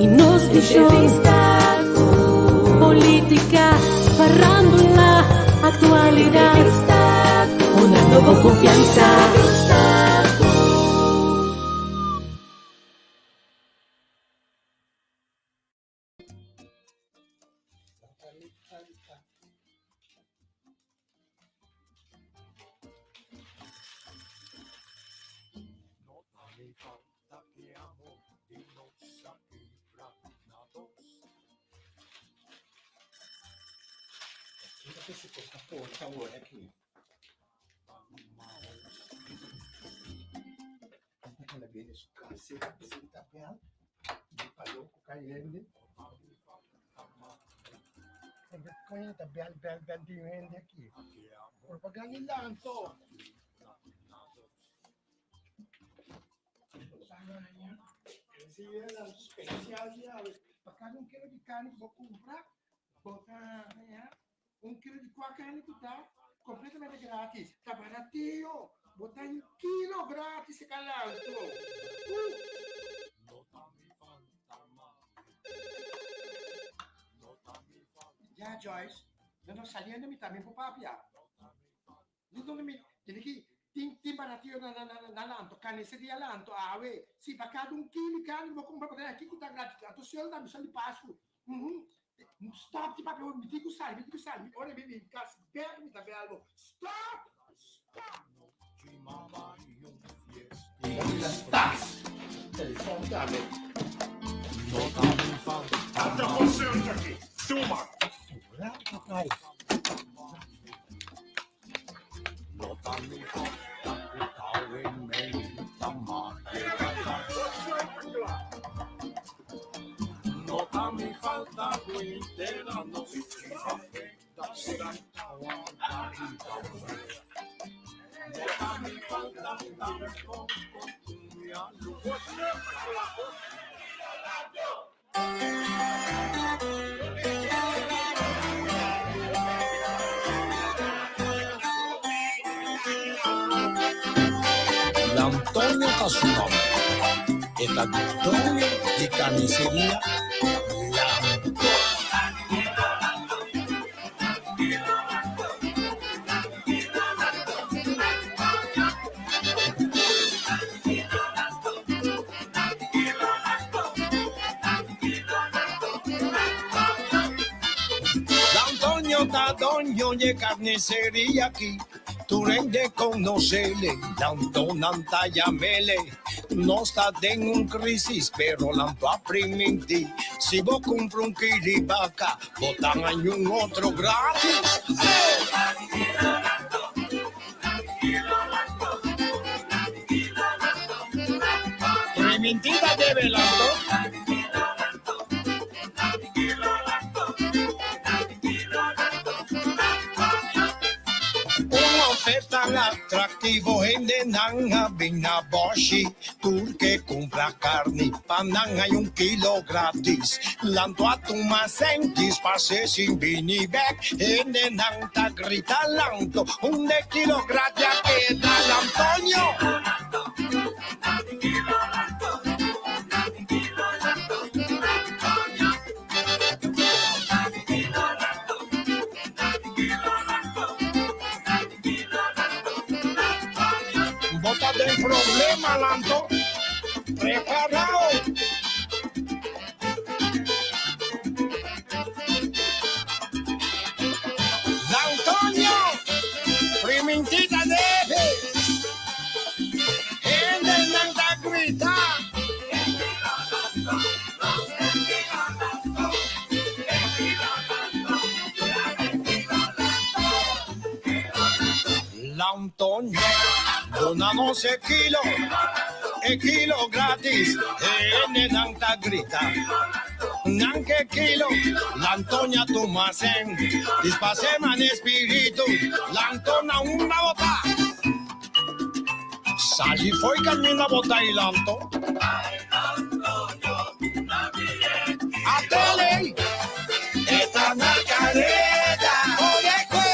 Y nos vision. Politica, farándula, actualidad. Una nueva confianza. Antonio ta su nomber. E ta doño di carniceria La Antonio ta doño di carniceria aki. Tur hende conocele, Lantonan ta yamele. Nos ta den un crisis, pero Lanto a priminti. Si bo cumpra un kilo di baca, bo ta haña un otro gratis. Primintida debe Lanto. Un oferta atractivo hendenan a bin na boshi tur ke cumpra carni pa nan hay un kilo gratis. Lanto a tuma sentis pase sin bini bek hendenan ta grita Lanto un de kilo gratis a keda Antonio. Bo ta den problema, Lanto. Preparao. Antonio, primintita debe. Hendenan ta grita. Antonio, duna nos e kilo, e kilo gratis, hendenan ta grita. Nan ke kilo, Antonia tuma sen, dispase man espiritu, Lantona una bota. Sali foi camina bota y lanto. Atele, esta na careta. Oye, que.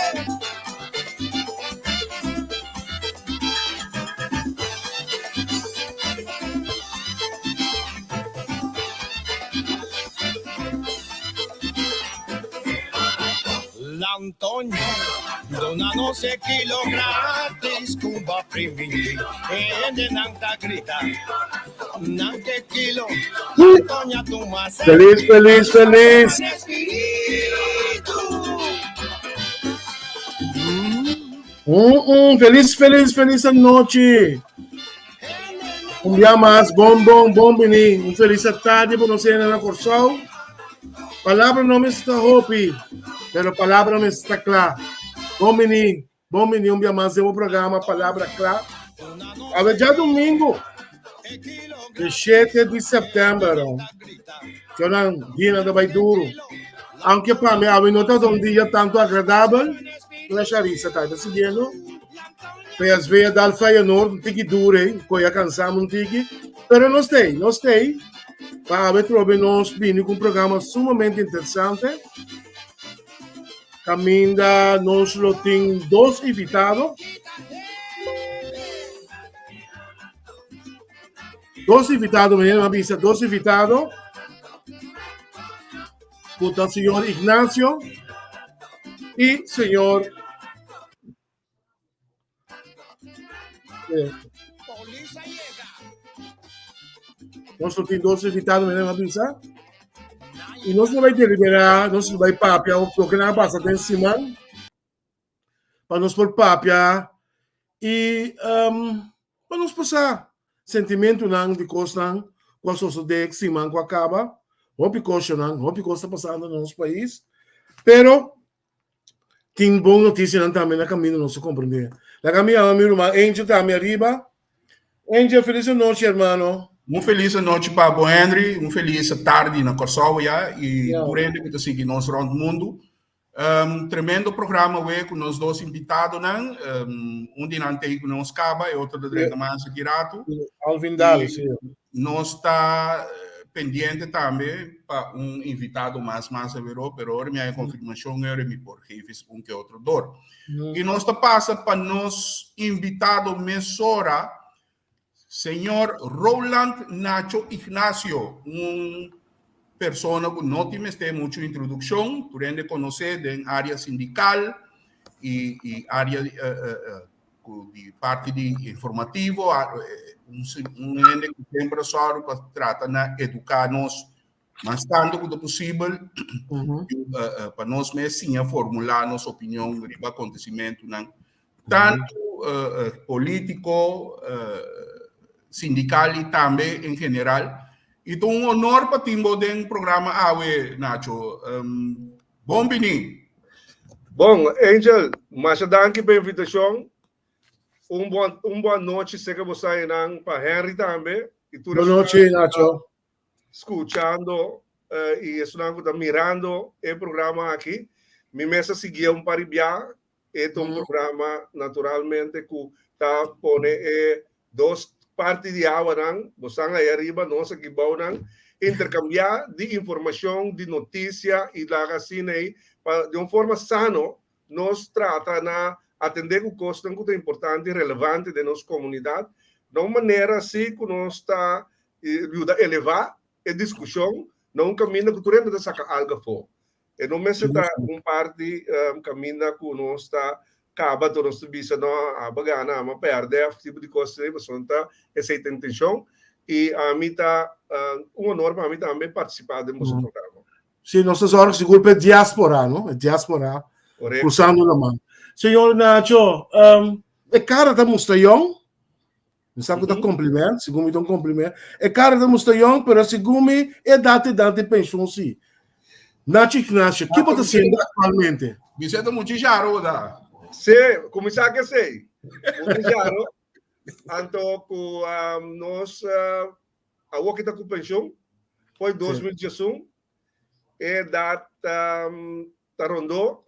Antonio, duna nos e kilo gratis ku bo a primintí. E hendenan ta grita, Nan ke kilo, Antonio a tuma Feliz, feliz, feliz. Feliz, feliz, feliz anochi. Un dia mas, bon, bon, bon bini. Un feliz tarde pa nos na Kòrsou. Palabra no mester hopi, pero palabra mester kla. Bon bini, bon bini un dia mas den programa Palabra Kla. Awe djadumingu, di 7 di sèptèmber. Chonan, dia ta bai duru. Aunke pa mi awe no ta un dia tantu agradabel, pero Sharisa ta siguiendo. PSV a dal Feyenoord un tiki duro ei, koe a kansá un tiki, pero nos t'ei, nos t'ei pa awe trobe nos bini ku un programa sumamente interesante. Kaminda nos lo tin dos invitado. Dos invitado, meneer a bisa, dos invitado. Ku ta señor Ignacio i señor Nos lo tin dos invitado, meneer a bisa. I nos lo bai deliberá, nos lo bai papia loke nan a pasa den siman. Pa nos por papia i um, pa nos por sa sentimentunan di kosnan ku a sosodé siman ku a kaba. Hopi kosnan, hopi kos ta pasando na nos pais. Pero Tin bon noticianan tambe na camino nos ta comprende. Laga mi yama mi ruman Angel tambe ariba. Angel, feliz anochi hermano. Un feliz anochi pa bo Henry, un feliz tardi na Kòrsou ya i tur hende ku ta sigui nos rònt mundu. Um, tremendo programa we ku nos dos invitadonan. Um, un di nan tei ku nos kaba, e otro ta drenta mas aki ratu. Alvin Daal, si. Nos ta pendiente tambe pa un invitado mas mas averó, pero ora mi haya konfirmashon ora mi por geef es un ke otro dor. I nos ta pasa pa nos invitado mesora, señor Roland Nacho Ignacio, un persona ku no tin mester muchu introdukshon, tur hende konosé den área sindikal i i área ku di parti di informativo, un un hende ku semper a sòru pa trata na eduká nos mas tantu ku ta posibel pa nos mes siña formulá nos opinion riba akontesimentunan tantu polítiko, sindikal i tambe en general. I ta un honor pa tin bo den programa awe, Nacho. Bon bini! Bon, Angel, masha danki pa e invitashon. Un bon, un bon nochi seka bo sayanan pa Henry tambe i tur Bon nochi, Nacho. skuchando i esunnan ku ta mirando e programa aki. Mi mes a siguié un par di bia. E ta un programa naturalmente ku ta pone e dos parti di awanan, bosan aya riba, nos aki bounan, interkambiá di informashon, di notisia i laga asina ei pa di un forma sano nos trata na atendé ku kosnan ku ta importante i relevante den nos komunidat na un manera si ku nos ta yuda elevá e diskushon na un kaminda ku tur hende ta saka algu afó. E no mester ta un parti kaminda ku nos ta kaba tur nos ta bisa no aba gana ama pèrdè òf tipo di kos asina pasobra no ta esei ta intenshon i ami ta un honor pa mi tambe partisipá den boso programa. Sí, nos ta sòrg sigur pa e diáspora, no? E diáspora krusando laman. Señor Nacho, e kara ta mustra yòn. Mi sa ku ta kompliment, segun mi ta un kompliment. E kara ta mustra yòn, pero segun mi e edat ta edat di penshon si. Nacho Ignacio, ki bo ta hasiendo aktualmente? Mi sa ta muchu jaro da. Sí, kuminsá ku esei. Muchu jaro. Anto ku nos awor ki ta ku penshon, foi 2011, e edat ta rondó,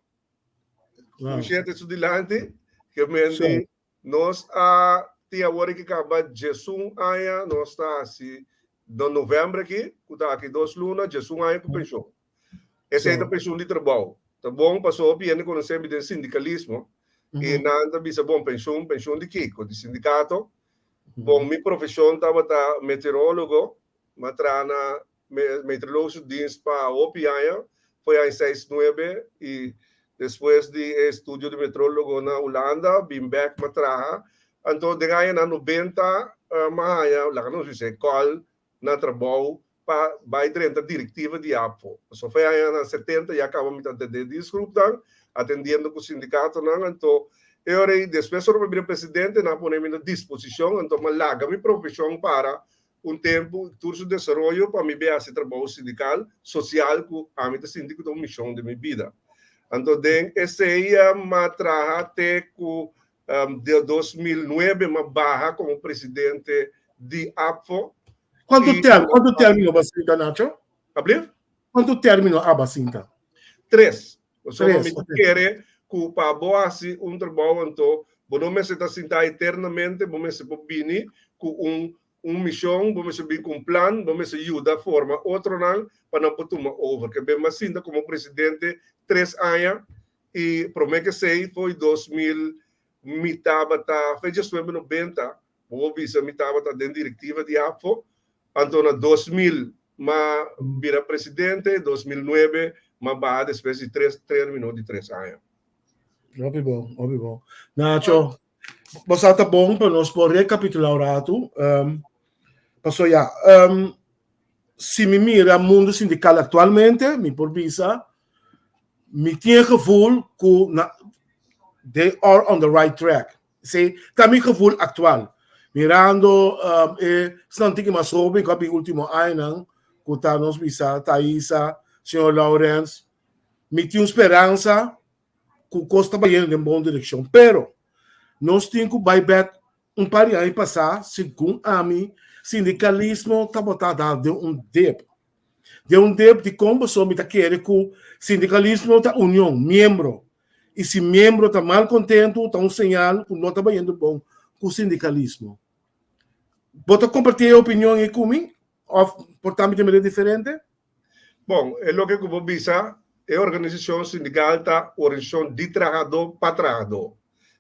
ku shete su dilanti, ke men di Nos a tin awor aki kaba 11 aña, nos ta hasi na novèmber aki, ku ta aki dos luna, 11 aña ku penshon. Esei ta penshon di trabou. Ta bon pasobra hopi hende konosé mi den sindikalismo i nan ta bisa, bon, penshon, penshon di kiko? Di sindikato? Bon, mi profeshon tabata meteorólogo, mi a traha na Meteorologische Dienst pa hopi aña, foi aña seis nuebe i. Despues di e estudio di metrólogo na Hulanda, bin bèk m'a traha. Anto den añanan nobenta m'a haña, laga nos bisa, e kòl na trabou pa bai drenta direktiva di ABVO. Pasobra for e añanan setenta ya kaba mi ta atendé dienstgroepnan, atendiendo ku sindikatonan. Anto e ora ei despues ora mi a bira presidente nan a pone mi na disposishon, anto m'a laga mi profeshon para un tempu i tur su desaroyo pa mi bay hasi trabou sindikal, sosial ku ami ta sinti ku ta un mishon den mi bida. Anto den esei m'a traha te ku den 2009 m'a baha komo presidente di ABVO. Kuantu i term, kuantu termino bo a sinta, Nacho? Ablief? Kuantu termino abo a sinta? Tres. Pasobra mi ta kere ku pa bo hasi un trabou anto bo no mester ta sintá eternamente, bo mester por bini ku un un mishon, bo mester bini ku un plan, bo mester yuda forma otronan pa nan por tuma over. Ke ben m'a sinta komo presidente tres aña i promé ke esei foi 2000 mi tabata fe diesnuebe nobenta bo por bisa mi tabata den direktiva di ABVO. Anto na 2000 m'a bira presidente, 2009 m'a baha despues di tres termino di tres aña. Hopi bon, hopi bon. Nacho, bo sa ta bon pa nos por rekapitulá un ratu. Um, paso ya, um, si mi mira mundo sindikal aktualmente, mi por bisa, mi tin e gevoel ku na, they are on the right track. Sí, ta mi gevoel aktual. Mirando um, e esnan tiki mas hoben ku a bin último añanan, ku ta nos bisa Thaisa, señor Lawrence, mi tin un speransa ku kos ta bayendo den bon direkshon. Pero nos tin ku bai bèk un par di aña pasá, segun ami, sindikalismo tabata da den un dip. Den un dip dikon pasobra mi ta kere ku sindikalismo ta union, miembro. I si miembro ta mal kontentu ta un señal ku no ta bayendo bon ku sindikalismo. Bo ta kompartí e opinion ei ku mi òf por ta mi ta mira diferente? Bon, e loke ku bo bisa, e organisashon sindikal ta organisashon di trahadó pa trahadó.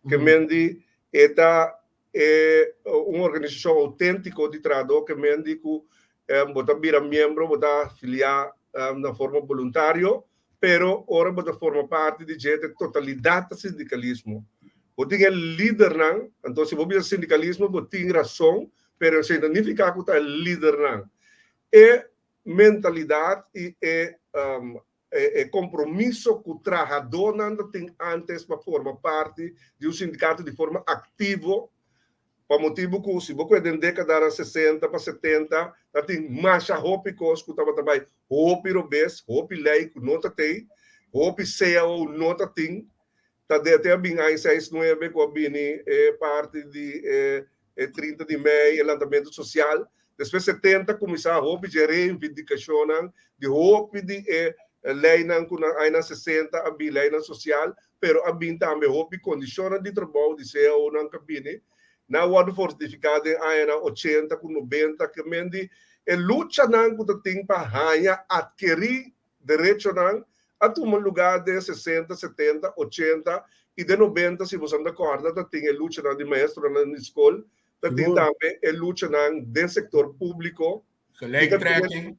Ke men di e ta e un organisashon outéntiko di trahadó ke men di ku bo ta bira miembro, bo ta afiliá na forma boluntario, pero ora bo ta forma parti di dje ta e totalidat ta sindikalismo. Bo tin e lidernan, anto si bo bisa sindikalismo bo tin rason, pero esei no nifiká ku ta e lidernan. E mentalidat i e e kompromiso ku trahadónan ta tin ántes pa forma parti di un sindikato di forma aktivo, pa motibu ku si bo kue den dékadanan sesenta pa setenta ta tin masha hopi kos ku tabata bai hopi robes, hopi lei ku no ta tei, hopi cao no ta tin, Ta dete a bin aña seis nuebe ku a bini e parti di e e 30 di mei, e lantamentu sosial. Despues 70 kuminsá hopi dje reivindikashonnan di hopi di e leinan ku na añanan 60 a bin, leinan sosial, pero a bin tambe hopi kondishonnan di trabou di CAO-nan ku a bini. Nan a wòrdu fortifiká den añanan 80 ku 90 ke men di e luchanan ku ta tin pa haña, atkerí Derechonan a tuma lugá den sesenta, setenta, ochenta i den nobenta, si boso anda kòrda ta tin e luchanan di maestronan di skol, ta tin tambe e luchanan den sektor públiko. Gelijktrekking.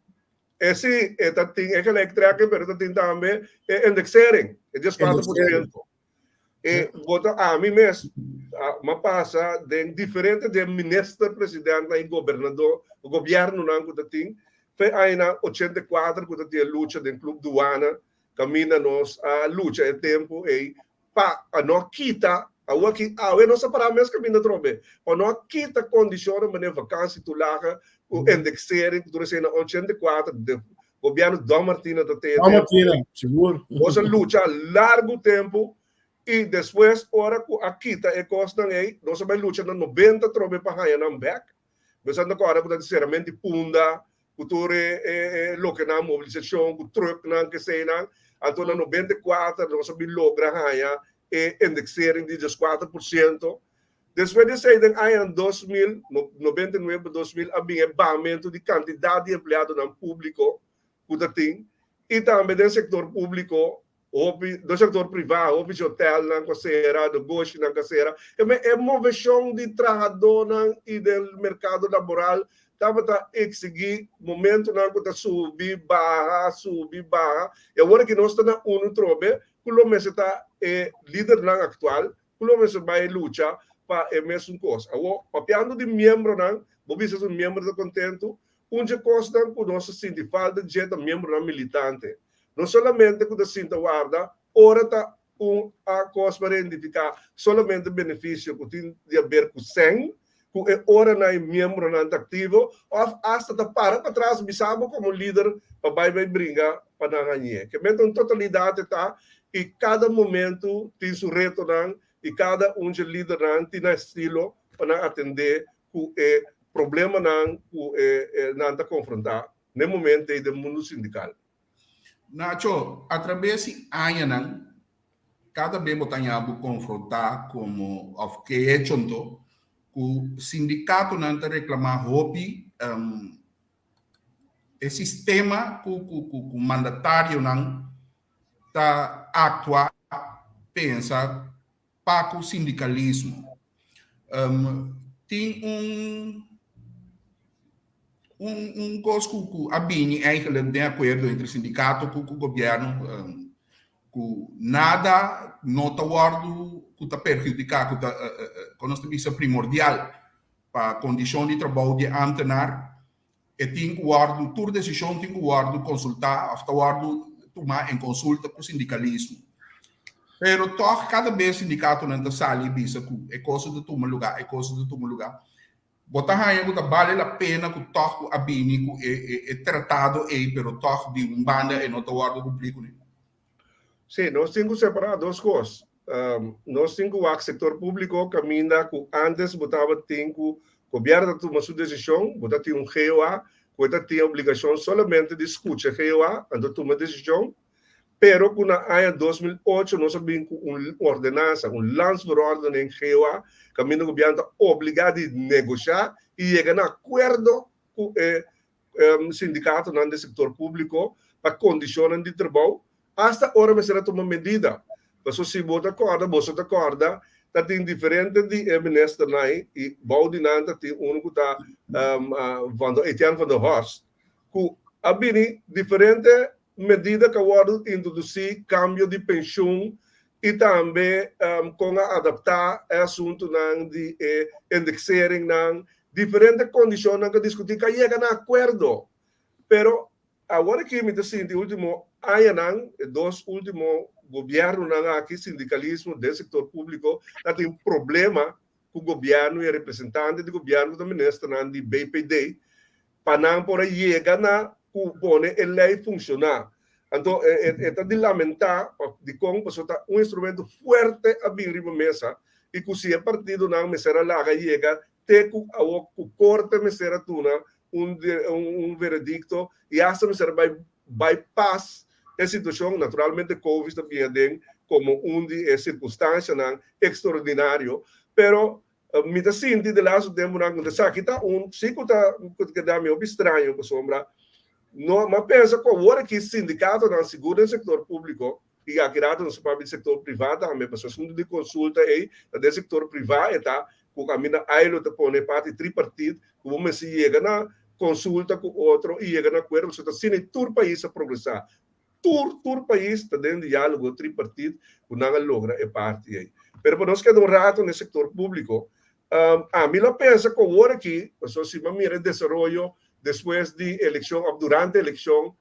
E si, e ta tin e gelijktrekking, pero ta tin tambe e indexering, e 14%. E bo ta ami mes m'a pasa den diferente den minister presidentnan i gobernador gobiernonan ku ta tin fe añanan 84 ku ta tin e lucha den Club Duana kaminda nos a lucha e tempu ei pa a no kita awor aki awe nos a para mes kaminda atrobe pa no a kita kondishonnan manera vakansi tulaga ku indexering ku tur esei na 84 Gobierno Don Martina ta tene. Don Martina, sigur. Nos a lucha largu tempu i despues ora ku a kita e kosnan ei, nos a bai lucha na 90 trobe pa haña nan bèk. Nos a kòrda ku ta di serament di Punda, ku tur e e lokenan, mobilisashon, ku trùknan, keseinan. Anto na 94 nos a bin logra haña e indexering di 14%. Despues di esei den añanan 2000, 99 pa 2000, a bin e bahamentu di kantidat di empleadonan públiko ku ta tin i tambe den sektor públiko hopi, den sektor privá hopi di hotelnan ku a sera, negoshinan ku a sera. E e moveshon di trahadónan i den merkado laboral tabata eksigí momentunan ku ta subi baha, subi baha i awor aki nos ta na unu trobe. ku lo mester ta e lidernan aktual ku lo mester bai lucha pa e mesun kos. Awor, papiando di miembronan, bo bisa si un miembro ta kontentu? Un dje kosnan ku nos ta sinti falta dje ta miembronan militante. No solamente ku ta sinta warda ora ta un a kos pa rendifiká solamente benefisio ku tin di haber ku sèn, ku e oranan e miembronan ta aktivo òf asta ta para patras bisa bo komo lider pa bai bai bringa pa nan hañ'é. Ke mester un totalidat e ta i kada momentu tin su retonan i kada un dje lidernan tin nan estilo pa nan atendé ku e problemanan ku e nan ta konfrontá n'e momento ei den mundu sindikal. Nacho, atrabes di añanan, kada be bo ta haña bo konfrontá komo òf ke hecho anto ku sindikatonan ta reklamá hopi e sistema ku ku mandatarionan ta aktua, pensa pa ku sindikalismo. Tin un un un kos ku ku a bini eigenlijk den akuerdo entre sindikato ku ku gobièrnu ku nada no ta wòrdu ku ta perhudiká ku ta kon nos ta bisa primordial pa kondishon di trabou di e ámtenar E tin ku wòrdu, tur desishon tin ku wòrdu konsultá òf ta wòrdu tumá en konsulta ku sindikalismo. Pero tòg kada bes sindikatonan ta sali i bisa ku e kos ta tuma lugá, e kos ta tuma lugá. Bo ta haña ku ta bale la pena ku tòg ku a bini ku e e tratado ei pero tòg di un banda e no ta wòrdu kumplí kuné? Sí, nos tin ku separá dos kos. Nos tin ku wak sektor públiko kaminda ku ántes bo tabatin ku gobièrnu ta tuma su desishon, bo ta tin un GOA ku e ta tin obligashon solamente di skucha GOA anto tuma desishon, pero ku na aña 2008 nos a bin ku un ordenansa, un landsverordening GOA, kaminda gobièrnu ta obligá di negoshá i yega na akuerdo ku e sindikatonan den sektor públiko pa kondishonnan di trabou, asta ora mester a tuma medida. Pasobra si bo ta kòrda, boso ta kòrda, ta tin diferente di e ministernan i bou di nan ta tin unu ku ta Van der Etienne van der Horst, ku a bini diferente medida ku a wòrdu introdusí, kambio di penshun i tambe kon a adaptá e asuntunan di e indexeringnan, diferente kondishonnan ku a diskutí ku a yega na akuerdo. Pero awor aki mi ta sinti último añanan, e dos último gobièrnunan aki, sindikalismo den sektor públiko ta tin problema ku gobièrnu i e representante di gobièrnu ku ta ministernan di BPD pa nan por a yega na ku pone e lei funshoná. Anto e ta di lamentá dikon pasobra ta un instrumento fuerte a bin riba mesa i ku si e partidonan mester a laga yega te ku awor ku korte mester a duna un un veredikto i asta mester a bai bypass e situashon. Naturalmente Covid ta bin aden komo un di e sirkunstanshanan ekstraordinario pero Mi ta sinti de laatste temponan ku esaki ta un si ku ta ku ta keda mi hopi straño pasobra no mi a pensa ku awor aki sindikatonan sigur den sektor públiko i aki rato nos ta papia di sektor privá tambe pasobra asuntu di konsulta ei ta den sektor privá e ta ku kaminda ailo ta pone parti tripartit ku bo mester yega na konsulta ku otro i yega na akuerdo pasobra ta asina tur pais a progresá. Tur tur pais ta den dialogo tripartit ku nan a logra e parti ei. Pero pa nos keda un rato na e sektor públiko, ami lo pensa ku awor aki, pasobra si bo a mira e desaroyo despues di elekshon òf durante elekshon,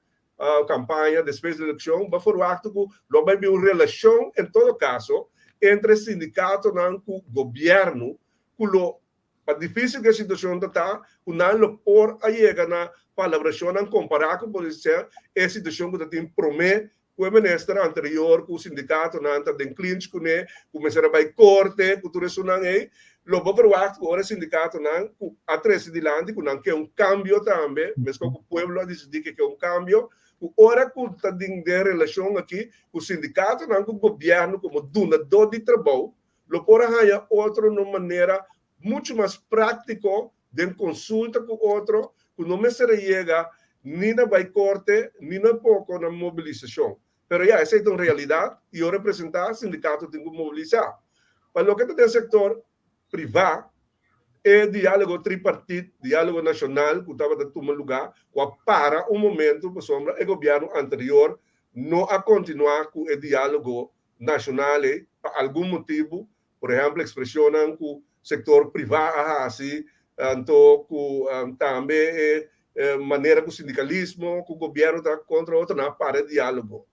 kampaña despues di elekshon, bo a ferwaktu ku lo bai bin un relashon en todo kaso entre sindikatonan ku gobièrnu ku lo Pa difísil ku e situashon ta ta, ku nan lo por a yega na palabrashonnan kompará ku por ser e situashon ku ta tin promé ku e minister anterior ku sindikatonan ta den klinch kuné, ku mester a bai korte ku tur esunnan ei. Lo bo verwagt ku ora e sindikatonan ku a trese dilanti ku nan ke un kambio tambe, meskos ku pueblo a disidí ke ke un kambio, ku ora ku ta den den relashon aki ku sindikatonan ku gobièrnu komo dunadó di trabou, Lo por a haña otro na un manera muchu mas práktiko den konsulta ku otro ku no mester a yega ni na bai korte ni na poko na mobilisashon. Pero ya, esei ta un realidat i ora presentá sindikato tin ku mobilisá. Pa loke ta den sektor privá, e diálogo tripartit, diálogo nashonal ku tabata tuma lugá ku a para un momentu pasobra e gobièrnu anterior. No a kontinuá ku e diálogo nashonal ei pa algun motibu, por ehèmpel ekspreshonnan ku sektor privá a hasi, anto ku tambe e manera ku sindikalismo ku gobièrnu ta kontra otro, nan a para e diálogo.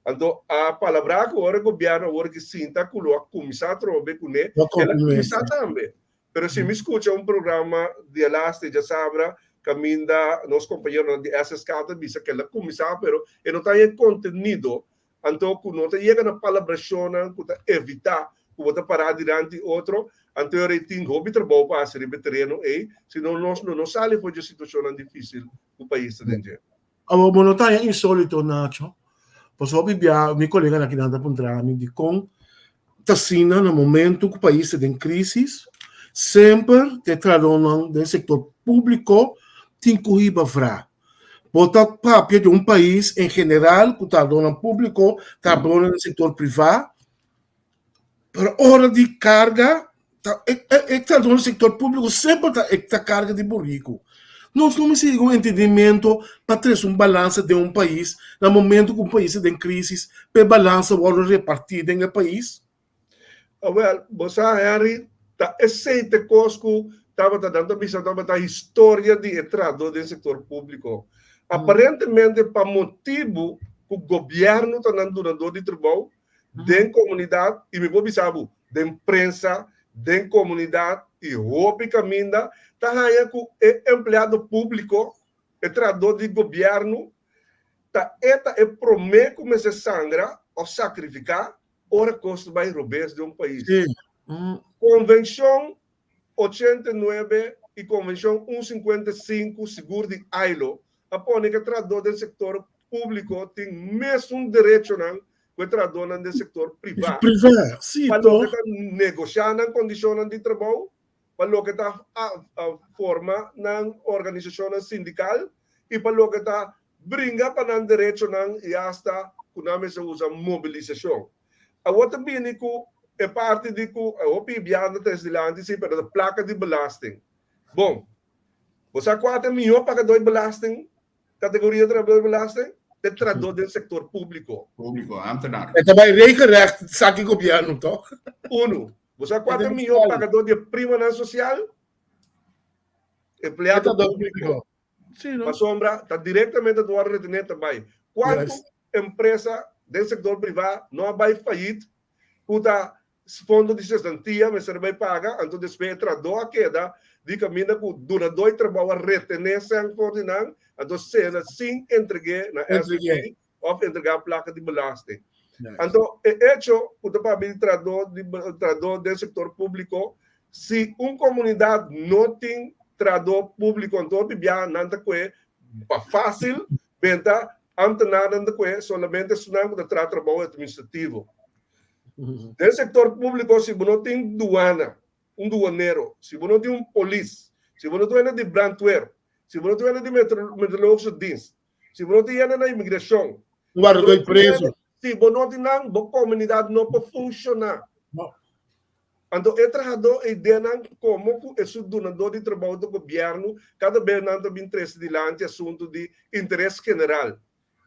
Anto a palabrá ku ora e gobièrnu awor ki sinta ku lo a kuminsá atrobe kuné, el a kuminsá tambe. Pero si mi skucha un programa di e laste djasabra kaminda nos kompañeronan di SSK ta bisa ku el a kuminsá pero e no ta haña e kontenido, anto ku no ta yega na palabrashonnan ku ta evitá ku bo ta pará dilanti otro, anto e ora ei tin hopi trabou pa hasi riba e tereno ei, sino nos lo no sali for dje situashonnan difísil ku pais ta den dje. Awor bo no ta haña insólito, Nacho, pasobra hopi bia mi koleganan akinan ta puntra mi dikon ta asina na momento ku pais ta den krísis, semper e trahadónan den sektor públiko tin ku hiba vra. Bo ta papia di un pais en general ku trahadónan públiko, trahadónan den sektor privá, pero ora di karga ta e e trahadónan den sektor públiko semper ta e ta karga di buriku. Nos no mester yega un entendimento pa trese un balansa den un pais na momento ku un pais ta den krísis pa e balansa wòrdu repartí den e pais. Awel, bo sa Henry, ta esei ta e kos ku tabata nan ta bisa tabata historia di e trahadó den sektor públiko. Aparentemente pa motibu ku gobièrnu ta nan dunadó di trabou den komunidat i mi por bisa bo den prensa, den komunidat i hopi kaminda ta haña ku e empleado públiko, e trahadó di gobièrnu ta e ta e promé ku mester sangra òf sakrifiká ora kos ta bai robes den un pais. Konvenshon 89 i Konvenshon un 55 sigur di ILO a pone ku e trahadó den sektor públiko tin mesun derechonan ku e trahadónan den sektor privá Privá, sí, pa loke toch? ta negoshá nan kondishonnan di trabou, pa loke ta forma nan organisashonnan sindikal i pa loke ta bringa pa nan derechonan i asta ku nan mester usa mobilisashon. Awor ta bini ku e parti di ku hopi biaha ta tres dilanti si, pero ta plaka di belasting. Bon, bo sa kua ta e mihó pagadó di belasting, kategoria trabadó di belasting? E trabadó den sektor públiko. Públiko, ámtenar. E ta bai regelrecht saki gobièrnu, tòg? Unu, bo sa kua ta e mihó pagadó di e primanan sosial? Empleado públiko. Sí, no? Pasobra ta direktamente ta wòrdu retené ta bai. Kuantu empresa den sektor privá no a bai fayit ku ta fondo di sesantia mester a bai paga, anto despues e trahadó a keda di kaminda ku dunadó di trabou a retené sèn for di nan, anto sena sin entreg'é na SVB òf entregá plaka di belasting. Anto e echo ku ta papia di trahadó di trahadó den sektor públiko, si un komunidat no tin trahadó públiko anto hopi bia nan ta kue pa fásil benta ámtenarnan ta kue solamente esunnan ku ta traha trabou atministrativo. Den sektor públiko si bo no tin duana, un duanero, si bo no tin un polis, si bo no tin hende di brandweer, si bo no tin hende di meteorologische dienst, Si bo no tin hende na imigrashon, Un wardadó di preso. Si bo no tin nan, bo komunidat no por funshoná. No. Anto e trahadó ei den nan komo ku e su dunadó di trabou ta gobièrnu, kada bes nan ta bin trese dilanti asuntu di interes general.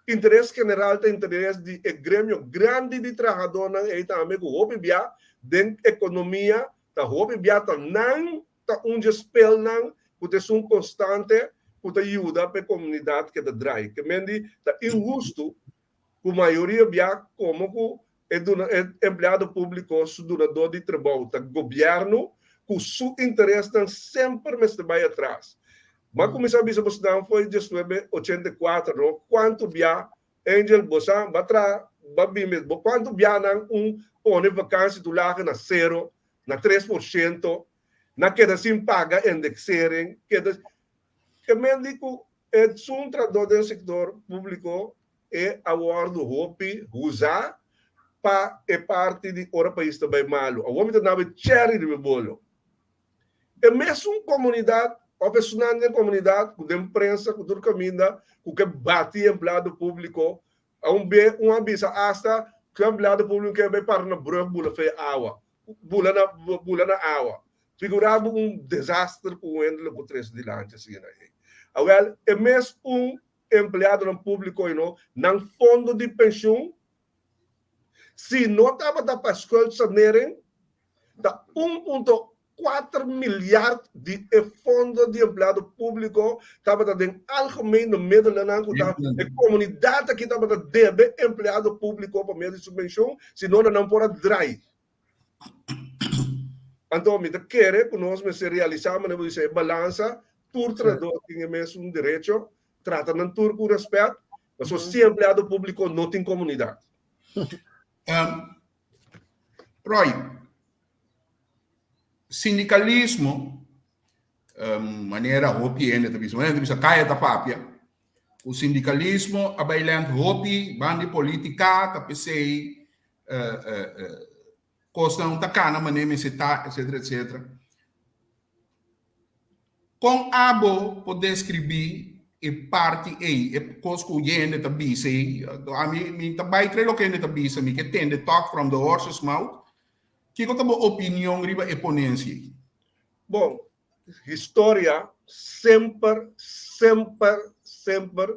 Interes general ta interes di e gremio grandi di trahadónan ei tambe ku hopi bia den ekonomia ta hopi bia ta nan ta un dje spelnan ku ta esun konstante ku ta yuda pa e komunidat keda drai. Ke men di ta inhustu ku mayoria bia komo ku e duna e empleado públiko su dunadó di trabou ta gobièrnu ku su interesnan semper mester bai atras. M'a kuminsá bisa bosnan fo'i diesnuebe 84 no kuantu bia Angel bo sa ba tra ba bin mes bo kuantu bia nan un pone vakansi toelage na sero na 3% na keda sin paga indexering keda ke men di ku esun trahador den sektor publiko e a wordu hopi huza pa e parti di ora pais ta bai malu awor mi ta daba e cherry riba e bolo. E mesun komunidat òf esunnan den komunidat ku den prensa ku tur kaminda ku ke bati empleado públiko a un be un a bisa asta ku empleado públiko ke bai para na brùg bula fe awa bula na bula na awa. Figurá bo un desaster ku un hende lo por trese dilanti asina ei. Awèl e mes un. empleadonan públiko i no nan fondo di penshun. Si no tabata pa schuldsanering, ta 1.4 miljard di e fondo di empleado públiko tabata den algemene middelennan ku ta e komunidat aki tabata debe empleado públiko pa medio di subvenshon, si no nan por a drai. Anto mi ta kere ku nos mester realisá manera bo bisa e balansa, tur trahadó tin e mesun derecho, trata nan tur ku rèspèt, pasobra sin empleado públiko no tin komunidat. Roy, sindikalismo, manera hopi hende ta bisa, manera hende ta bisa kaya ta papia, ku sindikalismo a bai lènt hopi ban di politika, ta p'esei kosnan ta kana manera mester ta, etcetera, etcetera. Kon abo por deskribí e parti ei, e kos ku hende ta bisa ei? Ami mi ta bai kre loke hende ta bisa, mi ke tende talk from the horse's mouth. Kiko ta bo opinion riba e ponensia ei? Bon, historia semper, semper, semper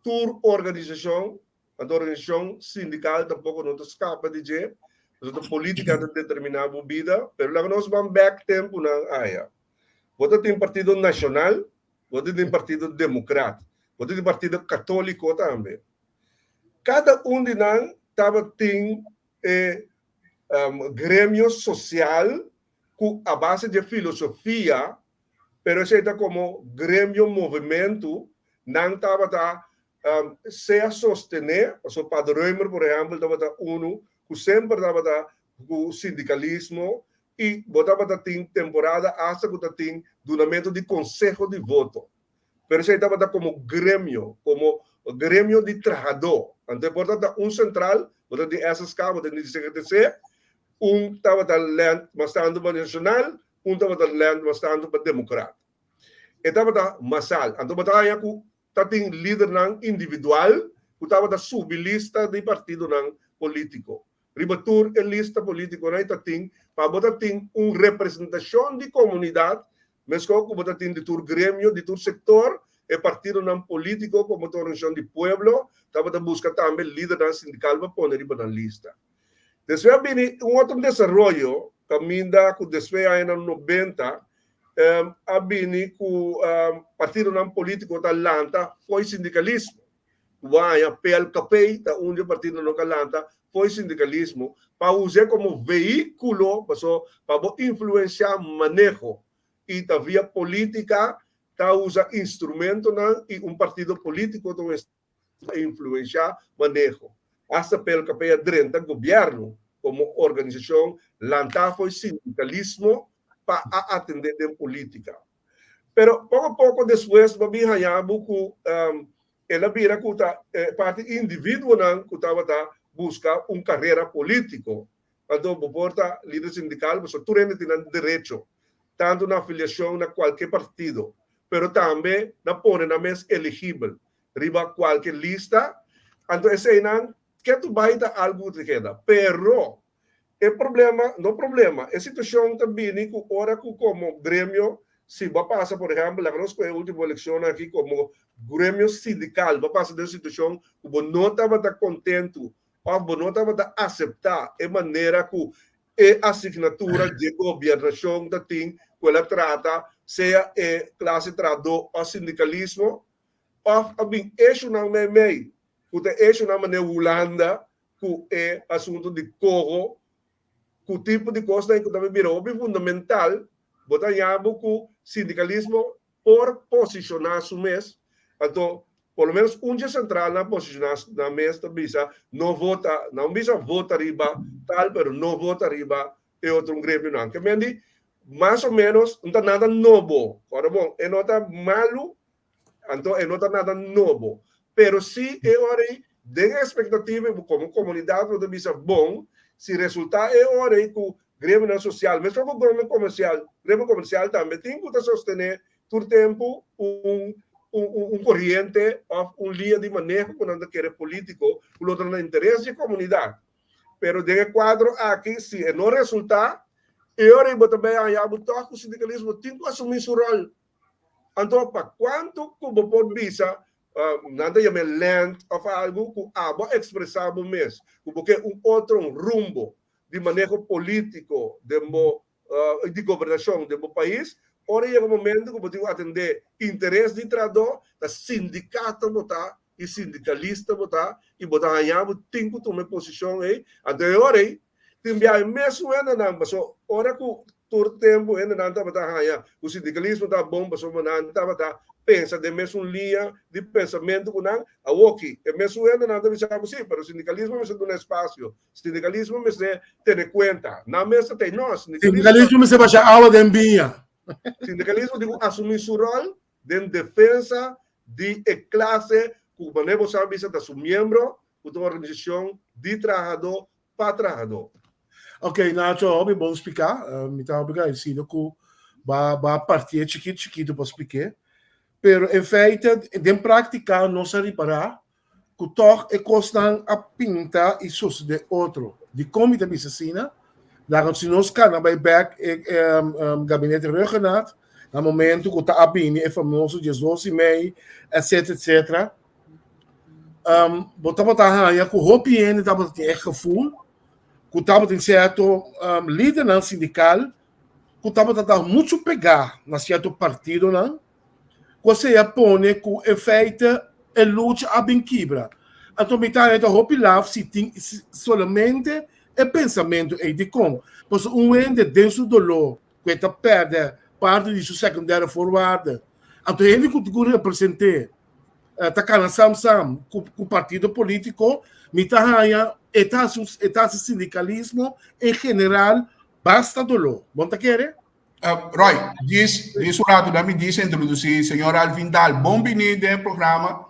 tur organisashon Anto organisashon sindikal tampoko no ta skapa di dje, pasobra ta politika ta determiná bo bida, pero laga nos ban bèk tempunan aya. Bo ta tin Partido Nashonal, bo ta tin Partido Demokrat, bo ta tin Partido Katóliko tambe. Kada un di nan tabatin e gremio sosial ku a base di e filosofia, pero esei ta komo gremio movementu, nan tabata sea sostené, pasobra Pader Römer por ehèmpel tabata unu ku semper tabata ku sindikalismo i bo tabata tin temporada asta ku ta tin dunamentu di konseho di voto. Pero esei tabata komo gremio, komo gremio di trahadó. Anto e por tabata un sentral, bo ta tin SSK, bo ta tin CGTC, un tabata lènt mas tantu pa nashonal, un tabata lènt mas tantu pa demokrat. E tabata masal. Anto bo ta haña ku Ta tin lidernan individual ku tabata subi lista di partidonan polítiko. Riba tur e lista polítikonan i ta tin pa bo ta tin un representashon di komunidat meskos ku bo ta tin di tur gremio, di tur sektor. E partidonan polítiko komo ta organisashon di pueblo tabata buska tambe lidernan sindikal pa pone riba nan lista. Despues a bini un otro desaroyo kaminda ku despues añanan 90 a bini ku partidonan polítiko ta lanta fo'i sindikalismo. Ku bo haña PLKP ta un di e partidonan ku a lanta fo'i sindikalismo pa us'é komo vehíkulo paso pa bo influensiá maneho i ta via polítika ta usa instrumentonan i un partido polítiko ta un a influenshá maneho. Asta PLKP a drenta gobièrnu komo organisashon lantá fo'i sindikalismo pa a atendé den polítika. Pero poko poko despues bo a bin haña bo ku el a bira ku ta parti individuonan ku tabata buska un karera polítiko. Anto bo por ta lider sindikal pasobra tur hende tin nan derecho tantu na afiliashon na kualke partido pero tambe na pone nan mes eligibel riba kualke lista, anto eseinan ketu bai ta algu ku ta keda. Pero e problema, no problema, e situashon ta bini ku ora ku komo gremio, si bo a pasa por ehèmpel, laga nos kohe e último elekshonnan aki komo gremio sindikal, bo a pasa den un situashon ku bo no tabata kontentu òf bo no tabata aseptá e manera ku e asignatura dje gobiernashon ta tin ku el a trata sea e klase trahadó òf sindikalismo, Of a bin eshunan meimei ku ta eshunan manera Hulanda ku e asuntu di koho ku tipo di kosnan ku ta bira hopi fundamental, bo ta haña bo ku sindikalismo por posishoná su mes, anto por lo menos un dje sentralnan a posishoná nan mes ta bisa no vota, nan bisa vota riba tal pero no vota riba e otro un gremionan. Ke men di mas o menos no ta nada nobo, ora bon e no ta malu Anto e no ta nada nobo. Pero si e ora ei, den expectativa i como comunidad bo ta bisa bon, si resulta e ora ei cu gremionan social, mescos cu gremio comercial, gremio comercial tambe tin cu ta sostene tur tempo un un coriente of un lia di maneho cu nan ta kere politico cu lo ta na interes di e comunidad. Pero den e cuadro aki, si e no resulta, e ora ei bo ta bay haya bo toch cu sindicalismo tin cu asumi su rol. Anto pa kuantu ku bo por bisa Nan ta yam'é lent òf algu ku abo a ekspresá bo mes ku bo ke un otro rumbo di maneho polítiko den bo di gobernashon den bo pais. Ora yega un momento ku bo tin ku atendé interes di trahadó, ta sindikato bo ta i sindikalista bo ta i bo ta haña bo tin ku tuma e posishon ei. Anto e ora ei tin biaha e mesun hendenan pasobra ora ku Tur tempu hendenan tabata haña ku sindikalismo ta bon pasobra nan tabata pensa den mesun liña di pensamentu ku nan. Awoki, e mesun hendenan ta bisa ku sí, pero sindikalismo mester duna espasio, sindikalismo mester tene kuenta. Nan mes ta tei, no, sindikalismo. Sindikalismo mester basha awa den biña. Sindikalismo tin ku asumí su ròl den defensa di e klase ku manera bo sa bisa ta su miembro, ku ta un organisashon di trahadó pa trahadó. Ok, Nacho, hopi bon spliká. Mi ta hopi agradecido ku ba ba partié chikitu chikitu pa spliké. Pero en feite, den práktika nos a ripará ku tòg e kosnan a pinta i sosodé otro. Dikon mi ta bisa asina? Laga si nos kana bai bèk e gabinete Rhuggenaath na momento ku ta a bini e famoso 12 i mei, etcetera, etcetera. Um, bo tabata haña ku hopi hende tabata tin e gevoel ku tabatin sierto um, lidernan sindikal ku tabata ta muchu pegá na sierto partidonan, ku sea pone ku en feite e lucha a bin kibra. Anto mi ta haña ta hopi laf si tin solamente e pensamentu ei. Dikon? Pasobra un hende den su doló ku e ta pèrdè parti di su secundaire voorwaarde, anto hende ku tin ku represent'é ta kana sam sam ku ku partido polítiko, mi ta haña e ta hasi e ta hasi sindikalismo en general basta doló. Bo no ta kere? Roy, djis djis un rato dami djis introdusí señor Alvin Daal. Bon bini den e programa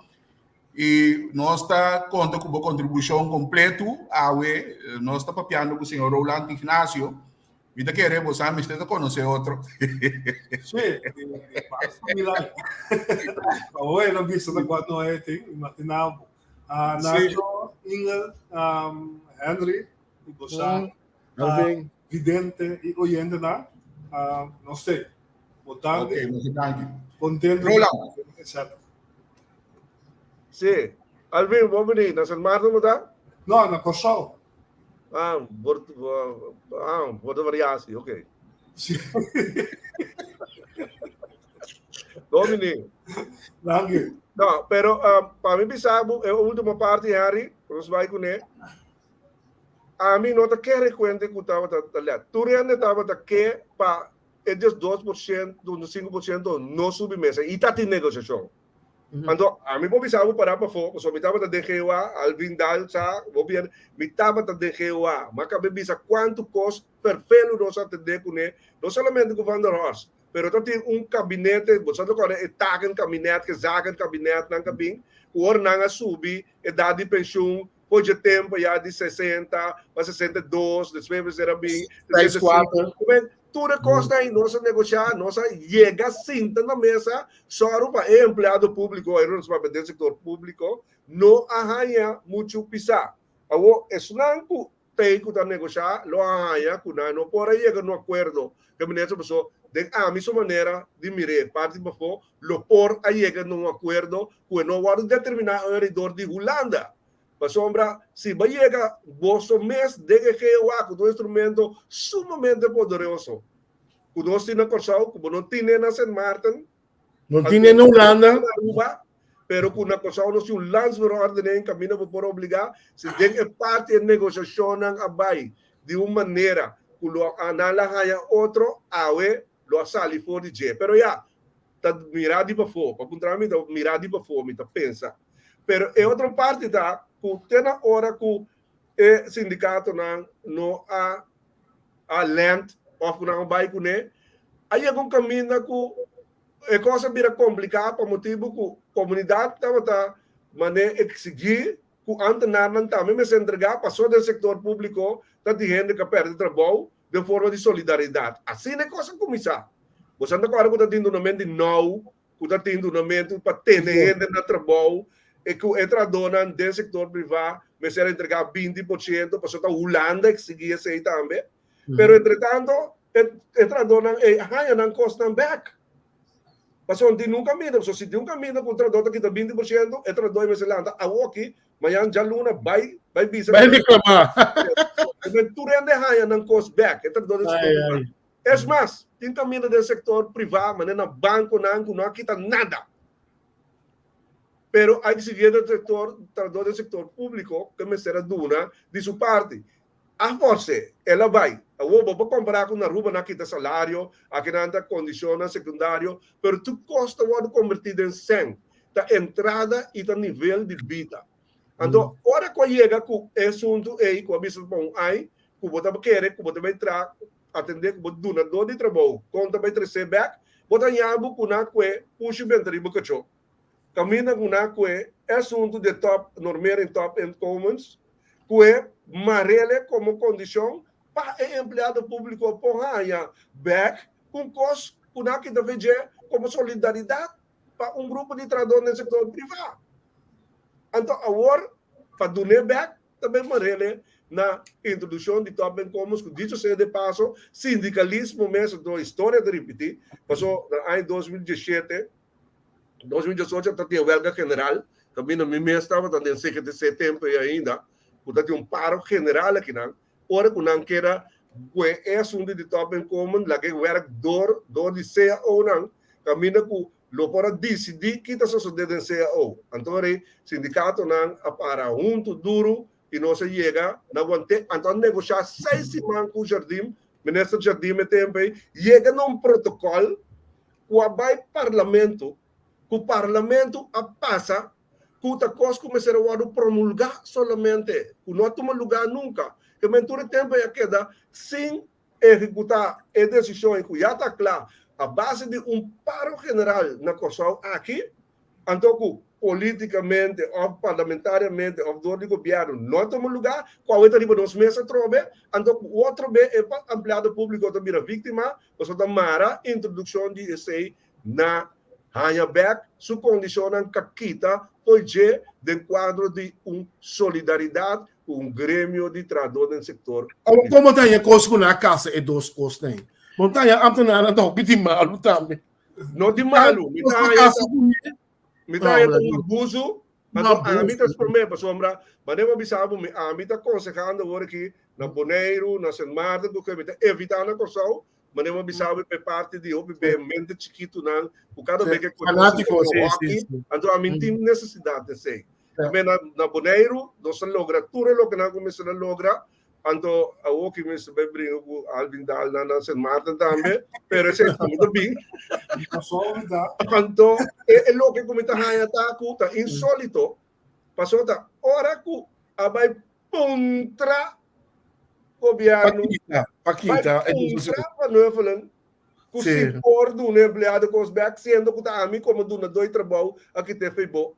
i nos ta konta ku bo kontribushon kompletu awe. Nos ta papiando ku señor Roland Ignacio. Mi ta kere bo sa mester ta conoce otro. Sí, basta mira. Awor no bisa ta cuando e tin, imagina bo. Ah, Nacho, Ingel, um, Henry, y bo sa, Alvin. vidente y oyente na, ah, no sé. Bo danki. Ok, mucho danki. Contento. Roland. Exacto. Sí. Alvin, bon bini. Na Sint Maarten bo ta? No, na Kòrsou. Ah, por, ah, por de variatie, oké. Okay. Sí. Domini. Dank u. No, pero uh, pa mi bisa e última parte, Harry, nos vai kuné. A mi no ta kere kuente ku tabata ta let. Tur hende tabata ke pa e 12%, 5% no subi mesa. I ta tin negosiashon. Anto, ami por bisa bo pará pafó, pasobra mi tabata den GOA, Alvin Daal sa, bo bien, mi tabata den GOA. Mi a kaba di bisa kuantu kos ferfelu nos a atendé kuné, no solamente ku Van der Horst, pero ta tin un kabinete, bo sa ta kòrda e takenkabinet, gezagenkabinet nan ka bin, ku ora nan a subi edat di penshun for dje tempu ya di 60 pa 62, despues mester a bin 64. Tur e kosnan ei nos a negoshá, nos a yega sinta na mesa, sòru pa e empleado públiko, e nos papia den sektor públiko, no a haña muchu pisá. Awor, esnan ku tei ku ta negoshá lo a haña ku nan no por a yega na un akuerdo ku e minister pasobra den ami su manera di mir'é parti pafó lo por a yega na un akuerdo ku e no a wòrdu determiná alrededor di Hulanda. Pasobra si bo yega boso mes den e GOA ku ta un instrumento sumamente poderoso ku nos tin na Kòrsou, ku bo no tine na Sint Maarten, No tine na Hulanda. Aruba, pero ku na Kòrsou nos tin un landsverordening kaminda bo por obligá si den e parti e negosiashonnan a bai di un manera ku lo a nan la haña otro awe lo a sali for di dje. Pero ya, ta mira di pafó, pa puntra mi ta mira di pafó, mi ta pensa. Pero e otro parti ta ku te na ora ku e sindikatonan no a a lent òf ku nan a bai kuné, a yega un kaminda ku e kos a bira kompliká pa motibu ku komunidat tabata manera eksigí ku antenarnan tambe mester entregá pasobra den sektor públiko ta tin hende ku a pèrdè trabou den forma di solidaridat. Asina e kos a kuminsá. Bo sa ta kòrda ku ta tin dunamentu di nou, ku ta tin dunamentu pa tene hende na trabou, e ku e trahadónan den sektor privá mester a entregá 20% pasobra ta Hulanda eksigí esei tambe. Pero entretanto e trahadónan ei a haña nan kosnan bèk. Pasobra no tin nunca kaminda, pasobra si tin un kaminda ku un trahadó ta kita 20%, e trahadó ei mester lanta awoki, mañan djaluna bai bai bisa Bai reklamá. Tur hende haña nan kos bèk, e trahadó den sektor Ai, privá. ai. Es mas, tin kaminda den sektor privá, manera na bankonan ku no a kita nada. Pero a exigí den sektor, trahadó den sektor públiko ku mester a duna di su parti. A forse, el a bai. Awor bo por kompará ku na Aruba nan a kita salario, aki nan ta kondishonnan sekundario, pero tur kos ta wòrdu kombertí den sèn, ta entrada i ta nivel di bida. Anto ora ku a yega ku e asuntu ei ku a bisa pa un ai ku bo ta kere ku bo ta bai traha atendé ku bo dunadó di trabou kon ta bai tresé bèk, bo ta haña bo ku nan kue pushi benta riba kachó. Kaminda ku nan kue e asuntu di e top normering top inkomens ku e marele komo kondishon pa e empleado públiko por haña bèk un kos ku nan kita fe dje komo solidaridat pa un grupo di trahadó den sektor privá. Anto awor pa dun'é bèk ta bay marele na introduccion di top inkomens cu dicho sea de paso sindicalismo mes anto historia ta ripiti paso na aña 2017 2018 ta tin e welga general, kaminda mi mes tabata den CGTC tempo ei ainda, ku ta tin un paro general akinan, ora ku nan keda ku e asuntu di topinkomen, laga e wèrk dor dor di CAO-nan, kaminda ku lo por a disidí ki ta sosodé den CAO. Anto rei sindikatonan a para huntu duru i nos a yega na want'é, anto a negoshá seis siman ku Jardim, Minister Jardim e tempo ei, yega na un protokòl ku a bai parlamento, ku parlamento a pasa, ku ta kos ku mester a wòrdu promulgá solamente, ku no a tuma lugá nunka. Ke men tur e tempu ei a keda sin ehekutá e desishon ei ku ya ta kla a base di un paro general na Kòrsou aki. Anto ku polítikamente òf parlamentariamente òf dor di gobièrnu no a tuma lugá, ku awe ta riba nos mes atrobe, anto ku otro be e empleado públiko ta bira víktima, pasobra ta mara introdukshon di esei na haña bèk su kondishonnan ka kita fo'i dje den kuadro di un solidaridat ku un gremio di trahadó den sektor Awor kon bo ta haña kos ku nan a kasa e dos kosnan ei? Bo ta haña ámtenarnan ta hopi di malu tambe. No di malu, mi ta haña mi ta haña un abuso. Anto ami ta promé pasobra manera bo bisa bo mi ami ta konsehando awor aki na Boneiru, na Sint Maarten ku mi ta evitá na Kòrsou, manera bo bisa bo e parti di hopi mente chikitunan ku kada bes ke Fanátiko, konosé hockey, anto ami tin nesesidat di esei. Na na Boneiru nos a logra tur e loke nan ku mester a logra. Anto awor ki mester bai bringa ku Alvin Daal na na Sint Maarten tambe, pero esei tambe ta bin. Anto e e loke ku mi ta haña ta ku ta insólito, pasobra ta ora ku a bai puntra gobièrnu, Pakita, pakita, bai puntra Van Huffelen ku si por duna empleado kos bèk, siendo ku ta ami komo dunadó di trabou a kit'é fei bo.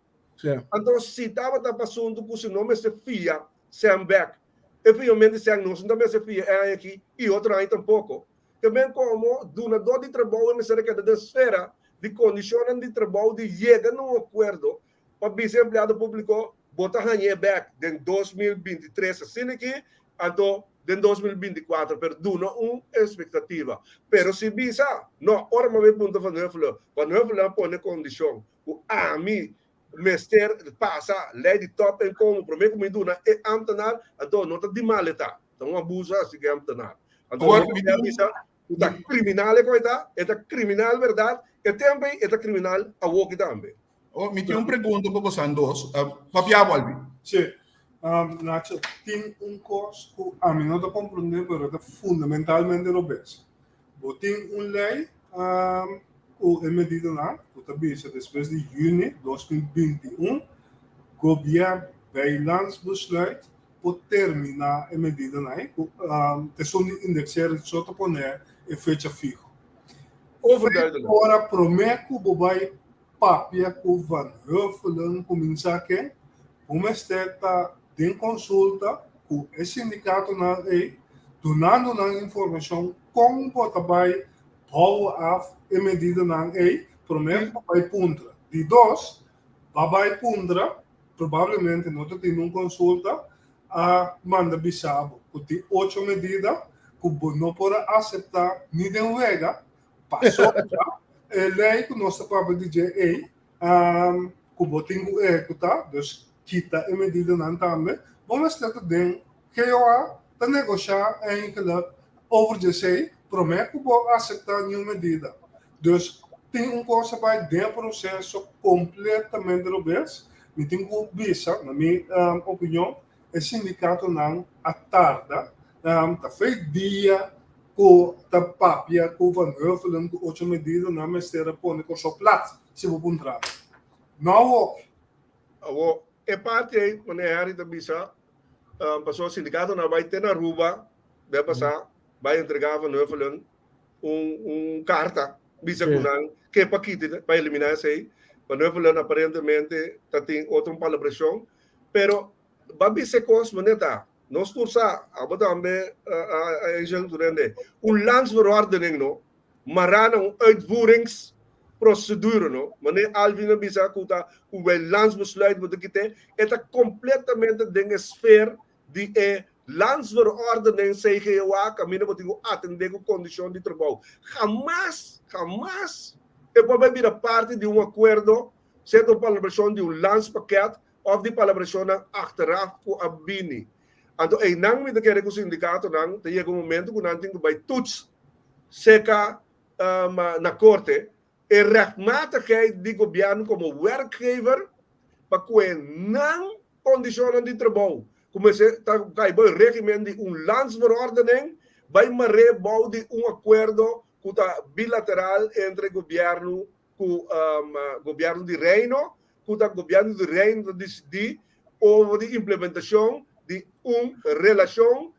Anto si tabata pa asuntu ku si no mester fia Sèn bèk. E fiamentu di sèn nos no ta mester fia e aña aki i otro aña tampoko. Te men komo dunadó di trabou e mester a keda den sfera di kondishonnan di trabou di yega na un akuerdo pa bisa e empleado públiko bo ta hañ'é bèk den 2023 asina aki anto den 2024 pero duna un espektativa. Pero si bisa no ora mi a bai punta Van Huffelen, Van Huffelen a pone kondishon ku ami mester pasa ley di top en como prome cu mi duna e ambtenaar, anto no ta di mal e ta, ta un abuso haci cu e ambtenaar. Anto Awor, mi mester bisa cu ta criminal e cu e ta, e ta criminal berdad, e tempo ey e ta criminal awoki tambe. Awor, mi tin un pregunta pa bosan dos. Papia bo, Alvin. Sí. Nacho, tin un cos cu ami no ta comprende, pero ta fundamentalmente robes. Bo tin un lei ku e medidanan ku ta bisa despues di yüni 2021 gobièrnu bij landsbesluit por terminá e medidanan ei ku esun di indexering so ta pone e fecha fiho. Overduidelijk. Ora promé ku bo bai papia ku Van Huffelen kuminsá ke, bo mester ta den konsulta ku e sindikatonan ei, dunando nan informashon kon bo ta bai bou af e medidanan ei, promé ku bo bai puntra. Di dos, ba bai puntra, probablemente no ta tin un konsulta, a manda bisa bo ku tin ocho medida ku bo no por a aseptá ni den wega, pasobra. E lei ku nos ta papia di dje ei, ku bo tin ku ehekutá, dus kita e medidanan tambe, bo mester ta den GOA ta negoshá eigenlijk over dje esei promé ku bo aseptá niun medida. Dus tin un kos a bai den e proseso kompletamente robes. Mi tin ku bisa, na mi opinion, e sindikatonan a tarda, ta fei dia ku ta papia ku Van Huffelen ku ocho medidanan mester a pone Kòrsou plat, si bo puntra mi. No awor. Awor, e parti ei, meneer Harry ta bisa, pasobra sindikatonan a bai te na Aruba bia pasá, bai entregá Van Huffelen un un karta bisa ku nan ke pa kita, pa eliminá esei. Van Huffelen aparentemente ta tin otro un palabrashon, pero Ba bisa e kos manera ta. Nos tur sa, abo tambe, Angel, tur hende, un landsverordening no, mará na un uitvoeringsprocedure no, manera Alvin a bisa ku ta ku bij landsbesluit bo ta kit'é, e ta kompletamente den e sfeer di e landsverordening CGOA kaminda bo tin ku atendé ku kondishon di trabou. Hamas, hamas e por bai bira parti di un akuerdo, sea ta un palabrashon di un landspakket òf di palabrashonnan achteraf ku a bini. Anto einan mi ta kere ku sindikatonan ta yega un momento ku nan tin ku bai toets seka na korte e rechtmatigheid di gobièrnu komo werkgever pa kue nan kondishonnan di trabou ku mester ta kai bou e regimen di un landsverordening bai mar'é bou di un akuerdo ku ta bilateral entre gobièrnu ku gobièrnu di Reino, ku ta gobièrnu di Reino ta disidí over di implementashon di un relashon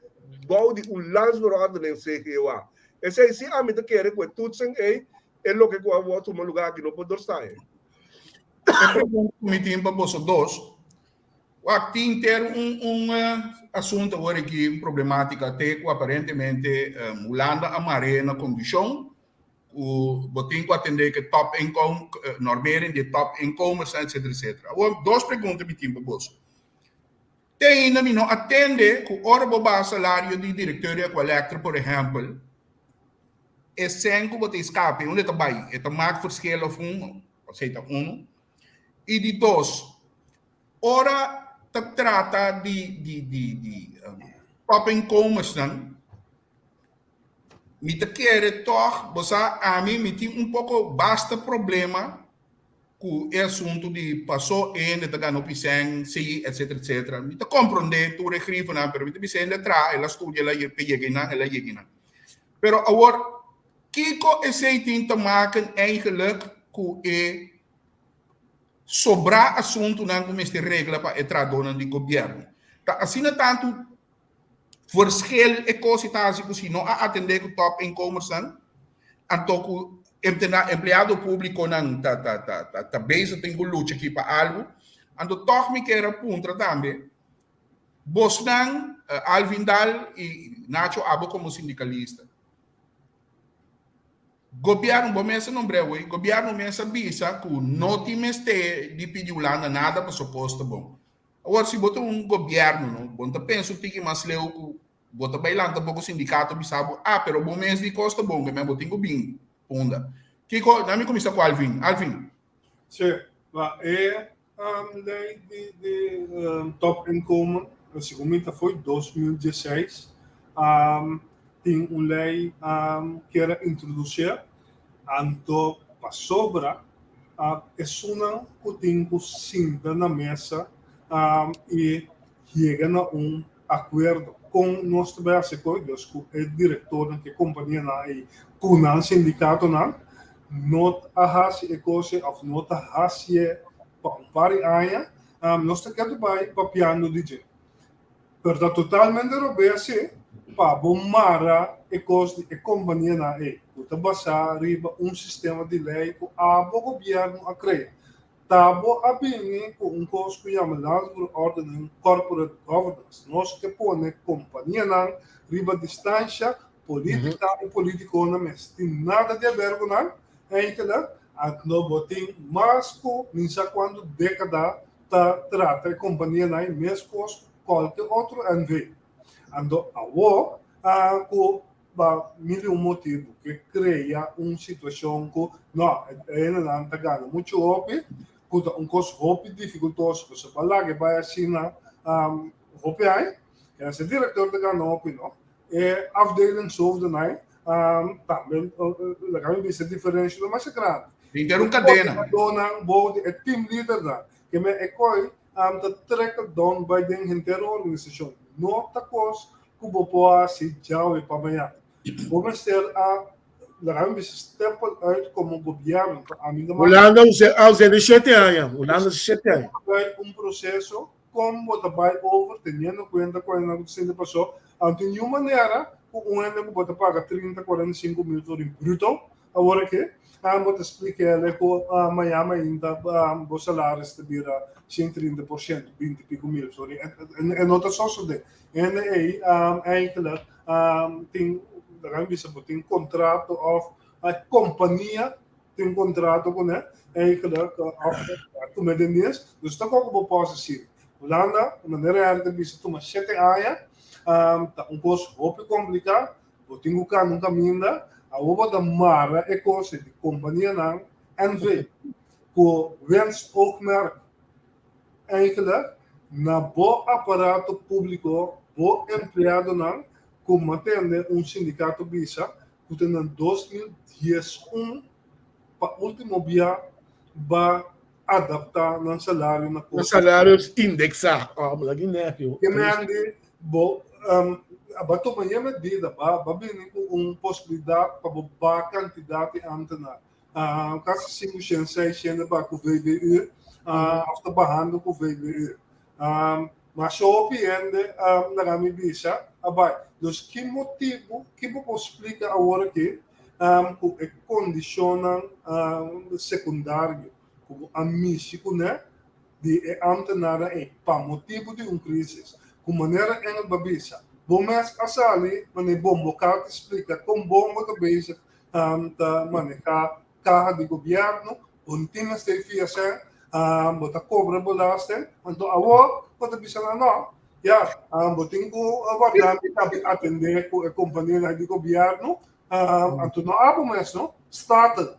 bou di un landsverordening CGOA. Esei si ami ta kere ku e toetsen ei e loke ku a wòrdu tuma lugá aki no por dorsá e. E pregunta ku mi tin pa boso dos, wak tin ter un un asuntu awor aki, un problematica te ku aparentemente Hulanda a mar'é na kondishon ku bo tin ku atendé ku e top inkom, normering di e top inkomensnan etcetera etcetera. Awor dos pregunta mi tin pa boso. Te ainda mi no a tende ku ora bo baha salario di direkteur di Aqualectra por ehèmpel, e sèn ku bo ta eskape unda e ta bai? E ta mak verschil òf un? Esei ta unu. I di dos, ora ta trata di di di di top inkomensnan, Mi ta kere tòg, bo sa, ami mi tin un poko basta problema ku e asuntu di pasó e hende ta gana hopi sèn, si, etsetera, etsetera. Mi ta komprondé tur e grifonan, pero mi ta bisa hende a traha, el a studia, el a yega einan, el a yega einan. Pero awor, kiko esei tin te maken eigenlijk ku e sobrá asuntunan ku mester regla pa e trahadónan di gobièrnu? Ta asina tantu Verschil e kos i ta hasi ku si no a atendé ku top inkomersnan, anto ku empleado públikonan ta ta ta ta ta bezig tin ku lucha aki pa algu. Anto tòg mi kier a puntra tambe, bosnan, Alvin Daal i Nacho abo komo sindikalista, gobièrnu, bo mes a nombr'é awor, gobièrnu mes a bisa ku no tin mester di pidi Hulanda nada pasobra kos ta bon. Awor si bo ta un gobierno no, bo no ta pensa un tiki mas leu ku bo ta bai lanta poko sindikato bisa bo, ah pero bo mes di kos ta bon ke men bo tin ku bin punda. Kiko, na mi kuminsa ku Alvin. Alvin. Sí, ma e lei di di top inkomen segun mi ta foi 2016 tin un lei kier a introduseer anto pasobra Esunnan ku tin ku sinta na mesa i yega na un akuerdo kon nos ta bai hasi koe, dus ku e direktornan ku e kompanianan ei ku nan sindikatonan no a hasi e kos ei òf no ta hasié pa un par di aña, nos ta ketu bai papiando di dje. Pero ta totalmente robes si pa bo mara e kos di e kompanianan ei ku ta basá riba un sistema di lei ku abo gobièrnu a krea. Ta bo a bini ku un kos ku yama Landsverordening Corporate Governance. Nos ke pone kompanianan riba distansha, polítika i polítikonan mes tin nada di aber ku nan eindelijk. Anto bo tin mas ku mi sa kuantu dékada ta trata e kompanianan meskos ku kualke otro NV. Anto awor ku. pa mil i un motibu ke krea un situashon ku no, e hendenan ta gana muchu hopi, ku ta un kos hopi difikultoso pasobra pa laga e bai asina hopi ai, keda si e direktor ta gana hopi no, e afdelingshoofden ai tambe laga mi bisa e diferensha ta masha grandi. Henter un kadena. E koordinadónan bou di e teamleadernan ke men e koi ta trickle down bai den henter organisashon. No ta kos ku bo por hasi djawe pa mañana. Bo mester a laga mi bisa stempel uit komo gobièrnu pa ami ta manda. Hulanda a us'é di shete aña. Hulanda si shete aña. Bai un proseso kon bo ta bai over teniendo kuenta ku esnan ku ta sinti pasó. Anto niun manera ku un hende ku bo ta paga trinta, 45 mil florin bruto Awor aki, bo ta splika el ku maña mainta bo salaris ta bira 130%, 20 i piko mil florin. E no ta sosodé. Hende ei eigenlijk tin, laga mi bisa bo, tin kontrato òf e kompania tin kontrato kuné eigenlijk òf a tuma den diens. Dus ta koko bo por hasi. Hulanda, manera hende ta bisa, tuma shete aña, ta un kos hopi kompliká. Bo tin ku kanda un kaminda, awor bo ta mara e kos di kompanianan NV ku winstoogmerk eigenlijk na bo aparato públiko, bo empleadonan ku matende un sindikato bisa ku ta na 2011 pa último bia ba adaptá nan salario na kos. Nan salario indeksá. Oh, mi lagi nervio. Ke men di bo ba tuma e medida, ba ba bini ku un posibilidat pa bo ba kantidat di ámtenar. Kasi 500, 600 ba ku VBU, òf ta bahando ku VBU. Masha hopi hende laga mi bisa a bai. Dus ki motibu, ki bo por splika awor aki ku e kondishonnan sekundario ku bo a mishi kuné di e ámtenarnan ei pa motibu di un krísis? Ku manera Engel ba bisa, bo mes a sali manera bon bo kar ta splika kon bon bo ta bezig ta manehá kaha di gobièrnu, bo no tin mester fia sèn, bo ta kobra belasting, anto awor bo ta bisa nan no, ya, bo tin ku warda mi ta bin atendé ku e kompanianan di gobièrnu, anto no abo mes no, Staten.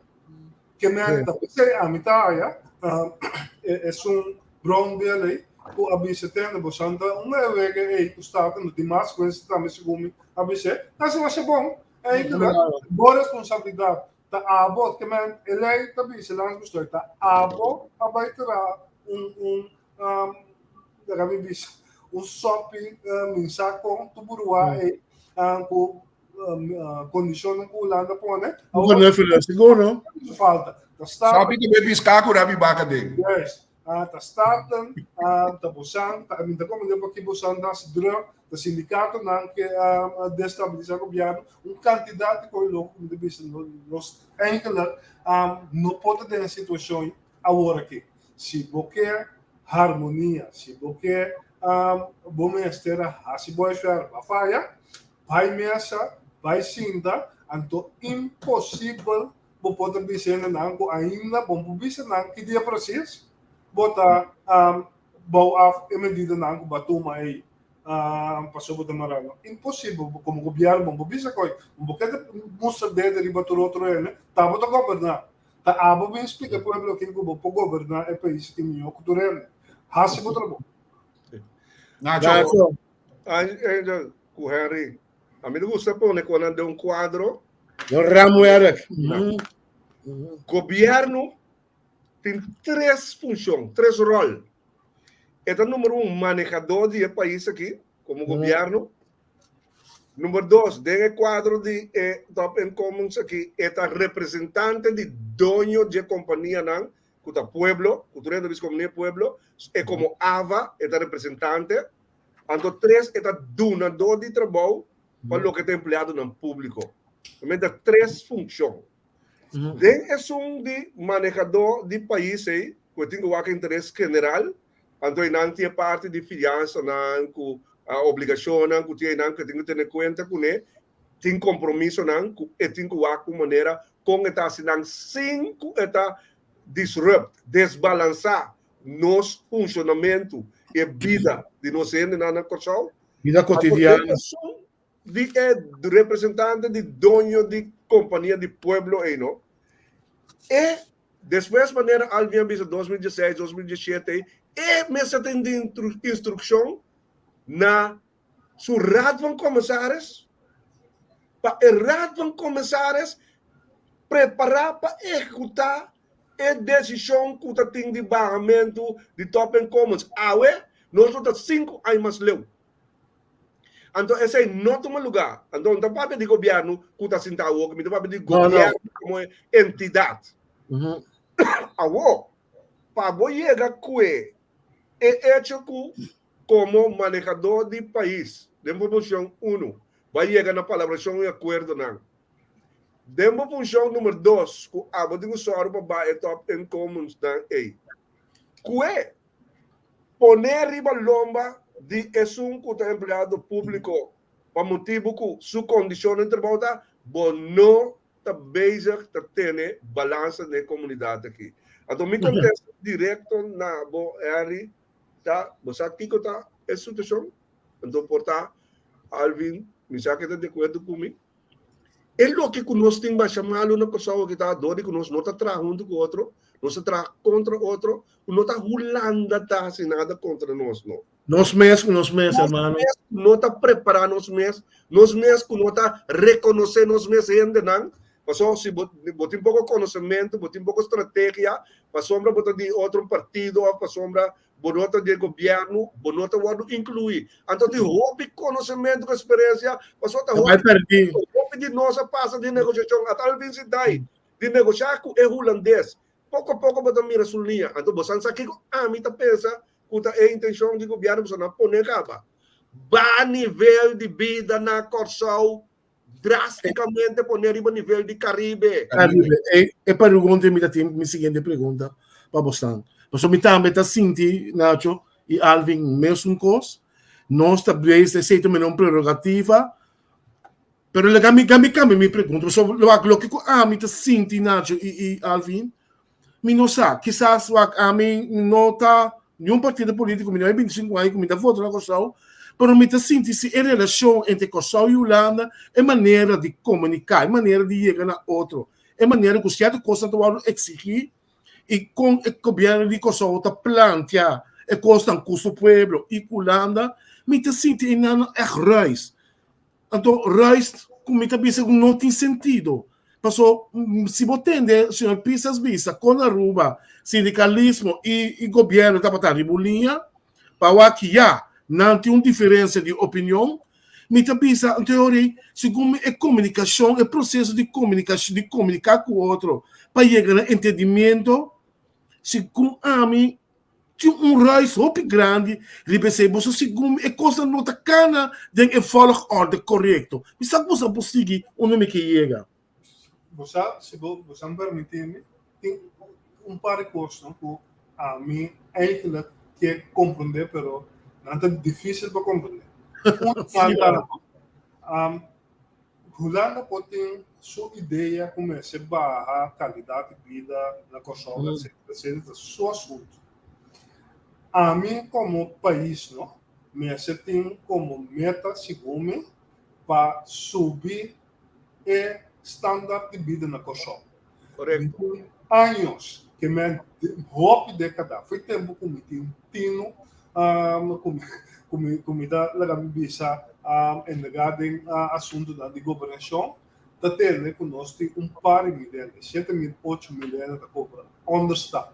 Ke men ta p'esei ami ta haya esun brown bill ei ku a bisa tende bo san ta un ewege ei ku Staten no tin mas kuensa tambe segun mi a bis'é, ta hasi masha bon, eigenlijk bo responsabilidat Ta abo, ke men e lei ta bisa landsbestuur, ta abo a bai traha un un laga mi bisa un sopi minsa kon tu burua ei ku kondishonnan ku Hulanda pone. Ku knuffelen, sigur no? Falta. Ta Staten. Sopi ku be piská ku rabi baka den. Juist. Ta Staten, ta bosan, ta mi ta komprende paki bosan ta hasi druk, ta sindikatonan ke destabilisá gobièrnu, un kantidat di kos loko ku mi ta bisa nos eigenlijk no por ta den e situashon awor aki. Si bo ke harmonia, si bo ke bo mester a hasi bo huiswerk, bo a faya, bai mesa, bai sinta, anto imposibel Bo por ta bisa hendenan ku ainda bo por bisa nan ki dia presis bo ta bou af e medidanan ku bo a tuma ei pasobra bo ta mará. No, imposibel. Komo gobièrnu bo no por bisa koi. Bo por keda mustra dedo riba tur otro hende. Ta bo ta goberná. Ta abo bin splika e pueblo aki ku bo por goberná e pais aki mihó ku tur hende. Hasi bo trabou. Nacho. Angel ku Henry, ami ta gusta pone konan den un kuadro. Don Ramuerk. Gobierno tin tres funcion, tres rol. E ta numero un, manehador di e pais aki, como gobierno. Numero dos, den e cuadro di e top inkomens aki, e ta representante di doño di e companianan, cu ta pueblo, cu tur hende ta bisa compania pueblo, e como AVA e ta representante. Anto tres, e ta dunador di trabou pa loke ta empleadonan públiko. También ta tres funshon. Den esun di manehadó di pais ei, ku e tin ku wak interes general, anto einan tin e parti di fiansanan ku obligashonnan ku tin einan ku e tin ku tene kuenta kuné, tin kompromisonan ku e tin ku wak un manera kon e ta hasi nan sin ku e ta disrupt, desbalansá nos funshonamentu i e bida di nos hendenan na Kòrsou. Bida kotidiano. di e representante di doño di kompania di pueblo ei no. E despues manera Alvin a bisa 2016, 2017 ei, e mester tin di instrukshon na su Raad van Commissaris pa e Raad van Commissaris prepará pa ehekutá e desishon ku ta tin di bahamentu di topinkomens. Awe nos lo ta sinku aña mas leu. Anto esei no tuma lugá. Anto no ta papia di gobièrnu ku ta sinta awor, mi ta papia di gobièrnu komo entidat. Awor, pa bo yega ku e echo ku Komo manehadó di pais den bo funshon unu, bo a yega na palabrashon i akuerdonan. Den bo funshon numer dos ku abo tin ku sòru pa baha e top inkomensnan ei. Kue poné riba lomba di esun ku ta empleado públiko pa motibu ku su kondishonnan di trabou ta, bo no ta bezig ta tene balansa den e komunidat aki. Anto mi kontesta direkto na bo Henry Ta, bo sa kiko ta e situashon? Anto por ta, Alvin, mi sa ke ta di akuerdo ku mi. E loke ku nos tin basha malu na Kòrsou aki ta dor di ku nos no ta traha huntu ku otro, nos ta traha kontra otro, ku no ta Hulanda ta hasi nada kontra nos no. Nos mes ku nos mes, hermano. Nos mes ku no ta prepará nos mes, nos mes ku no ta rekonosé nos mes hendenan, Pasobra si bo bo tin poko konosementu, bo tin poko strategia, pasobra bo ta di otro partido òf pasobra bo no ta di e gobièrnu, bo no ta wòrdu inkluí. Anto tin hopi konosementu ku eksperensia, pasobra ta bai pèrdí. Hopi di nos a pasa den negosiashon, ata Alvin Sidai di negoshá ku e hulandes. Poko poko bo ta mira su liña. Anto bo san sa kiko ami ta pensa ku ta e intenshon di gobièrnu pasobra nan a pone kaba. Ba nivel di bida na Kòrsou drásticamente pone riba nivel di Caribe. Caribe. E, e pregunta mi ta tin mi siguiente pregunta pa bosnan. Paso mi tambe ta sinti, Nacho y Alvin, mesun kos. Nos ta bezig, esei ta un prerogativa. Pero laga mi, mi cambia mi pregunta. Paso wak, loke ku ami ta sinti, Nacho y, y Alvin, mi no sa. Kisas wak ami no ta niun partido polítiko, mi no e 25 aña ku mi ta vota na Kòrsou, pero mi ta sinti si e relashon entre Kòrsou i Hulanda, e manera di komuniká, e manera di yega na otro, e manera ku sierto kosnan ta wòrdu eksigí i kon e gobièrnu di Kòrsou ta plantia e kosnan ku su pueblo i ku Hulanda, mi ta sinti einan ègt ruis. Anto ruis ku mi ta bisa ku no tin sentido. Paso si bo tende señor Pisas bisa kon Aruba sindikalismo i i gobièrnu tabata riba un liña pa wak ya nan tin un diferensia di opinion, mi ta bisa anto e ora ei segun mi e komunikashon e proseso di komunikashon di komuniká ku otro pa yega na entendimiento segun ami Tin un ruis hopi grandi riba esei. Boso segun mi e kosnan no ta kana den e volgorde korekto. Mi sa ku boso a por sigui unda mi ke yega. Bo sa, si bo bo sa permití mi, tin un par di kosnan ku ami eigenlijk ke komprondé pero nan ta difísil pa komprondé. Un nan ta, Hulanda por tin su idea ku mester baha kalidat di bida na Kòrsou etcetera etcetera ta su asuntu. Ami komo pais no mester tin komo meta segun mi pa subi e standaard di bida na Kòrsou. Korekto. Mi tin años ke men hopi dekada fo'i tempu ku mi tin tinu ku mi ku mi ta laga mi bisa entregá den asuntunan di gobernashon ta tende ku nos tin un par di mil hende, 7000, 8000 hende ta kobra onderstand.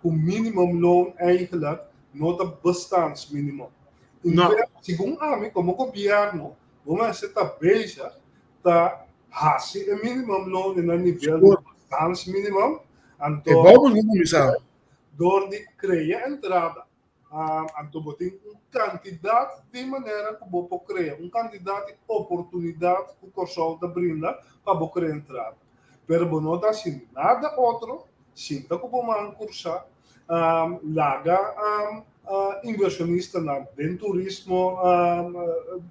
Ku minimumloon eigenlijk no ta bestaansminimum. No. Segun ami komo gobièrnu bo mester ta bezig ta hasi e minimumloon na nivel di bestaansminimum anto E bou bo kuminsá. Dor di krea entrada, anto bo tin un kantidat di manera ku bo por krea, un kantidat di oportunidat ku Kòrsou ta brinda pa bo krea entrada. Pero bo no ta hasi nada otro, sinta ku bo man kursá, laga invershonistanan den turismo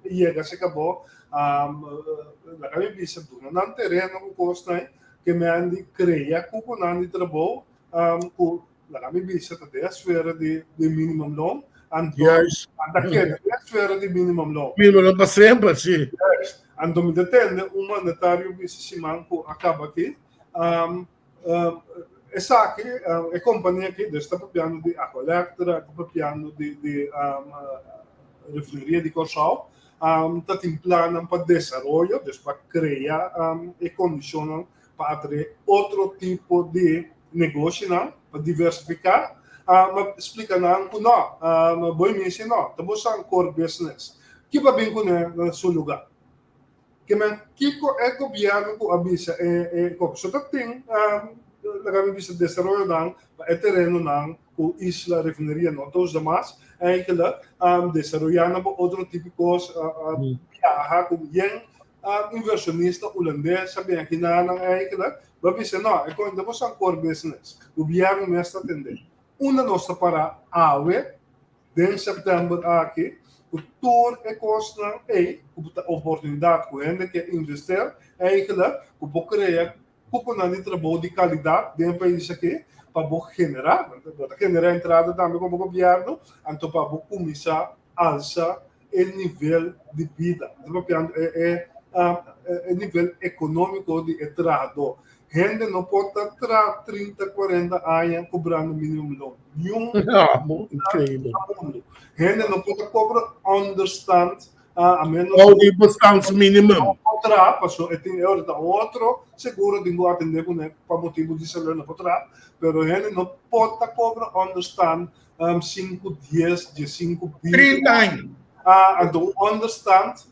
yega serka bo, laga mi bisa duna nan tereno ku kosnan ke men di krea kuponan di trabou ku laga mi bisa ta den esfera di minimumloon. Anto, anta keda den esfera di minimumloon. Minimumloon pa semper, si. Juist. Anto mi ta tende un mandatario bisa siman ku a kaba aki, esaki, e kompania aki, dus ta papiando di Aqualectra, ta papiando di di refineria di Kòrsou, ta tin plannan pa desaroyo, dus pa krea e kondishonnan pa atraé otro tipo di negoshinan, pa diversifiká. Ma splika nan ku no, bo e misi no, ta bo san core business. Ki pa bin kuné na su lugá? Ke men kiko e gobièrnu ku a bisa e e kop? So ta tin laga mi bisa desaroyonan pa e terenonan ku Isla Refineria no ta usa mas, eigenlijk desaroyá nan pa otro tipo kos, biaha ku yen inversionista hulandes a bin aki na nan eigenlijk, bo a bisa no, e kointa bo san core business, gobierno mes ta atende. Unda nos ta para awe den september aki ku tur e kosnan ei ku ta oportunidad ku hende ke invester eigenlijk ku por krea kuponan di trabou di kalidat den e pais aki pa bo generá, bo ta generá entrada tambe komo gobierno, anto pa bo kuminsá alsa e nivel di bida. Mi ta papiando e e e nivel ekonómiko di e trahadó. Hende no por ta traha 30, 40 aña kobrando minimumloon. Niun Increíble. mundu. Hende no por ta kobra onderstand a menos Ou di bestaansminimum. por traha, paso e tin e ora ta otro seguro tin ku atendé kuné pa motibu di salú no por traha, pero hende no por ta kobra onderstand 5, 10, 15, 20. 30 aña. Ah, anto un onderstand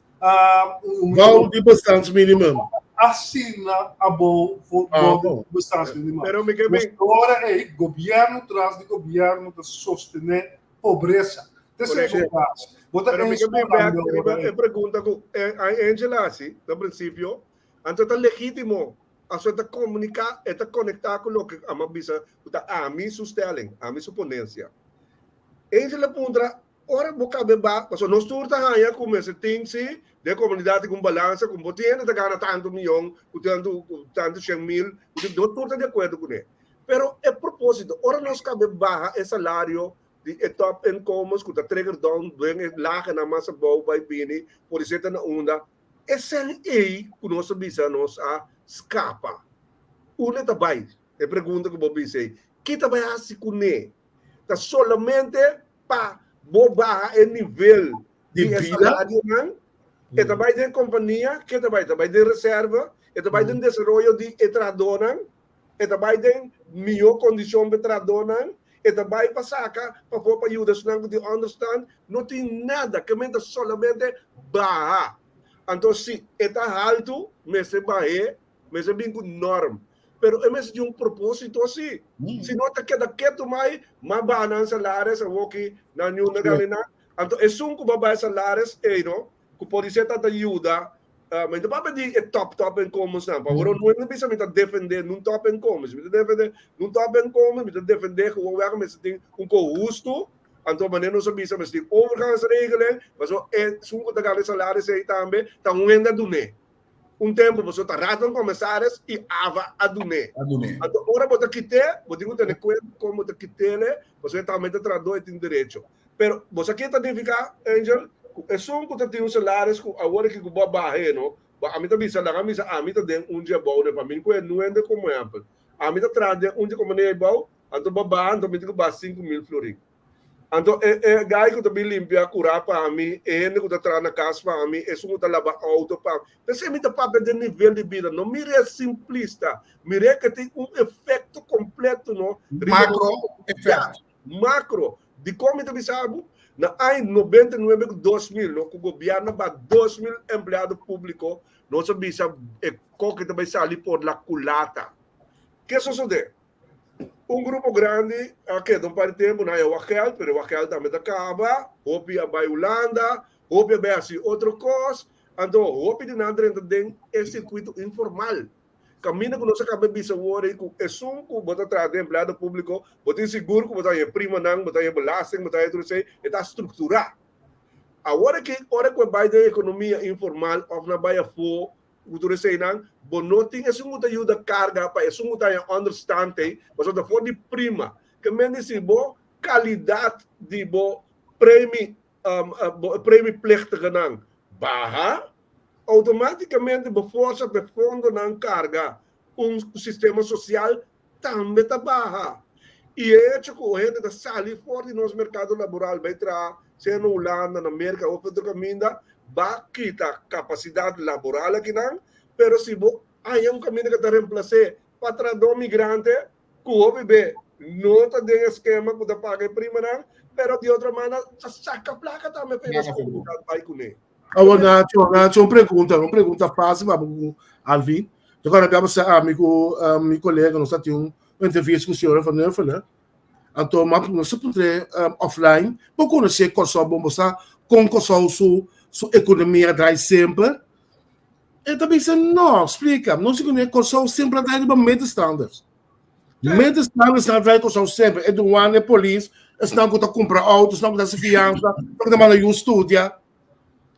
un Bou di bestaansminimum. Asina abou voor Ah, bom. bestaansminimum. Pero mi ke Dus ora ei, gobièrnu tras di gobièrnu ta sostené pobresa. Te Correcto. sego bas. Bo ta Pero mi ke bin bek enspirando riba ora e ei. pregunta ku Angela hasi na prinsipio, anto ta legítimo Pasobra e ta komuniká, e ta konektá ku loke ami a bisa ku ta ami su stelling, ami su ponensia. Angel a puntra, ora bo kabe ba, pasobra nos tur ta haña ku mester tin si den komunidat tin un balansa ku bo tin hende ta gana tantu miyon, ku tantu ku tantu shen mil, ku tin, nos tur ta di akuerdo kuné. Pero e propósito, ora nos kabe baha e salario di e top inkomens ku ta trigger down den e lagenan mas abou bai bini, por esei ta na unda Esei ei ku nos a bisa nos a skapa. Unda ta bai? E pregunta ku bo bisa ei. Ki ta bai hasi kuné? Ta solamente pa bo baha e nivel Di di e bida? salarionan? E ta bai den kompania? Ke ta bai? Ta bai den reserva? E ta bai den desaroyo di e trahadónan? E ta bai den mihó kondishon pa e trahadónan? E ta bai pa saka pafó pa yuda esnan ku tin ònderstand? No tin nada, ke men ta solamente baha. Anto si e ta haltu, mester bah'é, mester bin ku nòrm. Pero e mester tin un propósito si. Si no ta keda ketu mai, mas baha nan salaris awoki nan yunda gana nan. Anto esun ku bo baha e salaris ei no, ku podisé ta ta yuda mi ta papia di e top top inkomensnan pa ora no bisa mi ta defende nun top inkomens mi ta defende nun top inkomens mi ta defende gewoon weg mester tin un ko hustu anto manera nos a bisa mester tin overgangsregeling pasobra esun ku ta gana e salaris ei tambe ta un hende a dun'é un tempu pasobra ta raad van commissaris i ava a dun'é anto ora bo ta kit'é bo tin ku tene kuenta kon bo ta kit'é pasobra e tambe ta trahadó e tin derecho. Pero bo sa ke ta nifiká, Angel? Ku esun ku ta tin un salaris ku awor aki ku bo a baha e no, bo ami ta bisa laga mi bisa ami ta den un dje abou ne pa mi ku e nuende komo ehèmpel. Ami ta traha den un dje komo ne abou, anto bo a baha anto mi tin ku baha 5000 florin. Anto e e guy ku ta bin limpia kurá pa mi, e hende ku ta traha na kas pa mi, esun ku ta laba outo pa mi. P'esei mi ta papia den nivel di bida, no mir'é simplista, mir'é ke tin un efekto kompleto no riba Makro efekto. Macro, Dikon mi ta bisa bo? Na aña 99 ku 2000 no ku gobierno a baha 2000 empleado publico nos a bisa e koki ta bai sali por la culata. Ke sosode? Un grupo grandi a keda un par di tempo nan a wak geld pero e wak geld tambe ta kaba, hopi a bai Hulanda, hopi a bai hasi otro kos, anto hopi di nan drenta den e circuito informal. Kaminda ku nos a kaba e bisa wor ei ku esun ku bo ta traha den empleado públiko, bo tin sigur ku bo ta haña e primanan, bo ta haña e belasting, bo ta haña tur esei, e ta strukturá. Awor aki, ora ku e bai den ekonomia informal òf nan bai afó ku tur eseinan, bo no tin esun ku ta yuda karga pa esun ku ta haña ònderstand ei, pasobra ta for di prima. Ke men di si bo kalidat di bo. Premi bo premieplichtigenan baha, automáticamente bo forsa pa e fondonan carga un sistema social tambe ta baha. Y e hecho cu hende ta sali for di nos mercado laboral bay traha sea na Hulanda, na Merca of otro caminda, ba kita capacidad laboral akinan, pero si bo haya un caminda cu ta reemplace pa trahador migrante, ku hopi be no ta den e skema ku ta paga e primanan, pero di otro banda ta saka plaka tambe pa e nos komunidat bai kuné. Awor Nacho, Nacho, un pregunta, un pregunta fácil pa bo ku Alvin. Yo kòrda bia pasá ami ku mi kolega nos ta tin un entrevista ku señora Van Huffelen. Anto m'a nos a puntr'é offline, bo konosé Kòrsou bon? Bo sa kon Kòrsou su su ekonomia drai semper? E ta bisa, no, splika. Nos di kuné Kòrsou semper a drai riba middenstanders. Middenstanders nan a drai Kòrsou semper. E douane, e polis, esnan ku ta kumpra outo, esnan ku ta hasi fiansa, esnan ku ta manda yu studia.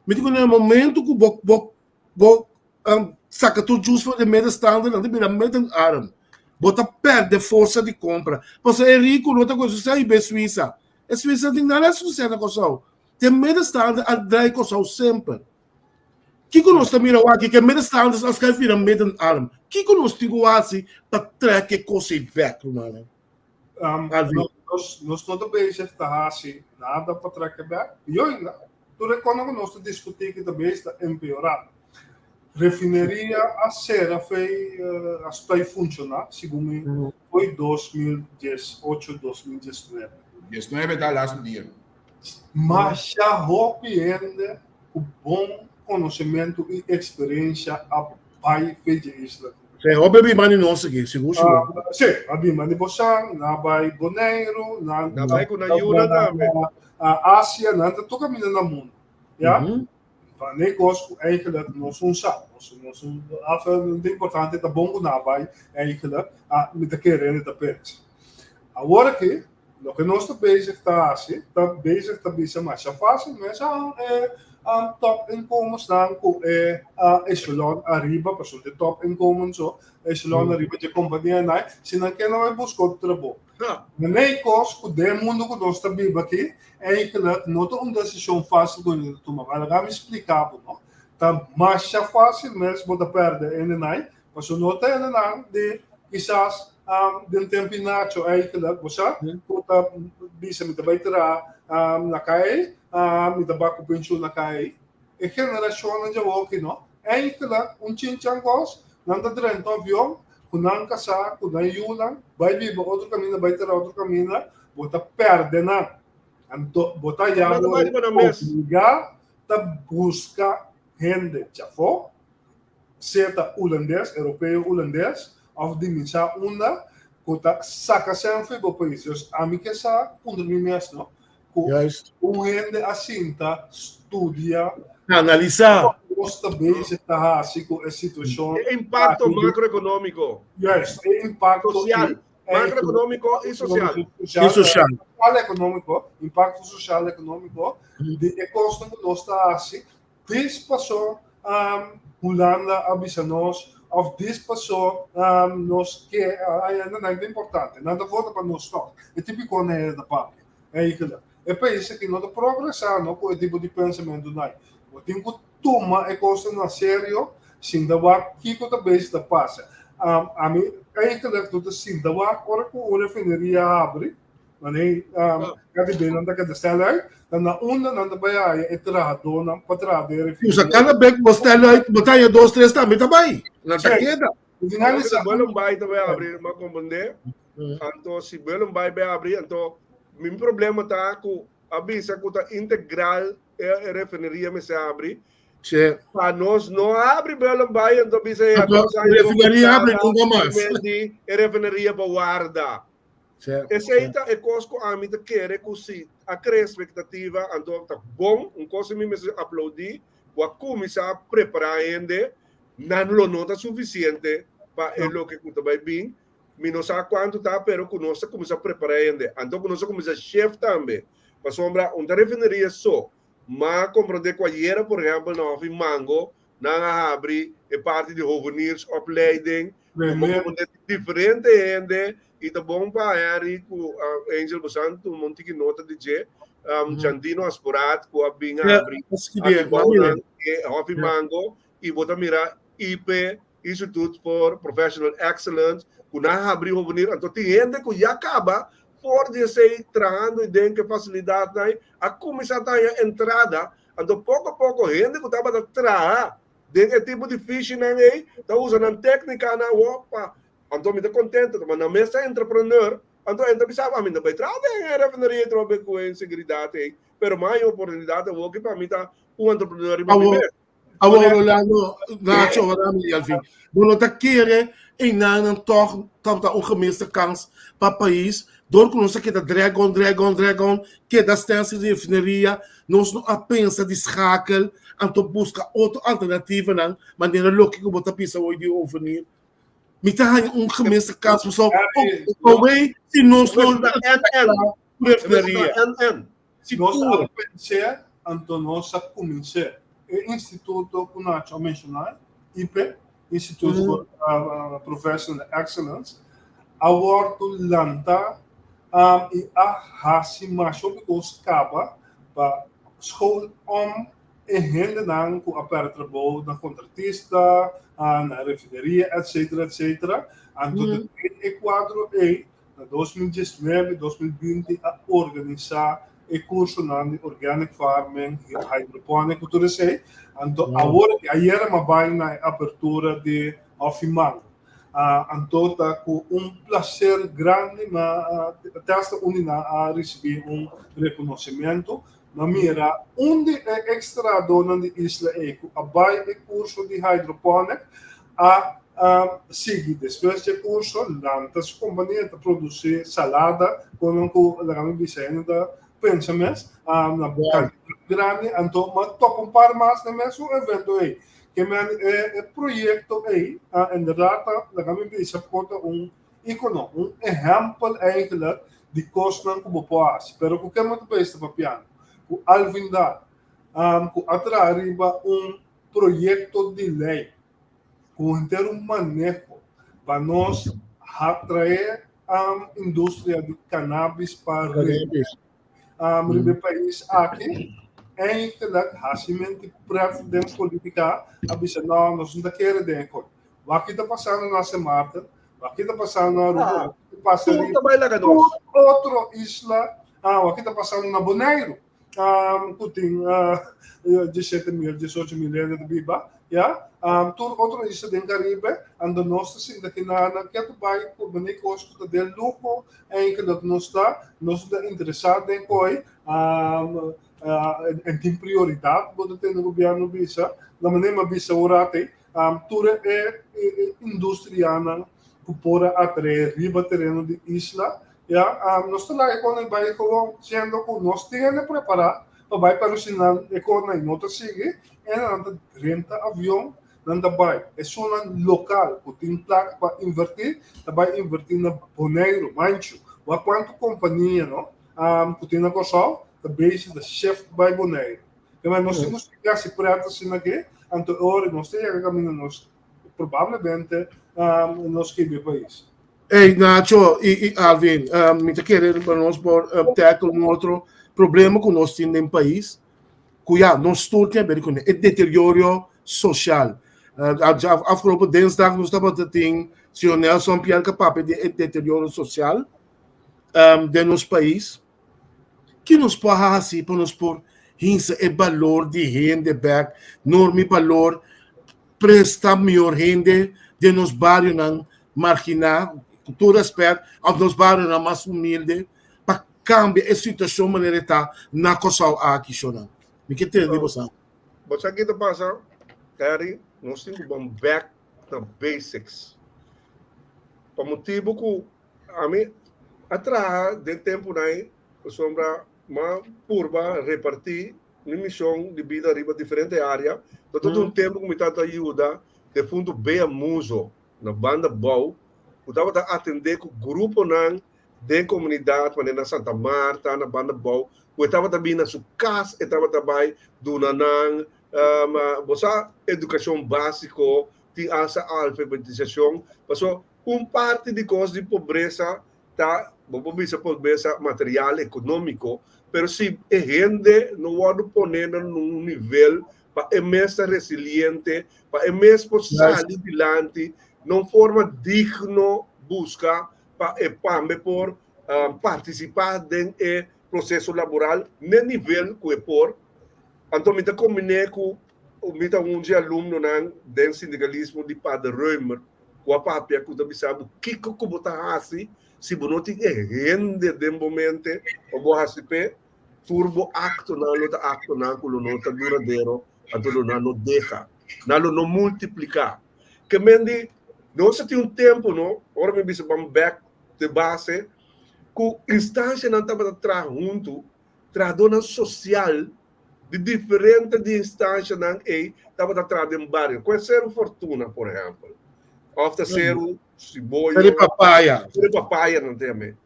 Mi di kuné na momento ku bo bo bo saka tur jus for di middenstander, nan ta bira middenarm. Bo ta pèrdè forsa di kompra. Pasobra e riku no ta ku e suseso i be Suisa. E Suisa no tin nada suseso na Kòrsou. Te middenstander a drai Kòrsou semper. Kiko nos ta mira awor aki ku e middenstanders a skai bira middenarm? Kiko nos tin ku hasi pa trek e kos ei bèk, rumannan? Nos nos no ta bezig ta hasi nada pa trek e bèk. Yo ainda, tur e kosnan ku nos ta diskutí aki ta bezig ta empeorá. Refineria a sera fei a stoi funshoná, segun mi, foi 2018, 2019. Diesnuebe ta lastu dia. Masha hopi hende ku bon konosementu i eksperensha a bai fe dje isla aki. Sí, hopi a bima di nos aki, sigur sigur. Sí, a bima di bosan, nan a bai Boneiru, nan Nan bai ku nan yunan tambe. Asia, nan ta tur kaminda na mundu, ya. Pa ne kos ku eigenlijk nos un sa, nos nos un af ta importante ta bon ku nan a bai eigenlijk, mi ta kere hende ta pensa. Awor aki Loke nos ta bezig ta hasi, ta bezig ta bisa masha fácil mes, ah, e top inkomensnan ku e echelon ariba, pasobra e top inkomen so, echelon ariba dje kompanianan, si nan ke nan bai buska otro trabou. Manera kos ku den e mundu ku nos ta biba aki, eigenlijk no ta un desishon fácil ku hende ta tuma. Ma laga mi splika bo, no. Ta masha fácil mes bo ta pèrdè hendenan, Pasobra no ta hendenan di kisas den tempu di Nacho eigenlijk, bo sa, ku ta bisa mi ta bai traha na kai, mi ta bai ku penshun na kai. E generashonnan djawoki no. Eigenlijk un chinchan kos, nan ta drenta un avion ku nan kasá, ku nan yunan, bai biba otro kaminda, bai traha otro kaminda, bo ta pèrdè nan. Anto bo ta ya bo obligá ta buska hende djafó. sea ta hulandes, europeo hulandes, of di mi sa unda, ku ta saka sèn for bo pais. Dus ami ke sa puntra mi mes no, ku Juist. un hende a sinta studia Analisá. nos ta bezig ta hasi ku e situashon E impakto aki. makroekonómiko, Juist, e impakto sosial, i makroekonómiko i sosial. I sosial. Sosial ekonómiko, impakto sosial ekonómiko di e kosnan ku nos ta hasi Dis paso Hulanda a bisa nos of dis paso nos ke nan ta importante, nan ta vota pa nos tòg. E tipiko nan ta papia. Eigenlijk e pais aki no ta progresá no ku e tipo di pensamentu nan. Bo tin ku tuma e kosnan na serio sinta wak kiko ta bezig ta pasa. Ami eigenlijk no ta sinta wak ora ku un refineria habri. Wanneer KDB nan ta keda stel uit, dan na unda nan ta bai haya e trahadónan pa traha den refineria. Usa kada bek bo stel uit, bo ta haya dos, tres tambe ta bai. Nan ta keda. Nan Si Bullenbaai ta bai abri, m'a komprendé. Anto si Bullenbaai bai abri, anto mi problema ta ku a bisa ku ta integral e refineria mester abri. Sí. Pa nos no abri Bullenbaai, anto bisa e Anto, refineria abri nunca mas. E refineria pa warda. Esei ta e kos ku ami ta kere ku si a krea espektativa anto ta bon, un kos mi mester aplaudí ku a kuminsá prepará hende, nan lo no ta sufisiente pa e loke ku ta bai bin, mi no sa kuantu ta pero ku nos ta kuminsá prepará hende, anto ku nos a kuminsá shift tambe, pasobra un ta refineria so, m'a komprondé ku ayera por ehèmpel na Hòfi Mango. Nan a habri e parti di hoveniersopleiding. Ku diferente hende i ta bon pa Henry ku Angel bosan tuma un tiki nota di dje. Jandino Asporaat ku a bin habri akibounan e Hofi Mango i bo ta mira IP, Instituut for Professional Excellence, ku nan a habri hovenier. Anto tin hende ku ya kaba for di esei trahando den ke fasilidatnan a kuminsá ta haña entrada. Anto poko poko hende ku tabata traha den e tipo di fishinan ei ta usa nan téknikanan awor pa. Anto mi ta kontento ma nan mes ta entrepreneur, anto e ta bisa ami no bai traha den e refineria atrobe ku e inseguridat ei, pero mi a haña oportunidat awor ki pa mi ta un entrepreneur riba mi mes. Awor Rolando, Nacho, Rami i Alvin, bo no ta kere einan tòg tabata un gemiste kans pa pais dor ku nos a keda drag on, drag on, drag on, keda stensil di refineria, nos no a pensa di schakel anto buska otro alternativanan manera loke ku bo ta bisa hoy di hovenier. Mi ta haña un gemiste kans pasobra awey si nos no refineria. Nos a pens'é, anto nos a kumins'é. E instituto ku Nacho a menshoná, IPE, Institute for Professional Excellence, a wòrdu lantá i a hasi masha hopi kos kaba pa skol om e hendenan ku a pèrdè trabou na kontratista, na refineria, etcetera, etcetera. Anto den e kuadro ei Na 2019, 2020 a organisá e kursonan di organic farming, hydroponic ku tur esei. Anto awor aki, ayera mi a bai na e apertura di Hòfi Mango. Anto ta ku un plaser grandi mi a te hasta un di nan a risibí un rekonosementu. Mi a mira un di e ekstradónan di isla ei ku a bai e kurso di hydroponic a sigui despues di e kurso lanta su kompania ta produsí salada kono ku laga mi bisa hende ta pensa mes na kantidat grandi anto mi a topa un par mas na e mesun evento ei ke men e proyekto ei inderdat ta laga mi bisa por ta un ikono un ehèmpel eigentlik di kosnan ku bo por hasi pero ku ke mi ta bisa papiando ku Alvin Daal ku a traha riba un proyekto di lei ku henter un maneho pa nos atraé industria di cannabis pa riba e pais aki. Eigenlijk hasimente pret den politica a bisa no, nos no ta kere den e kos. Wak ta pasando na Sint Maarten, wak ta pasando na Aruba, wak ta pasa riba otro isla, wak ta pasando na Boneiru. Ku tin 17 mil, 18 mil hende ta biba, ya. Tur otro isla den Caribe, anto nos ta sinta ki na nan ketu bai ku mane kos ku ta den luho eigenlijk nos ta, nos ta interesá den koi, en tin prioridat bo ta tende gobierno bisa, na mane mi a bisa un rato ei, tur e industrianan ku por a atrae riba tereno di isla, Ya, nos ta laga e kòrnan bai gewoon, siendo ku nos tin hende prepará pa bai, pero si nan e kòrnan no ta sigui, e nan ta drenta avion, nan ta bai. Esunnan lokal ku tin plaka pa invertí, ta bai invertí na Boneiru, Manchu. Wak kuantu kompania no ku tin na Kòrsou ta bezig ta shift bai Boneiru. Kemey nos tin ku sigui hasi prèt asina aki, anto e ora nos ta yega kaminda nos probablemente nos kibi e pais. Ey Nacho y y Alvin, mi ta kere pa nos por tackle un otro problema ku nos tin den pais, ku ya nos tur tin haber kuné, e deterioro social. Afgelopen dinsdag nos tabata tin señor Nelson Pierre ka papia di e deterioro social den nos pais. Ki nos por hasi pa nos por hinsa e balor di hende bek, norma i balor, presta mihor hende den nos barionan marginá, ku tur rèspèt, òf nos barionan mas humilde, pa kambia e situashon manera e ta na Kòrsou aki, shownan? Mi ke tende di boso. Bo sa ki ta pasa, Harry? Nos tin ku ban bèk na basics. Pa motibu ku Ami a traha den tempunan ei pasobra m'a purba repartí mi mishon di bida riba diferente área. Ta todo un tempu ku mi tabata yuda defuntu Bea Muzo na Banda Bou, ku tabata atendé ku gruponan den komunidat manera na Santa Marta, na Banda Bou, ku e tabata bini na su kas, e tabata bai duna nan. Um, bo sa edukashon básiko, tin hasta alfabetisashon. Paso un parti di kos di pobresa ta, bo por bisa pobresa material, ekonómiko, pero si e hende no wòrdu poné na un nivel pa e mes ta resiliente, pa e mes por sali dilanti na un forma digno buska pa e pambe por partisipá den e proseso laboral n'e nivel ku e por. Anto mi ta kombiné ku mi ta un dje alumnonan den sindikalismo di Pader Römer ku a papia ku ta bisa bo kiko ku bo ta hasi si bo no tin e hende den bo mente pa bo hasi p'e, tur bo aktonan lo ta aktonan ku lo no ta duradero, anto lo nan no deha, nan lo no multipliká. Ke men di, nos a tin un tempu no, ora mi bisa ban bèk te base, ku instansianan tabata traha huntu, trahadónan sosial di diferente di instanshanan ei tabata traha den bario. Ku e Seru Fortuna, por ehèmpel, òf ta Seru Siboyo. Seru Papaya. Seru Papaya nan ta yam'é.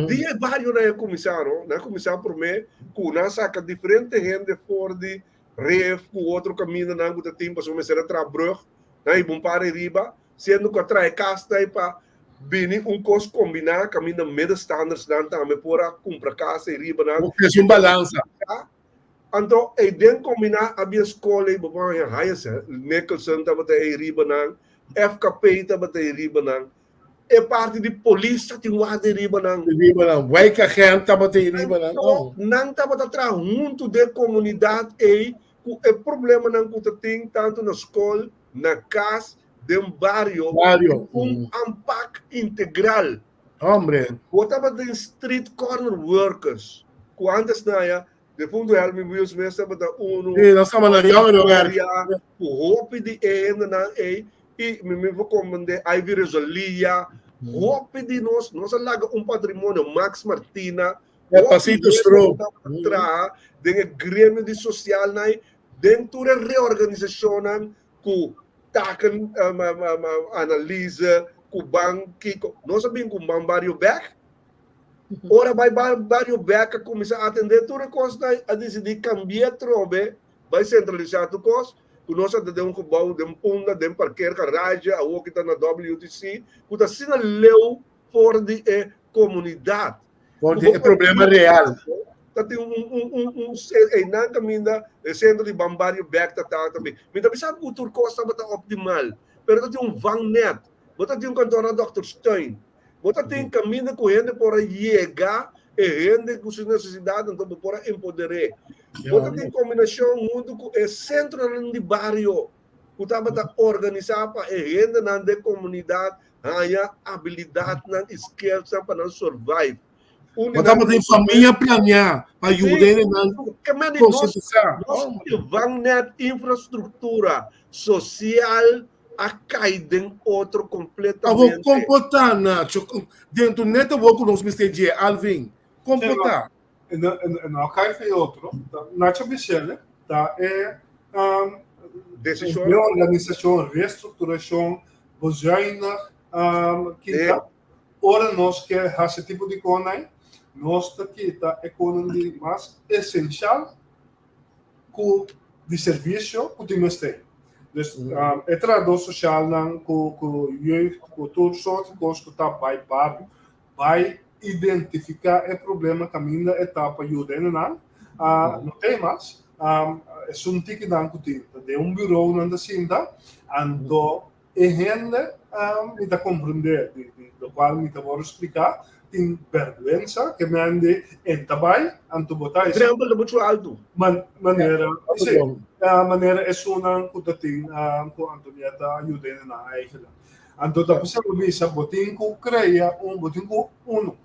Di e barionan a kuminsá, no? Nan a kuminsá promé ku nan a saka diferente hende for di Ref ku otro kamindanan ku ta tin pasobra mester a traha brùg. Nan hiba un par riba, siendo ku a traha e kas ei pa bini un kos kombiná kaminda middenstandersnan tambe por a kumpra kas ei riba nan. Bo kres un balansa. Anto ei den kombiná a bia skol ei bo por haña Hyacinth Nicholson tabata ei riba nan, FKP tabata ei riba nan, e parti di polis ta tin wak ei riba nan. Riba nan, wijkagent tabata ei riba nan. Anto nan tabata traha huntu den komunidat ei ku e problemanan ku ta tin tantu na skol, na kas, den bario, Bario. un aanpak integral. Hombre. Bo tabatin street corner workers ku antes na ya defuntu Helmi Wiels mes tabata unu. Sí, nos tabata na jongerenwerk. Ku hopi di e hendenan ei i mi mi por komprende Ivy Rosalia, hopi di nos, nos a laga un patrimonio, Max Martina, E Pasito Stroop. Traha den e gremio di sosialnan ei, den tur e reorganisashonnan ku taken analise ku ban kiko. Nos a bin ku ban bario bek. Ora bai bario bek a kuminsá atendé tur e kosnan a disidí kambia atrobe bai sentralisá tur kos ku nos a ta den un gebou den Punda den parker garage awor ki ta na WTC ku ta asina leu for di e komunidat. For di e problema real. Ta tin un un un un einan kaminda e sentro di Ban Bario bek ta ta tambe. Mi ta bisa ku tur kos tabata optimal, pero ta tin un vangnet. Bo ta tin un kantor na Dokterstuin. Bo ta tin kaminda ku hende por a yega e hende ku su nesesidat anto bo por a empoder'é. Bo ta tin kombinashon huntu ku e sentronan di bario ku tabata organisá pa e hendenan den komunidat haña abilidatnan i skillsnan pa nan survive. Un di nan tin famia planeá pa yuda hendenan konsientisá. Nos vangnet infrastruktura sosial a kai den otro kompletamente. Awor kon por ta, Nacho? Dentro net awor ku nos mester dje, Alvin, kon por ta? No a kai fe otro. Nacho Michele ta e Desishon. Reorganisashon, restrukturashon, bezuinig, kita. Ora nos ke hasi tipo di konai, nos ta kita e konan di mas esenshal ku di servisio ku tin mester. Dus e trahadó sosialnan ku ku jeugd ku tur sort di kos ku ta bai bario, bai identifiká e problema kaminda e ta pa yuda hendenan, no ta e mas. Esun tikinan ku tin ta den un buró nan ta sinta, anto E hende mi ta comprende di di locual mi ta worde splica tin berguensa ke men di en ta bay anto bo ta Drempel ta mucho alto. Man manera si manera esunnan ku ta tin ku Antonieta a yuda hendenan eigenlijk. Anto ta p'esei bo bisa bo tin ku krea un bo tin ku uno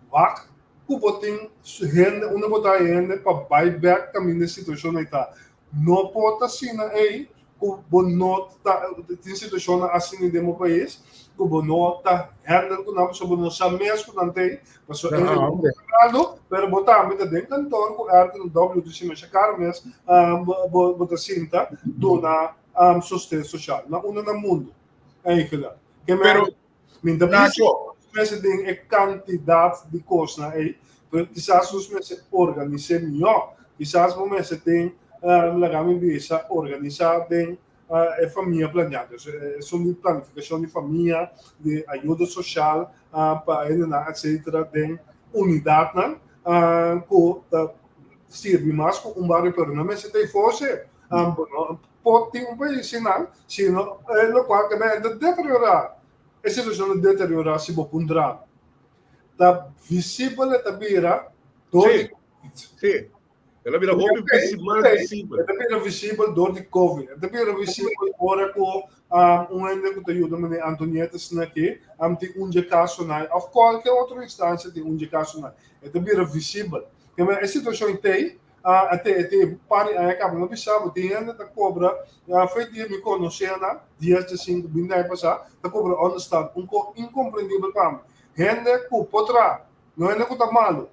wak ku bo tin hende unda bo ta hende pa bay bek kaminda e situacion ei ta. No por ta asina ei ku bo no ta tin situashonnan asina den bo pais ku bo no ta handle ku nan pasobra bo no sa mes ku nan ta ei pasobra e algo pero bo tambe ta den kantor ku erko na WTC masha karo mes bo ta sinta duna sosten sosial na unda na mundu eigenlijk. Pero Mi ta bisa nos mester den e kantidat di kosnan ei, pero kisas nos mester organis'é mihó. Kisas bo mester tin Laga mi bisa organisá den e famia planeá. Dus esun di planifikashon di famia, di ayuda soshal pa hendenan etsetera den unidatnan ku ta sirbi mas ku un bario pero no mester ta e forse. Bo no por tin un pais sinan sino lokual ke ta deteriorá. E situashon ta deteriorá si bo puntra. Ta visibel e ta bira dor di covid. Sí. El a bira hopi Ok, mas ok. visibel. E ta bira visibel dor di covid. E ta bira visibel ora ku un hende ku ta yuda meneer Antonieta esnan aki tin un dje kasonan òf kualke otro instansia tin un dje kasonan. E ta bira visibel. Keme e situashon t'ei, a te e te par di aña kaba no bisa bo tin hende ta kobra fe dia mi konosé nan dies dje sinku binte aña pasá ta kobra onderstand un ko inkomprendibel pa mi. Hende ku por traha, no hende ku ta malu.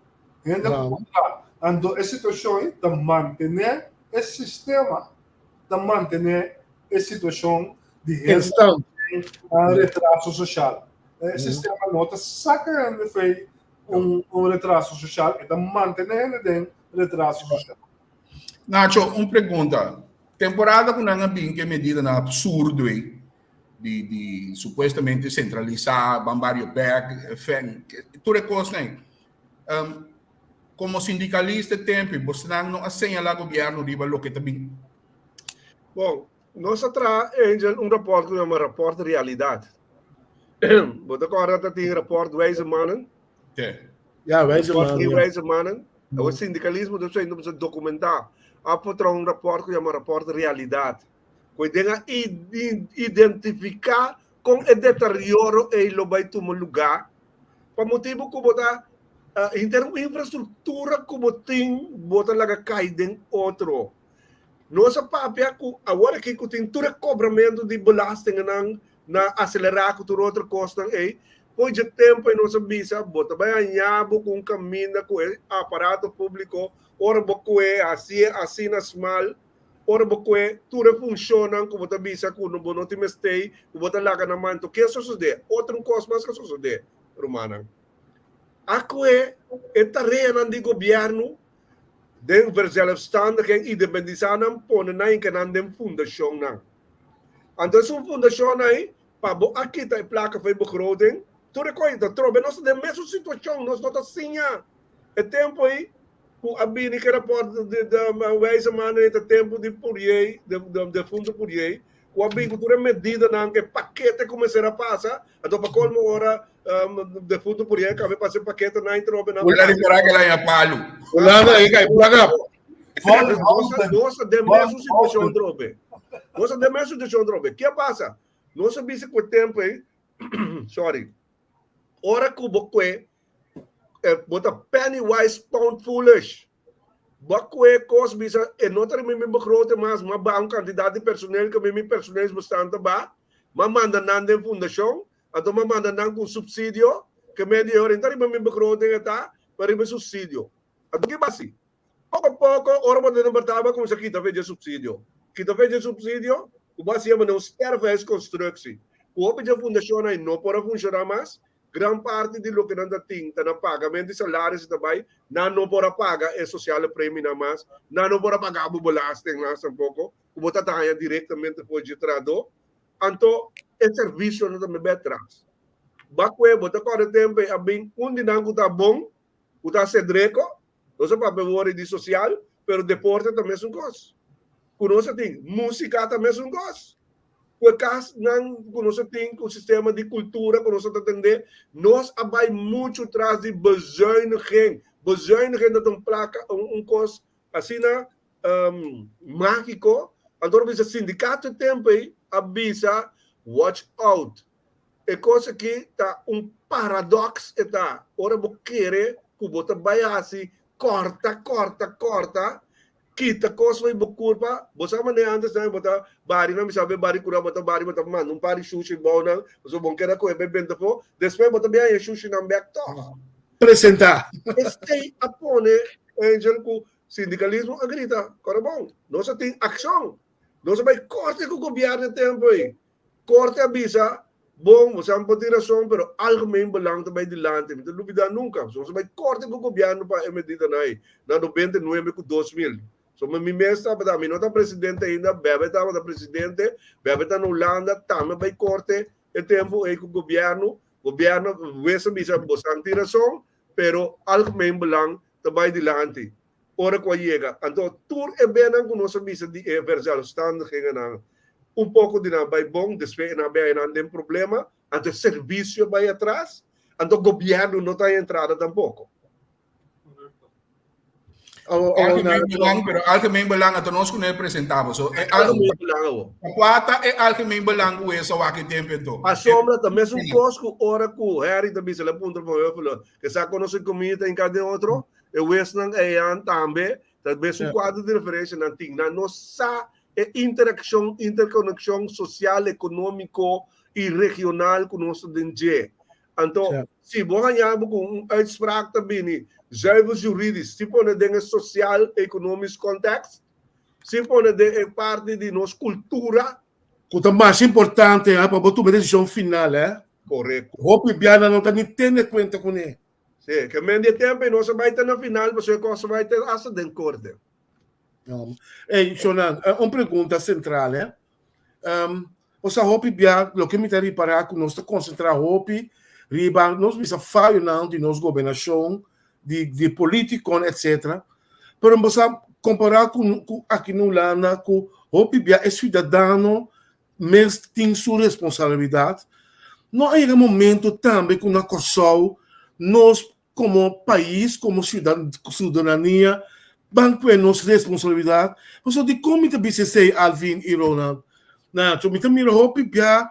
Hende ku Bravo. ta. Anto e situashon ei ta mantené e sistema, ta mantené e situashon di hende Instant. den retraso soshal. E sistema no ta saka hende fei un un retraso soshal, e ta mantené hende den retraso soshal. Nacho, un pregunta. Temporada ku nan a bin ku e medidanan absurdo ei, di di supuestamente sentralisá, ban bario bèk, fen, tur e kosnan ei. Um, komo sindikalista e tempu, bosnan no a señalá gobièrnu riba loke ta bin? Bon, nos a traha, Angel, un rapòrt ku yama Rapòrt Realidat. Bo ta kòrda ta tin Rapòrt Wijze Mannen? Sí. Ja, Wijze Rapòrt Mannen, Geen ja. Wijze Mannen. Awor sindikalismo ta esei nos a dokumentá. A por traha un rapòrt ku yama Rapòrt Realidat. Ku den a identifiká kon e deterioro ei lo bai tuma lugá, pa motibu ku bo ta henter un infrastruktura ku bo tin bo ta laga kai den otro. Nos a papia ku awor aki ku tin tur e kobramentu di belastingennan na aselerá ku tur otro kosnan ei, for dje tempu ei nos a bisa bo ta bai haña bo ku un kaminda ku e aparato públiko ora bo kue hasié asina smal. Ora bo kue tur e funshonnan ku bo ta bisa ku bo no tin mester, ku bo ta laga na man, ke a sosodé? Otro un kos mas ku a sosodé, rumannan. A kue e tareanan di gobièrnu den verzelfstandiging, independisá nan, pone nan hinka nan den fundashonnan. Anto esun fundashonnan ei, pa bo a kita e plaka for e begroting, tur e kos ei ta trobe. Nos ta den mesun situashon, nos no ta siña. E tempu ei ku a bini ku e rapòrt di Wijze Mannen ei ta tempu di Pourier, defuntu Pourier, ku a bini ku tur e medidanan, ku e pakete ku mester a pasa, anto pa kolmo ora defuntu Pourier a kaba e pasa e paketenan i trobe nan. Hulanda ripará ke la palu. Hulanda ei kai plaka. Nos ta den mesun situashon trobe. Nos ta den mesun situashon trobe. Ke a pasa? Nos a bisa ku e tempu ei, sorry, ora ku bo kue bo ta penny wise pound foolish. Bo a kue kos bisa e no ta riba mi begroting mas, m'a baha un kantidat di personeel ku mi personeelsbestand ta baha, m'a manda nan den fundashon, anto m'a manda nan ku un supsidio, ke medio ora no ta riba mi begroting e ta, pero riba e supsidio. Anto ki basi? Poko poko ora bo ta den bertá bo a kuminsá kita fe dje supsidio. Kita fe dje supsidio ku bo a hasié manera un sterfhuisconstructie ku hopi dje fundashonnan ei no por a funshoná mas. Gran parti di loke nan ta tin ta na pagamentu di salaris i ta bai, nan no por a paga e sosiale preminan mas, nan no por a paga bo belasting mas tampoko ku bo ta ta haña direktamente for dje trahadó. Anto e servisionan ta mebe atras. Bakwe bo ta kòrda tempu ei a bin un di nan ku ta bon ku ta Cedreco, nos a papia wori di social, pero deporte ta mesun kos. Ku nos a tin, músika ta mesun kos. Ku e kasnan ku nos a tin, ku sistema di kultura ku nos a ta tende, nos a bai muchu tras di bezuiniging. Bezuiniging ta un plaka, un kos asina mágiko. Anto a bisa sindikato e tempu ei a bisa watch out. E kos aki ta un paradox e ta ora bo kere ku bo ta bai hasi kòrta kòrta kòrta kita kos for di bo kurpa bo sa manera antes nan bo ta bari nan bisa bo bari kura bo ta bari bo ta manda un par di shushi bou nan pasobra bo no keda kohe bai benta afó despues bo ta bin haña shushinan bèk tòg. Presentá. Esei a pone Angel ku sindikalismo a grita kòrda bon nos a tin akshon nos a bai korte ku gobièrnu e tempu ei. Korte a bisa, Bon, bo sa por tin rason, pero algemeen belang ta bai dilanti. Mi ta lubida nunka. Nos a bai korte ku gobièrnu pa e medidanan ei na 99 ku 2000. So mi mes tabata, mi no ta presidente ainda, Bebe tabata presidente, Bebe ta na Hulanda, tambe bai korte e tempu ei ku gobièrnu, gobièrnu wes a bisa bosan tin rason, pero algemeen belang ta bai dilanti ora ku a yega. Anto tur e bennan ku nos a bisa di e verzelfstandigingennan, un poko di nan bai bon, despues e nan bai nan den problema, anto e servisio bai atras, anto gobièrnu no ta entrada tampoko. Algemeen belang, pero algemeen belang ato nos kuné presentabo. So, e algemeen belang awo. Kwa ta e algemeen belang ku esa waki tempo ento? Pasobra ta mesun kos ku ora ku Harry ta bisa la puntra van Huffelen, ke sa konos e community in ka den otro, e wesnan eyan tambe, ta mesun kuadro di referencia nan tin. Nan no sa e interakshon, interkonekshon sosial, ekonómiko i regional ku nos ta den dje. Anto, si bo haña bo ku un uitspraak ta bini zuiver juridisch, si pone den e sociaal-economisch context, si pone den e parti di nos kultura. Ku ta mas importante pa bo tuma e desishon final, eh. Korekto. Hopi biaha nan no ta ni tene kuenta kuné. Sí, ke men di e tempu ei nos a bai ta na final pasobra e kos a bai ta asta den korte. Ey, Shonan, un pregunta sentral, eh. Osea hopi bia loke mi ta ripará ku nos ta konsentrá hopi riba nos bisa fayonan di nos gobernashon, di di politikonan etsetera, pero bo sa kompará ku ku aki na Hulanda ku hopi bia e siudadano mes tin su responsabilidat, no a yega momento tambe ku na Kòrsou nos Komo pais, komo siudadanía, ban kue nos responsabilidat. Pasobra dikon mi ta bisa esei, Alvin i Ronald? Nacho, mi ta mira hopi bia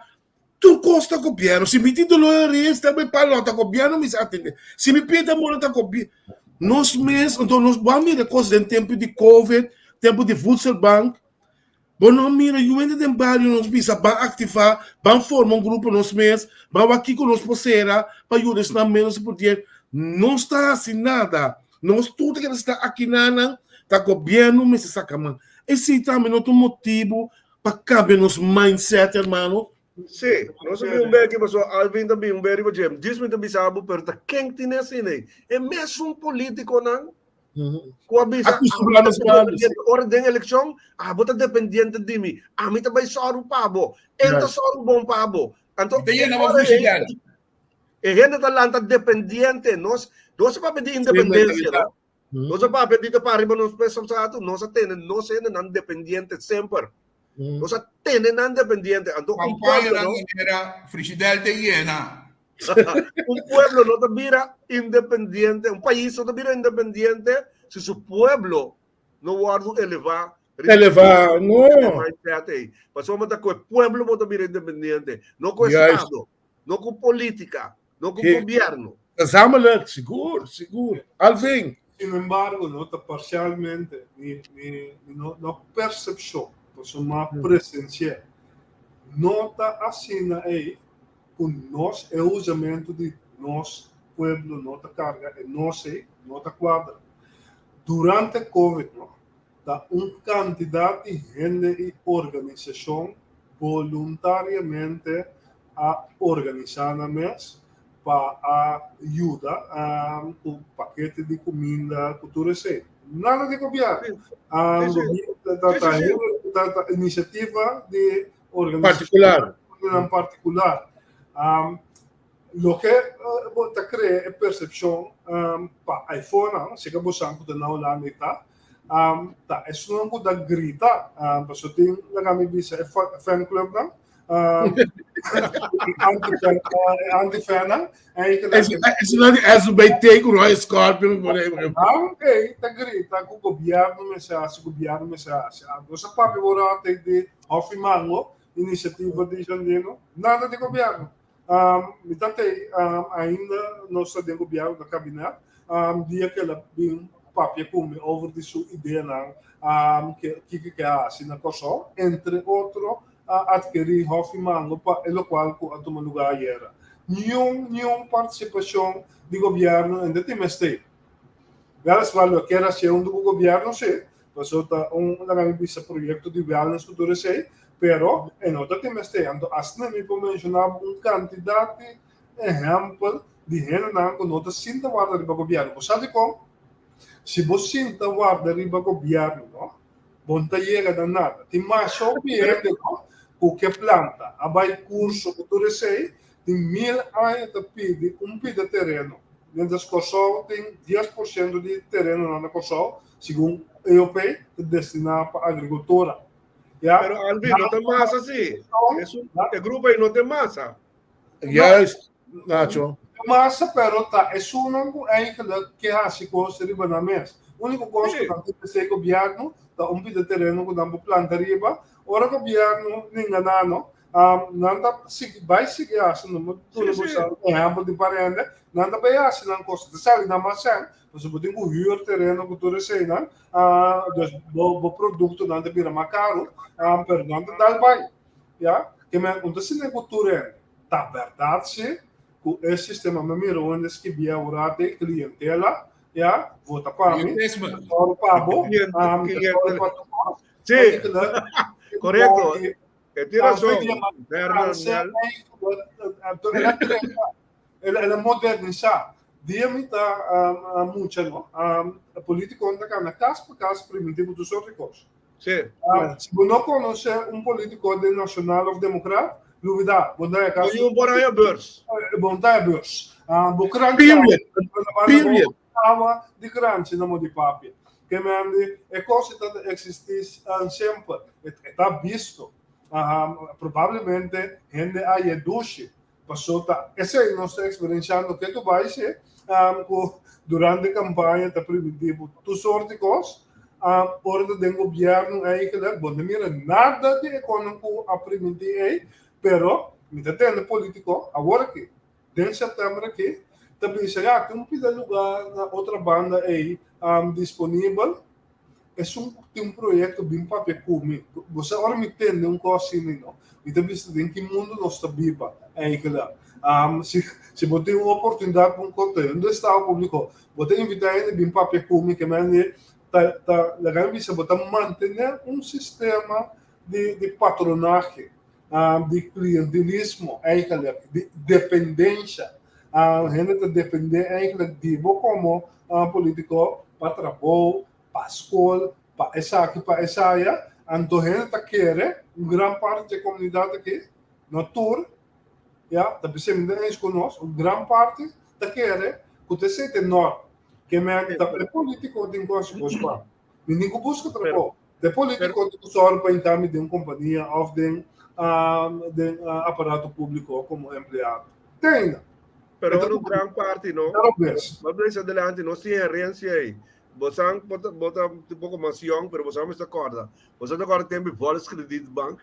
tur kos ta gobièrnu. Si mi tin dolor di ris, ta bai palo ta gobièrnu mi sa atendé. Si mi pie ta mora ta gobièrnu. Nos mes, anto nos bo a mira kos den tempu di covid, tempu di voedselbank. Bo no mira yu hende den bario nos bisa ban aktivá, ban forma un grupo nos mes, ban wak kiko nos por sera pa yuda esnan menos pudiente. No sta hasi nada. Nos tur ta keda sta akinanan, ta gobièrnu mester saka man. Esei tambe no ta un motibu pa kambia nos mindset, hermano. Sí, nos a bin un beki pasobra Alvin ta bin un beri pa dje. Djis mi ta bisa bo, pero ta ken tin asina ei? E mesun politikonan Ku a bisa, Acostumbrá nos abo ta dependiente, ora den elekshon, abo ta dependiente di mi, ami ta bai sòru pa bo, en ta sòru bon pa bo. Anto, Ta yena bo ora ei, frigidaire. e hende ta lanta dependiente. Nos, nos a papia di independensia, no? Nos a papia di ta para riba nos pes satu, nos a tene nos hendenan dependiente semper. Nos a tene nan dependiente. Anto, un Campaña pueblo, nan no? manera frigidaire ta yena. Un pueblo no ta bira independiente, un pais no ta bira independiente si su pueblo no wòrdu elevá riba Elevá, no. mindset ei. Pasobra ta ku e pueblo bo ta bira independiente, no ku Juist. estado, no ku polítika, no ku Ke- gobièrnu. Gezamenlijk, sigur, sigur. Alvin. Sin embargo, no ta parcialmente, mi, mi, mi no, no percepcion, pasobra mi a presencié. No ta asina ei ku nos e usamentu di nos pueblo no ta karga e nos ei no ta kuadra. Durante covid no ta un kantidat di hende i organisashon boluntariamente a organisá nan mes pa a yuda ku pakete di kuminda ku tur esei. Nada di gobièrnu. Ta inisiativa di Partikular. Organisashonnan partikular. Loke bo ta krea e persepshon pa aifonan, si ke bo san ku ta na Hulanda i ta, ta esunnan ku ta grita, pasobra tin laga mi bisa e fanclubnan, e anti-fannan, Esunnan di SBT ku Roy Scorpion por ehempel. Nan ei ta grita ku gobièrnu mester hasi, gobièrnu mester hasi. Nos a papia bo rònt di Hofi Mango, inisiativa di Jandino, nada di gobièrnu. Mi ta tei ainda nos ta den gobièrnu, na kabinet, dia ku el a bin papia ku mi over di su ideanan kiko ke a hasi na Kòrsou, entre otro a atkerí Hofi Mango pa e lokual ku a tuma lugá ayera. Niun niun partisipashon di gobièrnu ende tin mester. Wèliswar lo kier hasié huntu ku gobièrnu sí, pasobra ta un laga mi bisa proyekto di wellness ku tur esei, pero e no ta tin mester. Anto asina mi por menshoná bo un kantidat di ehèmpel di hendenan ku no ta sinta warda riba gobièrnu. Bo sa dikon? Si bo sinta warda riba gobièrnu no. Bo no ta yega na nada. Tin masha hopi hende no ku ke planta, a bai kurso ku tur esei, tin mil aña ta pidi un pida tereno. Mientras Kòrsou tin 10% di terenonan na Kòrsou, segun EOP, ta destiná pa agrikultura. Ya. Pero Alvin, no ta masa si. E grupo ei no ta masa. Juist, Nacho. Masa, pero ta esunnan ku eigenlijk ke hasi kos riba nan mes. Úniko kos ku nan tin mester gobièrnu ta un pida tereno ku nan por planta riba. Ora gobièrnu ninga nan no, nan ta sigui bai sigui hasi, no por duna bo sa un ehèmpel di parende, nan ta bai hasi nan kos, ta sali nan mas sèn, pasobra bo tin ku hür tereno ku tur eseinan, dus bo produktonan ta bira mas karu, pero nan ta dal bai. Ya, ke men un ta sinti ku tur hende. Ta bèrdat si ku e sistema mi mira un hende skibí awor de klientela, ya, vota pa mi, sòru pa bo, mi ta sòru pa tur kos. Sí, korekto. E tin rason. El a modernisá. Dia mi ta mucha no, politikonan ta kana kas pa kas primintí ku tur sort di kos. Sí. Si bo no konosé un polítiko den Nashonal òf Demokrat, lubidá, bo ta haña kas. Bo por haña bùrs. Bo ta haña bùrs. Bo kranchi Period. Period. Awa di kranchi na mo di papia. Ke men di e kos ta eksistí semper. E ta bisto. Probablemente hende a haña dushi. Paso ta esei nos ta eksperensiando ketu bai si ku durante kampaña ta primintí bo tur sort di kos. Ora ta den gobièrnu eigentlik bo no mira nada di e konan ku a primintí ei, pero mi ta tende polítiko awor aki den sèptèmber aki ta bisa ya tin un pida lugá na otra banda ei disponibel. Esun ku tin un proyekto bin papia ku mi. Bo sa ora mi tende un kos asina no, mi ta bisa den ki mundu nos ta biba eigentlik. Si si bo tin un oportunidat pa un kote un estado públiko, bo ta invitá hende bin papia ku mi ke mende ta ta laga mi bisa bo ta mantené un sistema di di patronahe, di klientelismo eigentlik, di dependensha. Hende ta dependé eigentlik di bo komo polítiko pa trabou, pa skol, pa esaki, pa esaya. Anto hende ta kere, un gran parti dje komunidat aki, no tur, ya, ta bisa mi ta eens ku nos, un gran parti ta kere ku ta esei ta e norma. Ke men ta e polítiko tin ku hasi kos pa. Mi tin ku buska trabou. Ta e polítiko tin ku sòru pa hinta mi den un kompania òf den den aparato públiko komo empleado. Te ainda. Pero un gran parti no. Mas bisa adelante nos tin herencia ei. Bosan bo ta bo ta un poko mas yong pero bosan mester kòrda. Bosan ta kòrda tempu di Volkskredietbank?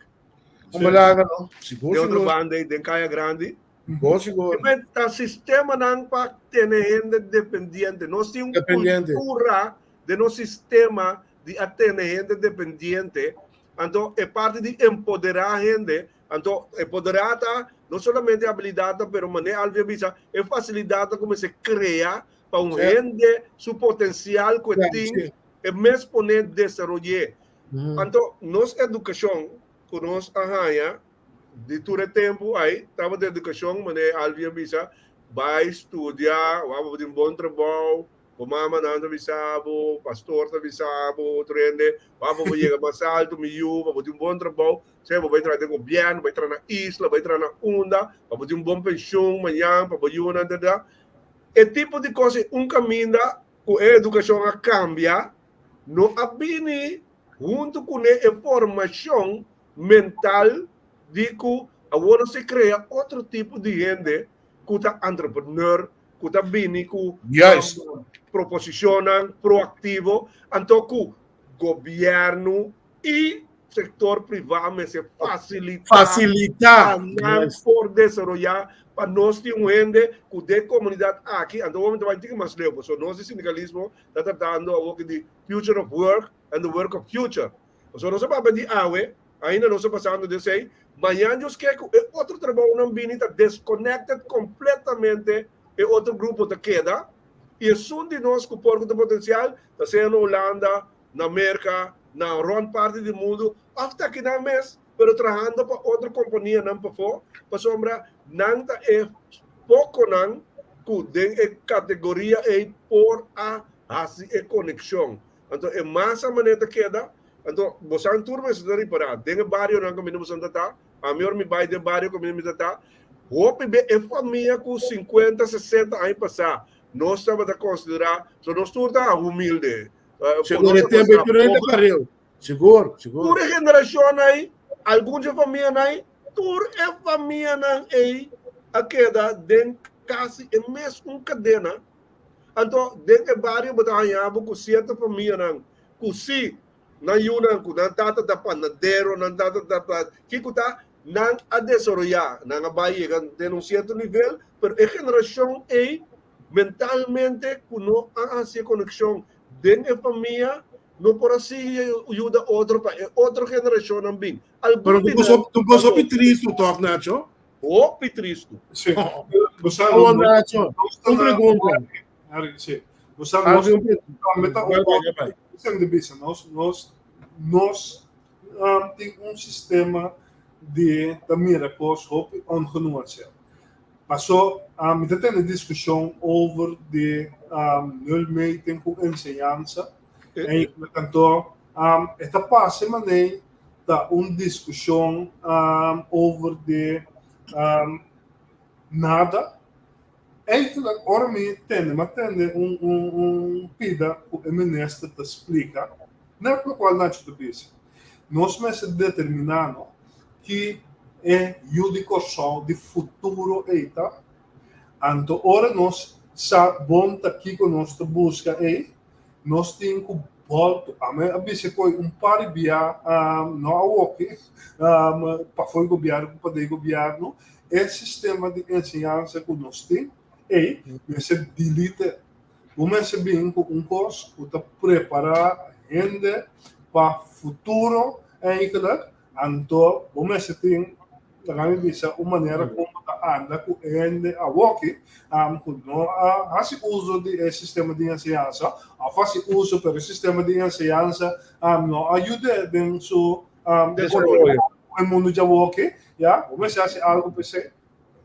Sigur, no? Sigur, Den otro banda ei, den Kaya Grandi. Sigur, sigur. E ta sistemanan pa tene hende dependiente. Nos tin un kultura den nos sistema di a tene hende dependiente. Anto e parti di empoderá hende, anto empoderá ta no solamente abilidatnan pero manera Alvin a bisa e fasilidatnan ku mester krea pa un hende su potencial cu e tin, e mes pone desaroy'é. Anto nos educacion cu nos a haña di tur e tempu ay tabata educacion manera Alvin a bisa, bay studia, wak bo tin bon trabou, bo mamanan ta bisa bo, pastor ta bisa bo, otro hende, wak bo yega mas alto mi yu, pa bo tin bon trabou, sea bo bay traha den gobierno, bay traha na isla, bay traha na unda, pa bo tin un bon pension mañan, pa bo yunan, ta, ta. E tipo di kos ei un kaminda ku e edukashon a kambia no a bini huntu kuné e formashon mental di ku awor nos ta krea otro tipo di hende ku ta entrepreneur, ku ta bini ku proposishonnan proaktivo, anto ku gobièrnu i sektor privá mester fasilitá Fasilitá. pa nan por desaroyá, pa nos tin un hende ku den komunidat aki, anto awor mi ta bai un tiki mas leu, pasobra nos di sindikalismo ta tratando awor di future of work and the work of future. Pasobra nos a papia di awe, ainda nos ta pasando den esei, mañan Dios ke ku e otro trabounan bini ta disconnected kompletamente, e otro grupo ta keda, i esun di nos ku por ku ta potensial ta sea na Hulanda, na Merka, na rònt parti di mundu òf ta aki nan mes, pero trahando pa otro kompanianan pafó, pasobra nan ta e pokonan ku den e kategoria ei por a hasi e konekshon. Anto e masa manera ta keda. Anto, bosan tur mester ta ripará, den e barionan kaminda bosan ta ta, ami ora mi bai den bario kaminda mi ta ta, hopi be e famia ku sinkuenta, sesenta aña pasá nos tabata konsiderá, so nos tur ta humilde. Sigur, e tempu ei tur hende pareu. Sigur, sigur. Tur e generashon ei, algun dje famianan ei, tur e famianan ei a keda den kasi e mes un kadena. Anto, den e bario bo ta haña bo ku sierto famianan ku si nan yunan ku nan tata ta panadero, nan tata ta kiko ta, nan a desaroyá, nan a bai yega den un sierto nivel, pero e generashon ei mentalmente ku no a hasi e konekshon den e famia no por a sigui yuda otro pa e otro generashonnan bin. Pero tu gozo hopi tristu tòg, Nacho? Hopi tristu. Sí. Oh, Nacho, un pregunta. Sí. Bo sa nos tambe ta un poco de bisa nos nos nos um, tin un sistema di ta mira cos hopi ongenuanceerd. Paso um, mi ta tene discusion over di um, nulmeting cu enseñanza. En kanto um, e ta pase manei ta un discusion um, over di um, nada. Eigenlijk, ora mi tende, m'a tende un, un, un pida ku e minister ta splika, net lokual Nacho ta bisa. Nos mester determiná no ki e yu di Kòrsou di futuro ei ta. Anto ora nos sa bon ta kiko nos ta buska ei, nos tin ku bòltu. Ami a bisa ku un par di bia, no awoki, pafó di gobièrnu ku paden di gobièrnu, E sistema di enseñansa ku nos tin ei mester delete. Bo mester bin ku un kos ku ta prepará hende pa futuro eigenlijk. Anto bo mester tin, laga mi bisa, un manera kon bo ta anda ku e hende awoki ku no a hasi uso di e sistema di enseñansa òf hasi uso pero e sistema di enseñansa no a yud'é den su Desaroyo. E mundu djawoki, ya, bo mester hasi algu pa esei.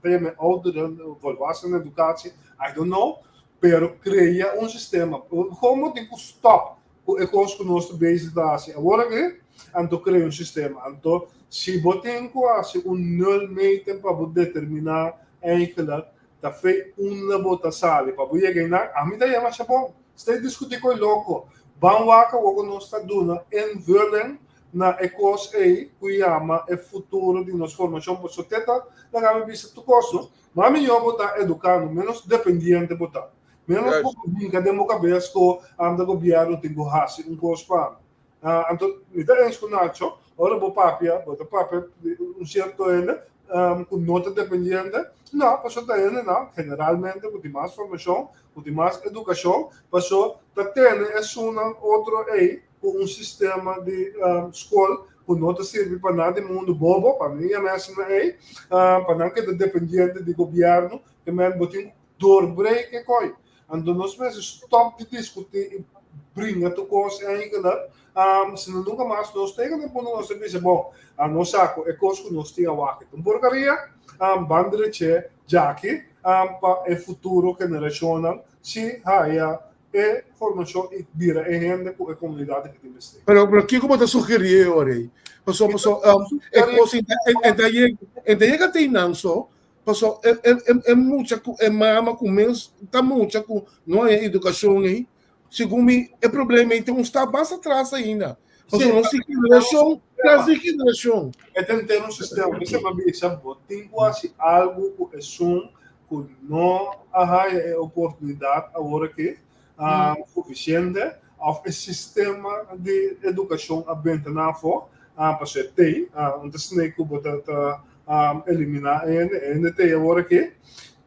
Ta yama e ouderen, volwassenen educatie, I don't know, pero krea un sistema. Gewoon bo tin ku stop ku e kos ku nos ta bezig ta hasi awor aki, anto krea un sistema. Anto si bo tin ku hasi un nulmeting pa bo determiná eigenlijk ta fe unda bo ta sali pa bo yega einan, ami ta yama masha bon. Stay diskutí ku e loko. Ban wak awor ku nos ta duna invulling na e kos ei ku yama e futuro di nos formashon pasobra te ta laga mi bisa tur kos no. Mas mihó bo ta eduká no ménos dependiente bo ta. Ménos bo por hinka den bo kabes ku anda gobièrnu tin ku hasi un kos pa mi. Anto mi ta eens ku Nacho, ora bo papia bo ta papia di un sierto hende ku no ta dependiente, no pasobra ta hendenan generalmente ku tin mas formashon, ku tin mas edukashon, pasobra ta tene esunnan otro ei ku un sistema di skol ku no ta sirbi pa nada di mundu bobo, pa mi yama asina ei, pa nan keda dependiente di gobièrnu, ke men bo tin ku doorbreek e koi. Anto nos mester stòp di diskutí i bringa tur kos eigelik, sino nunka mas nos ta yega na e punto ku nos ta bisa, bon, nos sa ku e kos ku nos tin awaki ta un porkaria, ban dreché djaki pa e futuro generashonnan si haya e formashon i bira e hende ku e komunidat aki tin mester. Pero pero kiko bo ta sugerí e ora ei? Paso paso e kos e ta yega e ta yega te einan so paso e e e mucha ku e mama ku mes ta mucha ku no haña edukashon ei segun mi e problema ei ta un stap mas atras ainda. Paso nos tin generashon tras di generashon. E ta henter un sistema. Mi semper a bisa bo tin ku hasi algu ku esun ku no a haya e oportunidat awor aki sufisiente òf e sistema di edukashon a benta nan afó pasobra e tei, un ta snei ku bo ta eliminá e hende, e hende tei awor aki,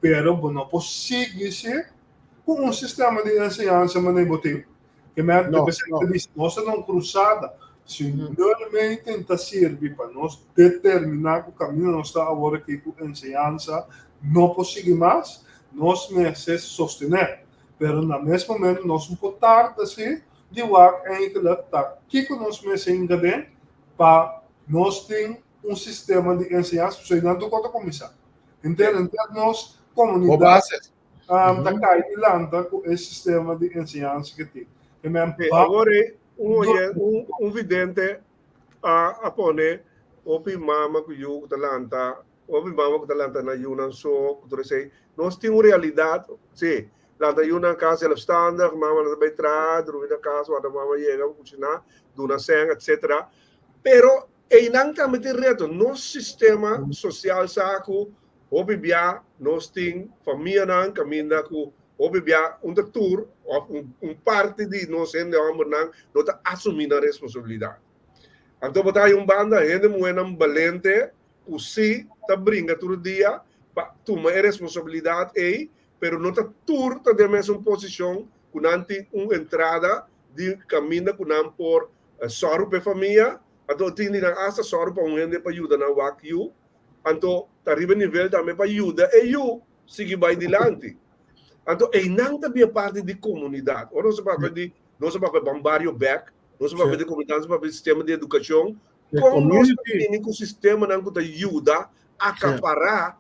pero bo no por sigui si ku un sistema di enseñansa manera bo tin. Ke men ta bisa nos ta na un krusada, si nulmente ta sirbi pa nos determiná ku kaminda nos ta awor aki ku enseñansa no por sigui mas, nos mester sostené. Pero na mes momento nos no por tarda si di wak eigenlijk ta kiko nos mester hinka den pa nos tin un sistema di enseñansa, pasobra nan tur kos ta kuminsá. Henter henter nos komunidat ta kai i lanta ku e sistema di enseñansa ke tin. Awor. Un oye, un, un vidente a, a pone hopi mama ku yu ku ta lanta, hopi mama ku ta lanta na yunan so, ku tur esei. Nos tin un realidat, sí, lanta yunan kas zelfstandig, mama nan ta bai traha, drumi na kas, warda mama yega, kushiná, duna sèn, etcetera. Pero einan tambe tin reto. Nos sistema sosial sa ku Hopi bia nos tin famianan kaminda ku hopi bia un ta tur òf un un parti di nos hende hòmbernan no ta asumí nan responsabilidat. Anto bo ta haña un banda hende muhénan balente ku sí ta bringa tur dia pa tuma e responsabilidat ei, pero no ta tur ta den mesun posishon ku nan tin un entrada di kaminda ku nan por sòru pa e famia, anto tin di nan asta sòru pa un hende pa yuda nan wak yu. Anto ta riba e nivel tambe pa yuda e yu sigui bai dilanti. Anto einan ta bia parti di komunidat. Ora nos a papia di, nos a papia ban bario bek, nos a papia di komunidat, nos a papia di sistema di edukashon. Kon nos ta bini ku sistemanan ku ta yuda akapará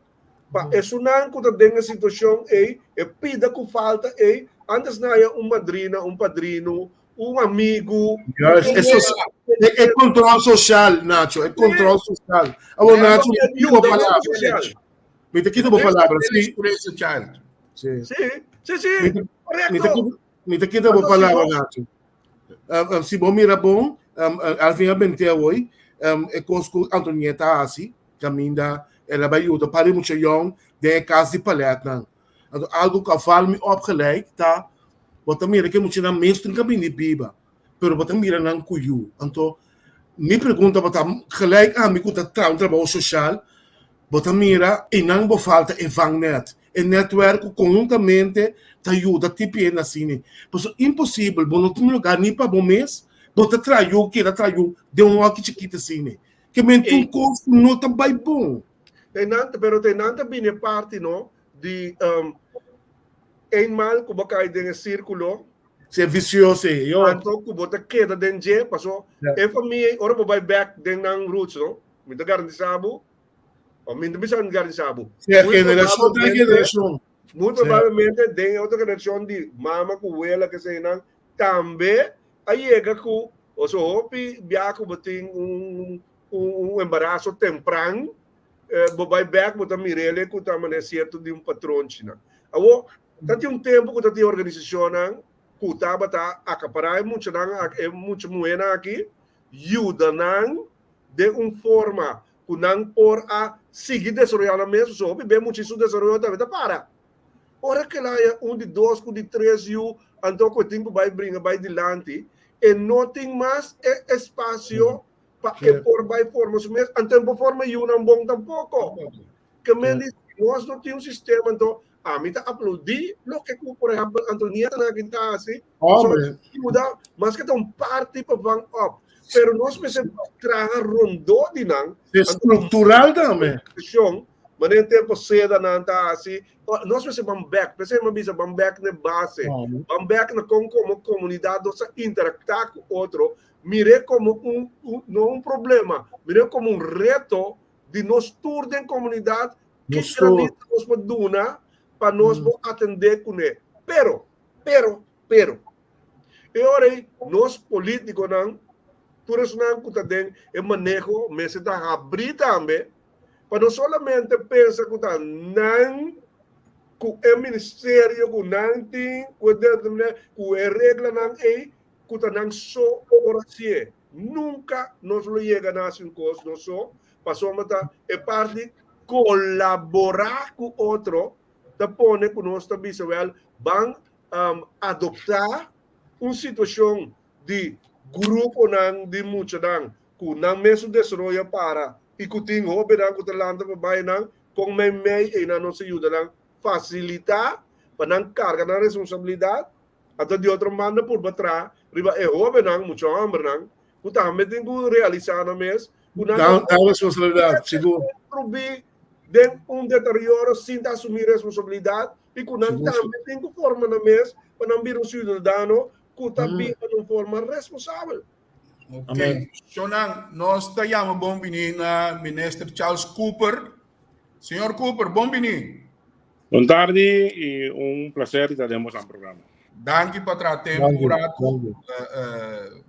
pa esunnan ku ta den e situashon ei, e pida ku falta ei, antes nan haya un madrina, un padrino, un amigu. Juist, e, so, e, e control social, Nacho, e control social. Awor, Nacho, mi te quito palabra. Mi te quito palabra. Sí. Child. Sí, sí, sí, correcto. Mi te quito palabra, Nacho. Um, um, si bo mira bon, um, al fin a bente hoy, um, e cos ku Antonieta hasi, caminda, ela vai ayuda para mucha jong, den e cas di paletnan. Anto algo ku a val mi opgeleid ta, bo ta mira ku e muchanan mes tin kaminda di biba, pero bo ta mira nan ku yu. Anto mi pregunta bo ta gelijk ami ku ta traha un trabou soshal, bo ta mira einan bo falta e vangnet, e netwerk ku konhuntamente ta yuda tipi hende asina. Pasobra imposibel, bo no tin lugar ni pa bo mes, bo ta traha yu, keda traha yu den un hòki chikito asina. Ke men tur kos no ta bai bon. Einan, pero einan ta bini e parti no di um, eenmaal ku bo kai den e sírkulo, Se vicioso e, yo. Anto ku bo ta keda den dje, paso Ja. e famia ora bo bai bek den nan roots, no? Mi ta garantisa bo, o mi no bisa garantisa bo. Se Muy generacion tras probablemente, generacion. muy Se. probablemente den e otro generacion di mama ku wela ke sei nan tambe a yega ku oso hopi bia ku bo tin un un, un embaraso tempran Bo bai bek bo ta mir'el ku ta manera sierto di un patronchinan. Awor, ta tin un tempu ku ta tin organisashonnan ku tabata akapará e muchanan aki, e mucha muhénan aki, yuda nan den un forma ku nan por a sigui desaroyá nan mes, pasobra hopi be mucha su desaroyo tambe ta para. Ora ku el haña un di dos ku di tres yu, anto ku e tin ku bai bringa bai dilanti, e no tin mas e espasio pa e por bai forma su mes, anto e no por forma yunan bon tampoko. Ke men di, nos no tin un sistema, anto ami ta aplaudí loke ku, por ehèmpel, Antonieta nan aki ta hasi, Hombre. yuda, maske ta un parti pa van op, pero nos mester traha rondó di nan. Estruktural tambe. Manera e tempo seda nan ta hasi, nos mester ban bek, p'esei mi a bisa ban bek na e base, ban bek na kon komo komunidat nos ta interaktá ku otro, Mir'é komo un, un, no un problema, mir'é komo un reto di nos tur den komunidat, ki Nos tur. granito nos por duna pa nos por atendé kuné. Pero, pero, pero, e ora ei nos polítikonan, tur esnan ku ta den e maneho mester ta habrí tambe pa no solamente pensa ku ta nan ku e ministerio ku nan tin, ku e determiná, ku e reglanan ei, ku ta nan so por hasié. Nunka nos lo yega na hasi un kos nos so, pasobra ta e parti kolaborá ku otro ta pone ku nos ta bisa wèl ban adoptá un situashon di gruponan di muchanan ku nan mesun desaroyo para i ku tin hóbennan ku ta lanta pa bai nan kon meimei einan nos ta yuda nan fasilitá pa nan karga nan responsabilidat. Anto di otro banda purba traha riba e hóbennan, mucha hòmbernan, ku tambe tin ku realisá nan mes ku nan Dan, dan responsabilidat, sigur. Rubí den un deterioro sin ta asumí responsabilidat i ku nan Sigur, tambe tin ku forma nan mes pa nan bira un siudadano ku ta Mm. biba di un forma responsabel. Ok. Amén. Shonan, nos ta yama bon bini na Minister Charles Cooper. Señor Cooper, bon bini. Bon tardi y un placer di ta den bosan programa. Danki pa traha tempu un ratu.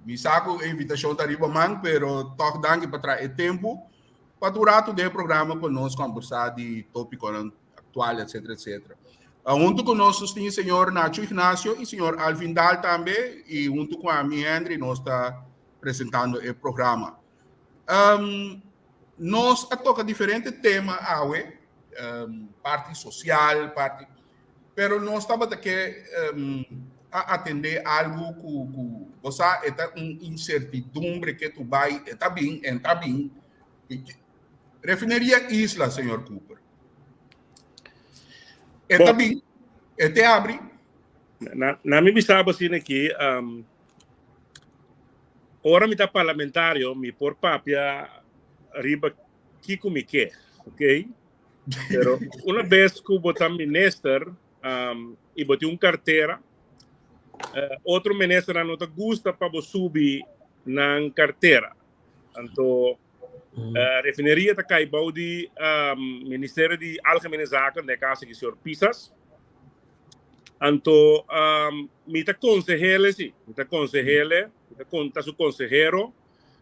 Mi sa ku e invitashon ta riba man, pero tòg danki pa traha e tempu pa tur ratu den e programa pa nos kòmbersá di tópikonan aktual, etsetera, etsetera. Huntu ku nos nos tin señor Nacho Ignacio i señor Alvin Daal tambe i huntu ku ami Henry nos ta presentando e programa. Nos a toka diferente tema awe, parti sosial, parti pero nos tabata ke a atendé algu ku ku bo sa e ta un insertidumbre ke tu bai e ta bin en ta bin. Refineria Isla, señor Cooper. E ta bin, e te abri. Na, na mi bisa bo asina aki, um, ora mi ta parlamentario, mi por papia riba kiko mi ke, ok? Pero una vez ku bo ta minister um, i bo tin un kartera, uh, otro ministernan no ta gusta pa bo subi nan kartera. Anto, uh, refineria ta kai bou di um, Ministerio di Algemene Zaken, den caso di señor Pisas. Anto, um, mi ta consehele, sí, mi ta consehele, mi ta conta su consehero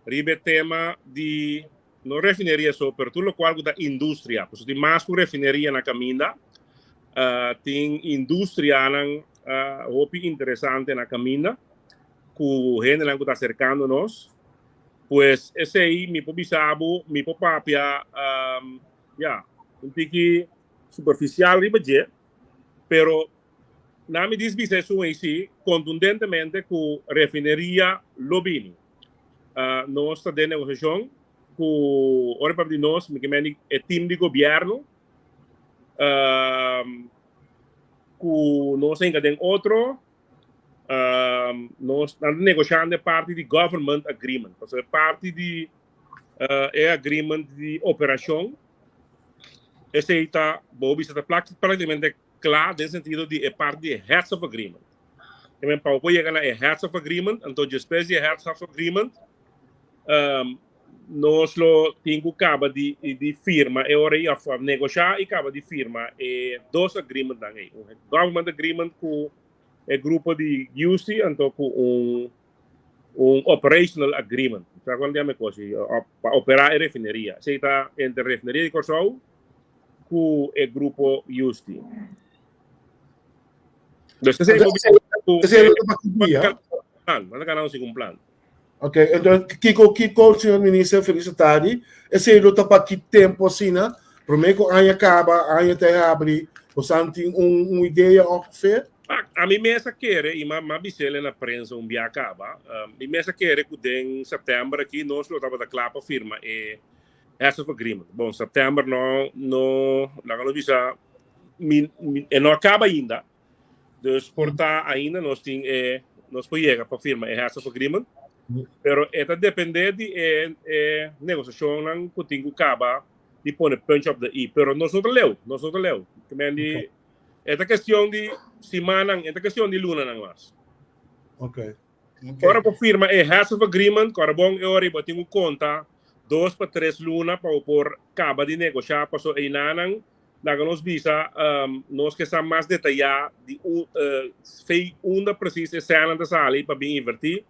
riba e tema di no refineria so, pero tur locual cu ta industria. Pasobra tin mas cu refineria na caminda. Uh, tin industrianan uh, hopi interesante na caminda cu hendenan cu ta acercando nos. Pues esei mi por bisa bo, mi por papia um, ya, un tiki superficial riba dje, pero na mi dis bisa esun ei si contundentemente cu refineria lo bini. Uh, nos ta den negociacion cu, ora papia di nos, mi ke men di e team di gobierno, um, cu nos a hinca den otro, Um, nos ta negoshando e parti di government agreement. Pasobra e parti di uh, e agreement di operashon, esei ta, bo bisa ta prácticamente kla den sentido di e parti di heads of agreement. E men pa yega na e heads of agreement, anto despues di e heads of agreement, um, nos lo tin ku kaba di, di firma e ora ei, of negoshá i kaba di firma e dos agreement dan ei. Un government agreement ku e grupo di UC anto ku un un operational agreement. Sa kon diame kosi pa operá e refineria. Esei ta entre refineria di Kòrsou ku e grupo UC. Dus esei bo bisa ku Esei lo ta pa ki dia? Plan, manda kana un segun plan. Ok, entonces kiko kiko señor minister feliz tarde. Esei lo ta pa ki tempo asina? Promé ku aña kaba, aña ta habri, bosan tin un un idea ongeveer? A mi mes a kere, i m'a m'a bis'el na prensa un bia kaba, mi mes a kere ku den sèptèmber aki nos lo tabata kla pa firma e heads of agreement. Bon, sèptèmber no no laga nos bisa mi mi e no a kaba ainda. Dus por ta ainda nos tin e nos por yega pa firma e heads of agreement, pero e ta depende di e e negosiashonnan ku tin ku kaba di pone punch op de i. Pero nos no ta leu, nos no ta leu. Ke men di e ta kestion di simannan, e ta kestion di lunanan mas. Okay. Ora bo firma e heads of agreement, kòrda bon e ora ei bo tin ku konta dos pa tres luna pa bo por kaba di negoshá paso einanan Laga nos bisa, nos ke sa mas detayá di fei unda presis e sènan ta sali pa bin invertí.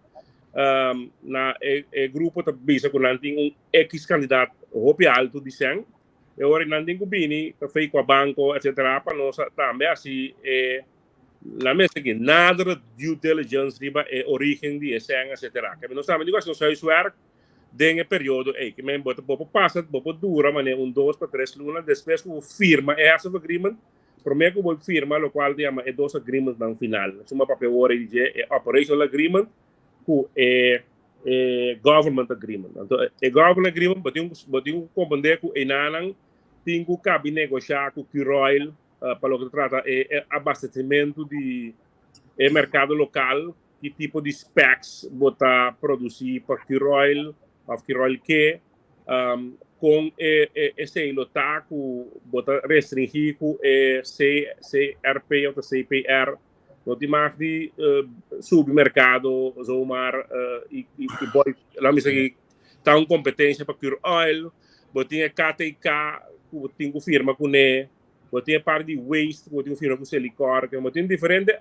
Na e grupo ta bisa ku nan tin un X kantidat hopi altu di sèn. E ora nan tin ku bini ta fei kua banko etsetera pa nos tambe hasi e la mester ki nadere due diligence riba e origen di e sèn etsetera. Kende nos tambe tin ku hasi nos huiswerk den e periodo ei. Ke men bo ta bo por pasa, bo por dura manera un dos pa tres luna despues ku bo firma e heads of agreement, promé ku bo firma lokual ta yama e dos agreementnan final. Suma papia wor ei di dje e operational agreement ku e e government agreement. Anto e government agreement bo tin bo tin ku komprendé ku einanan tin ku kabi negoshá ku Curoil pa loke ta trata e abastesimentu di e merkado lokal. Ki tipo di specs bo ta produci pa Curoil of Curoil ke? Con e esey lo ta cu bo ta restringi cu e CRP of CPR? No tin mag di subi mercado zomaar y boy, laat me say, ta un competencia pa Curoil. Bo tin e KTK cu bo tin cu firma cune. Bo tin e parti di waste cu bo tin cu firma cu Selikor. Bo tin diferente.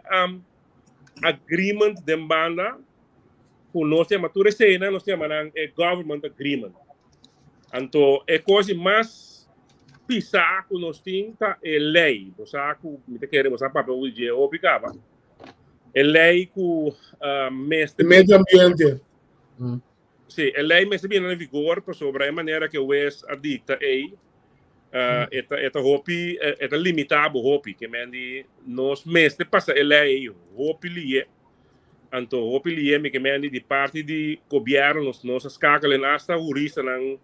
agreement den banda ku nos yama tur eseinan nos yama nan e government agreement. Anto e kos di mas pisá ku nos tin ta e lei. Bo sa ku mi ta kere bo sa papia ku dje hopi kaba. E lei ku mester Medio ambiente. Sí, e lei mester bini na vigor pasobra e manera ku e wes a dikta ei e ta e ta hopi e ta limitá bo hopi. Ke men di nos mester pasa e lei ei hopi lié. Anto hopi lié mi ke men di di parti di gobièrnu nos nos a skakel en asta huristanan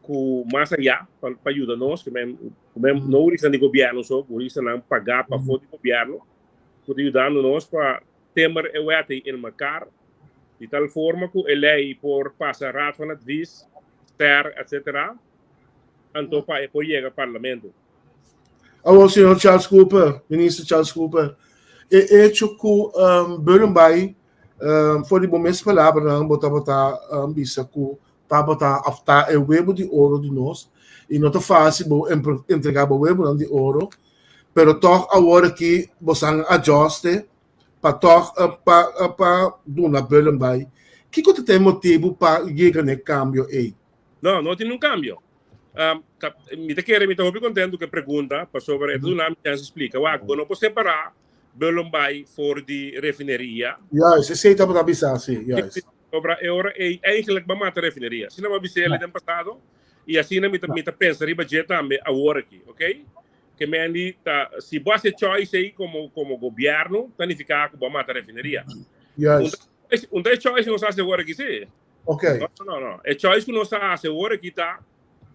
ku mas ayá pa pa yuda nos ke men ku men no huristanan di gobièrnu so, huristanan pagá pafó di gobièrnu ku ta yudando nos pa Timmer e wet ei in mekaar, di tal forma ku e lei por pasa Raad van Advies, STER, etc. Anto pa e por yega Parlamento. Awor, señor Charles Cooper, Minister Charles Cooper, e hecho ku um, Bullenbaai, um, for di bo mes palabranan, bo tabata um, bisa ku tabata of ta e webo di oro di nos, i no ta fácil bo entrega bo webonan di oro, pero tòg awor aki bosan adjuste pa tòg pa pa duna Bullenbaai. Kiko ta ta e motibu pa yega na e kambio ei? No, no tin un kambio. Um, ta, mi ta kere, mi ta hopi kontentu ku e pregunta, pasobra e ta duna mi chance splika. Wak, bo no por separá Bullenbaai for di refineria. Juist, esei tabata bisa, si, juist. Pasobra e ora ei eigenlijk bo a mata refineria. Asina bo a bisa el den pasado i asina mi ta mi ta pensa riba dje tambe awor aki, ok? Ke men di ta si bo hasi e choice ei komo komo gobièrnu ta nifiká ku bo a mata refineria. Juist. Un ta e choice ku nos a hasi awor aki si. Ok. No, no, no. E choice ku nos a hasi awor aki ta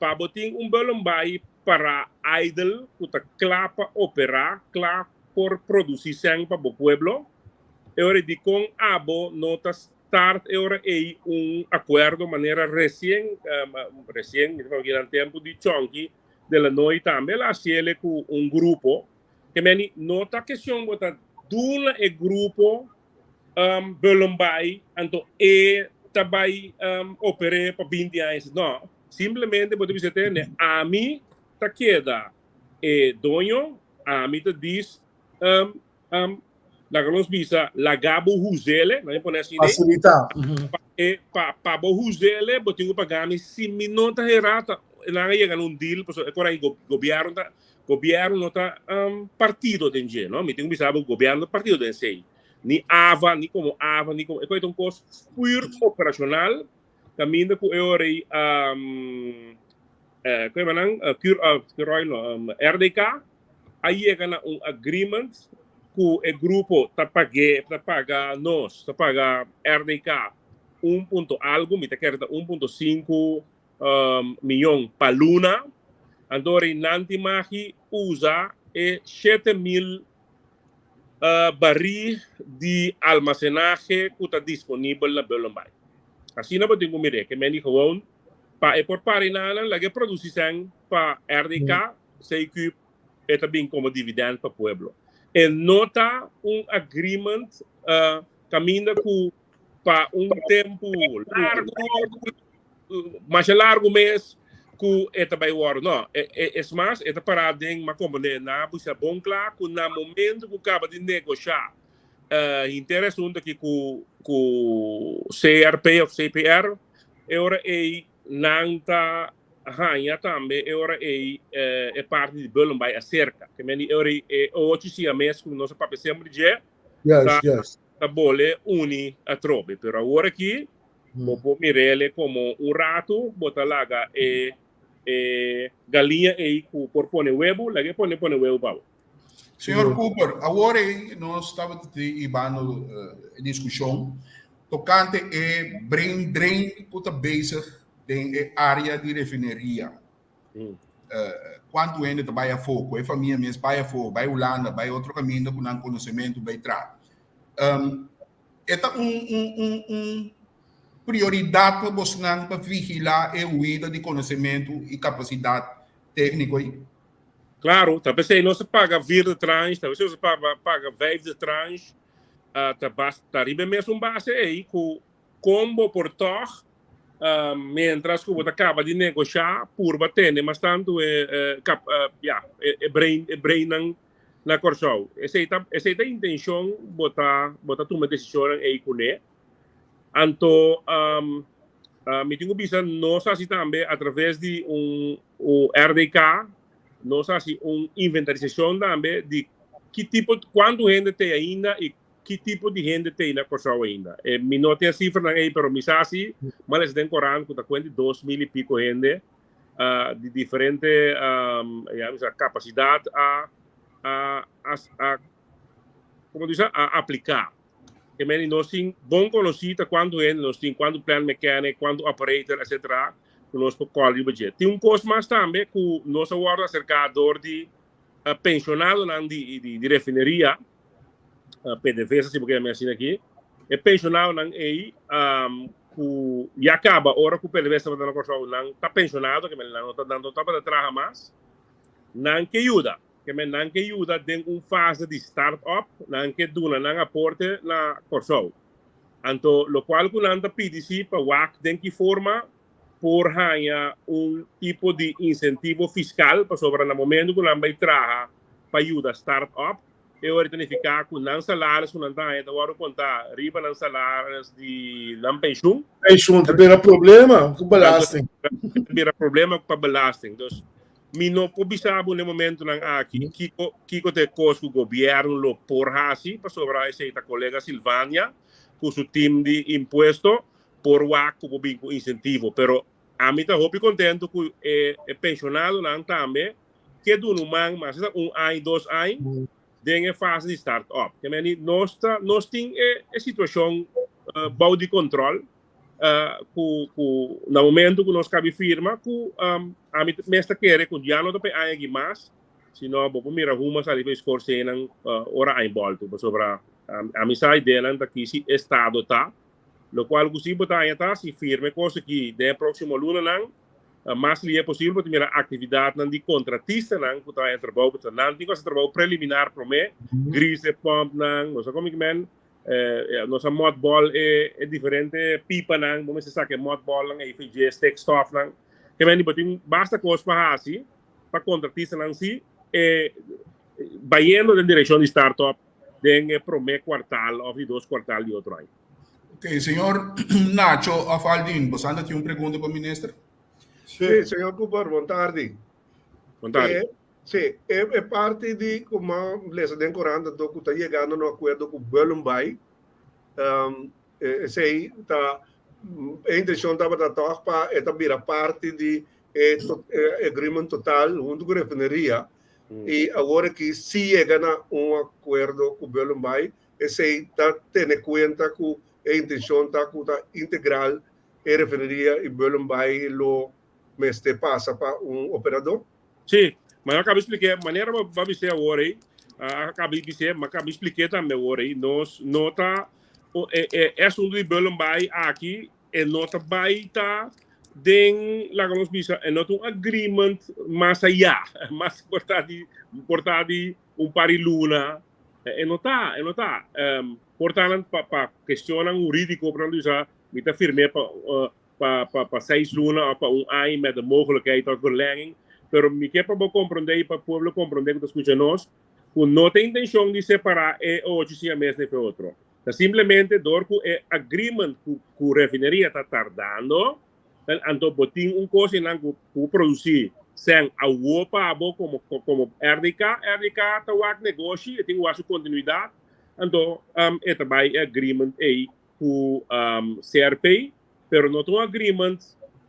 pa bo tin un Bullenbaai pará idle ku ta kla pa operá, kla por produsí sèn pa bo pueblo. E ora dikon abo no ta start e ora ei un akuerdo manera resien, resien, mi ta papia nan tempu di Chonky de la Noy tambe el a hasiele ku un grupo ke meni no ta kestion bo ta duna e grupo Bullenbaai anto e ta bai oper'é pa binti aña no, simplemente bo ta bisa tende ami ta keda e doño, ami ta dis Laga nos bisa, laga bo huzele, nan e pone asina ei. Fasilitá. Pa, e, pa, pa bo huzele, bo tin ku paga mi. Si mi no ta herá, ta, nan a yega na un deal, pasobra e kor ei go, gobièrnu ta, gobièrnu no ta um, partido den dje, no? Mi tin ku bisa bo, gobièrnu no ta partido den esei. Ni ava, ni komo ava, ni komo, e kos ei ta un kos pur operashonal, kaminda ku e ora ei, um, eh, ku e nan, Cur, uh, Curoil no, um, RDK, a yega na un agreement ku e grupo ta pag'é, ta paga nos, ta paga RDK un punto algu, mi ta kere ta 1.5 miyon pa luna, anto ora nan tin magi usa e 7000 barí di almasenahe ku ta disponibel na Bullenbaai. Asina bo tin ku mir'é, ke men di gewoon pa e por para e nan, laga e produsi sèn pa RDK, CQ e ta bin como dividend pa pueblo. E no ta un agreement uh, caminda cu pa un tempo largo, masha largo mes, cu e ta bay wordo. No, e, e, es mas, e ta para den, ma comprende, na bisa bon cla, cu na momento cu caba di negosha uh, hinter asunto aki cu, cu CRP of CPR, e ora ei nan ta haña tambe e ora ei e parti di Bullenbaai aserka. Ke men di e ora ei e ochi siames ku nos a papia semper di dje ta ta bole uni atrobe. Pero awor aki bo por mir'ele komo un ratu bo ta laga e e galiña ei ku por pone webu, laga e pone pone webu pa bo. Señor Cooper, awor ei nos tabata tin hibando e diskushon tokante e brain drain ku ta bezig den e área di refineria. Kuantu hende ta bai afó, ku e famia mes bai afó, bai Hulanda, bai otro kaminda ku nan konosementu bai traha. E ta un un un un prioridat pa bosnan pa vigilá e huida di konosementu i kapasidat tékniko ei? Klaro, ta p'esei nos ta paga vierde tranche, ta p'esei nos ta paga vijfde tranche, ta bas ta riba e mesun base ei ku kon bo por tòg mientras ku bo ta kaba di negoshá purba tene mas tantu e kap ya e brain e brainnan. na Kòrsou. Esei ta esei ta intenshon bo ta bo ta tuma desishonnan ei kuné. Anto um, uh, mi tin ku bisa nos hasi tambe a traves di un, un RDK, nos hasi un inventarisashon tambe di ki tipo, kuantu hende te ainda i ki tipo di hende te na Kòrsou ainda. E, mi no tin e sifranan ei, pero mi sa si, m'a lesa den korant ku ta kuenta di 2000 i piko hende uh, di diferente um, ja, mi sa, kapasidat a, a, a, a, komo bisa, a apliká. Ke meni nos tin bon konosí ta kuantu hende nos tin, kuantu plant mechanic, kuantu operator, etc. Ku nos por kòl riba dje. Tin un kos mas tambe ku nos a wòrdu aserká dor di uh, penshonadonan di, di, di refineria, uh, PDVSA si bo ke yama asina aki, e penshonadonan ei um, ku ya kaba ora ku PDVSA tabata na Kòrsou nan ta penshonado, ke meni nan no ta, nan no tabata traha mas, nan ke yuda. Ke men nan ke yuda den un fase di start up, nan ke duna nan aporte na Kòrsou. Anto lokual ku nan ta pidi si pa wak den ki forma por haña un tipo di insentivo fiskal, pasobra na momento ku nan bai traha pa yuda start up, e ora ta nifiká ku nan salaris ku nan ta haña ta wòrdu kontá riba nan salaris di nan penshun. Penshun ta bira problema ku belasting. Ta bira problema pa belasting. Dus mi no por bisa bo na e momentonan aki kiko kiko ta e kos ku gobièrnu lo por hasi pasobra esei ta kolega Silvania ku su tim di impuesto por wak ku por bin ku insentivo. Pero ami ta hopi kontentu ku e e penshonadonan tambe ke duna un man mas esta un aña, dos aña den e fase di start up. Ke meni nos ta nos tin e e situashon bou di kontrol ku ku na momento ku nos kabi firma ku ami mes ta kere ku ya no ta pa e aña aki mas, sino bo por mira huma sali pa e skorsenan ora aña bolto pasobra ami sa ideanan ta kisi estado ta lokual ku si bo ta haña ta si firma e kos aki den e próksimo lunanan. Mas lihe posibel bo ta mira aktividatnan di kontratistanan ku ta haña trabou, pasobra nan tin ku hasi trabou preliminar promé, gris e pòmpnan, nos a komo ki men, nos a mòtbòl e e diferente pipanan, bo mester saka e mòtbòlnan ei for dje stikstòfnan. Ke men di bo tin basta kos pa hasi pa kontratistanan si e bayendo den direkshon di startup den e promé kuartal òf di dos kuartal di otro aña. Ok, señor Nacho of Aldin, boso anda tin un pregunta pa minister? Sí, señor Cooper, bon tardi. Bon tardi. Eh, sí, e, e parti di como lesa den corant anto ku ta yegando no akuerdo ku Bullenbaai, um, esei ta e intenshon tabata tòg pa e ta bira parti di e, to, e agreement total huntu ku refineria. I awor aki si yega na un akuerdo ku Bullenbaai, Esei ta tene kuenta ku e intenshon ta ku ta integral e refineria i Bullenbaai lo mester pasa pa un operador? Sí, ma yo a kaba splik'é, manera bo a bis'é awor ei, a kaba di bis'é, ma kaba di splik'é tambe awor ei, nos no ta, e asuntu di Bullenbaai aki e no ta bai ta den, laga nos bisa, e no ta un agreement mas ayá, mas por ta di, por ta di un par di luna, E no ta, e no ta. Por ta nan pa pa cuestionnan huridico, por nan bisa, mi ta firm'é pa pa pa pa seis luna of pa un aña met de mogelijkheid tot verlenging. Pero mi ke pa bo comprende y pa pueblo comprende cu ta scucha nos, cu no ta intencion di separa e ocho siamesnan efe otro. Ta simplemente door cu e agreement cu cu refineria ta tardando, Anto bo tin un kos einan ku ku produsí sèn awo pa bo komo komo RDK. RDK ta wak negoshi, e tin ku wak su kontinuidat. Anto e ta bai e agreement ei ku CRP, pero no ta un agreement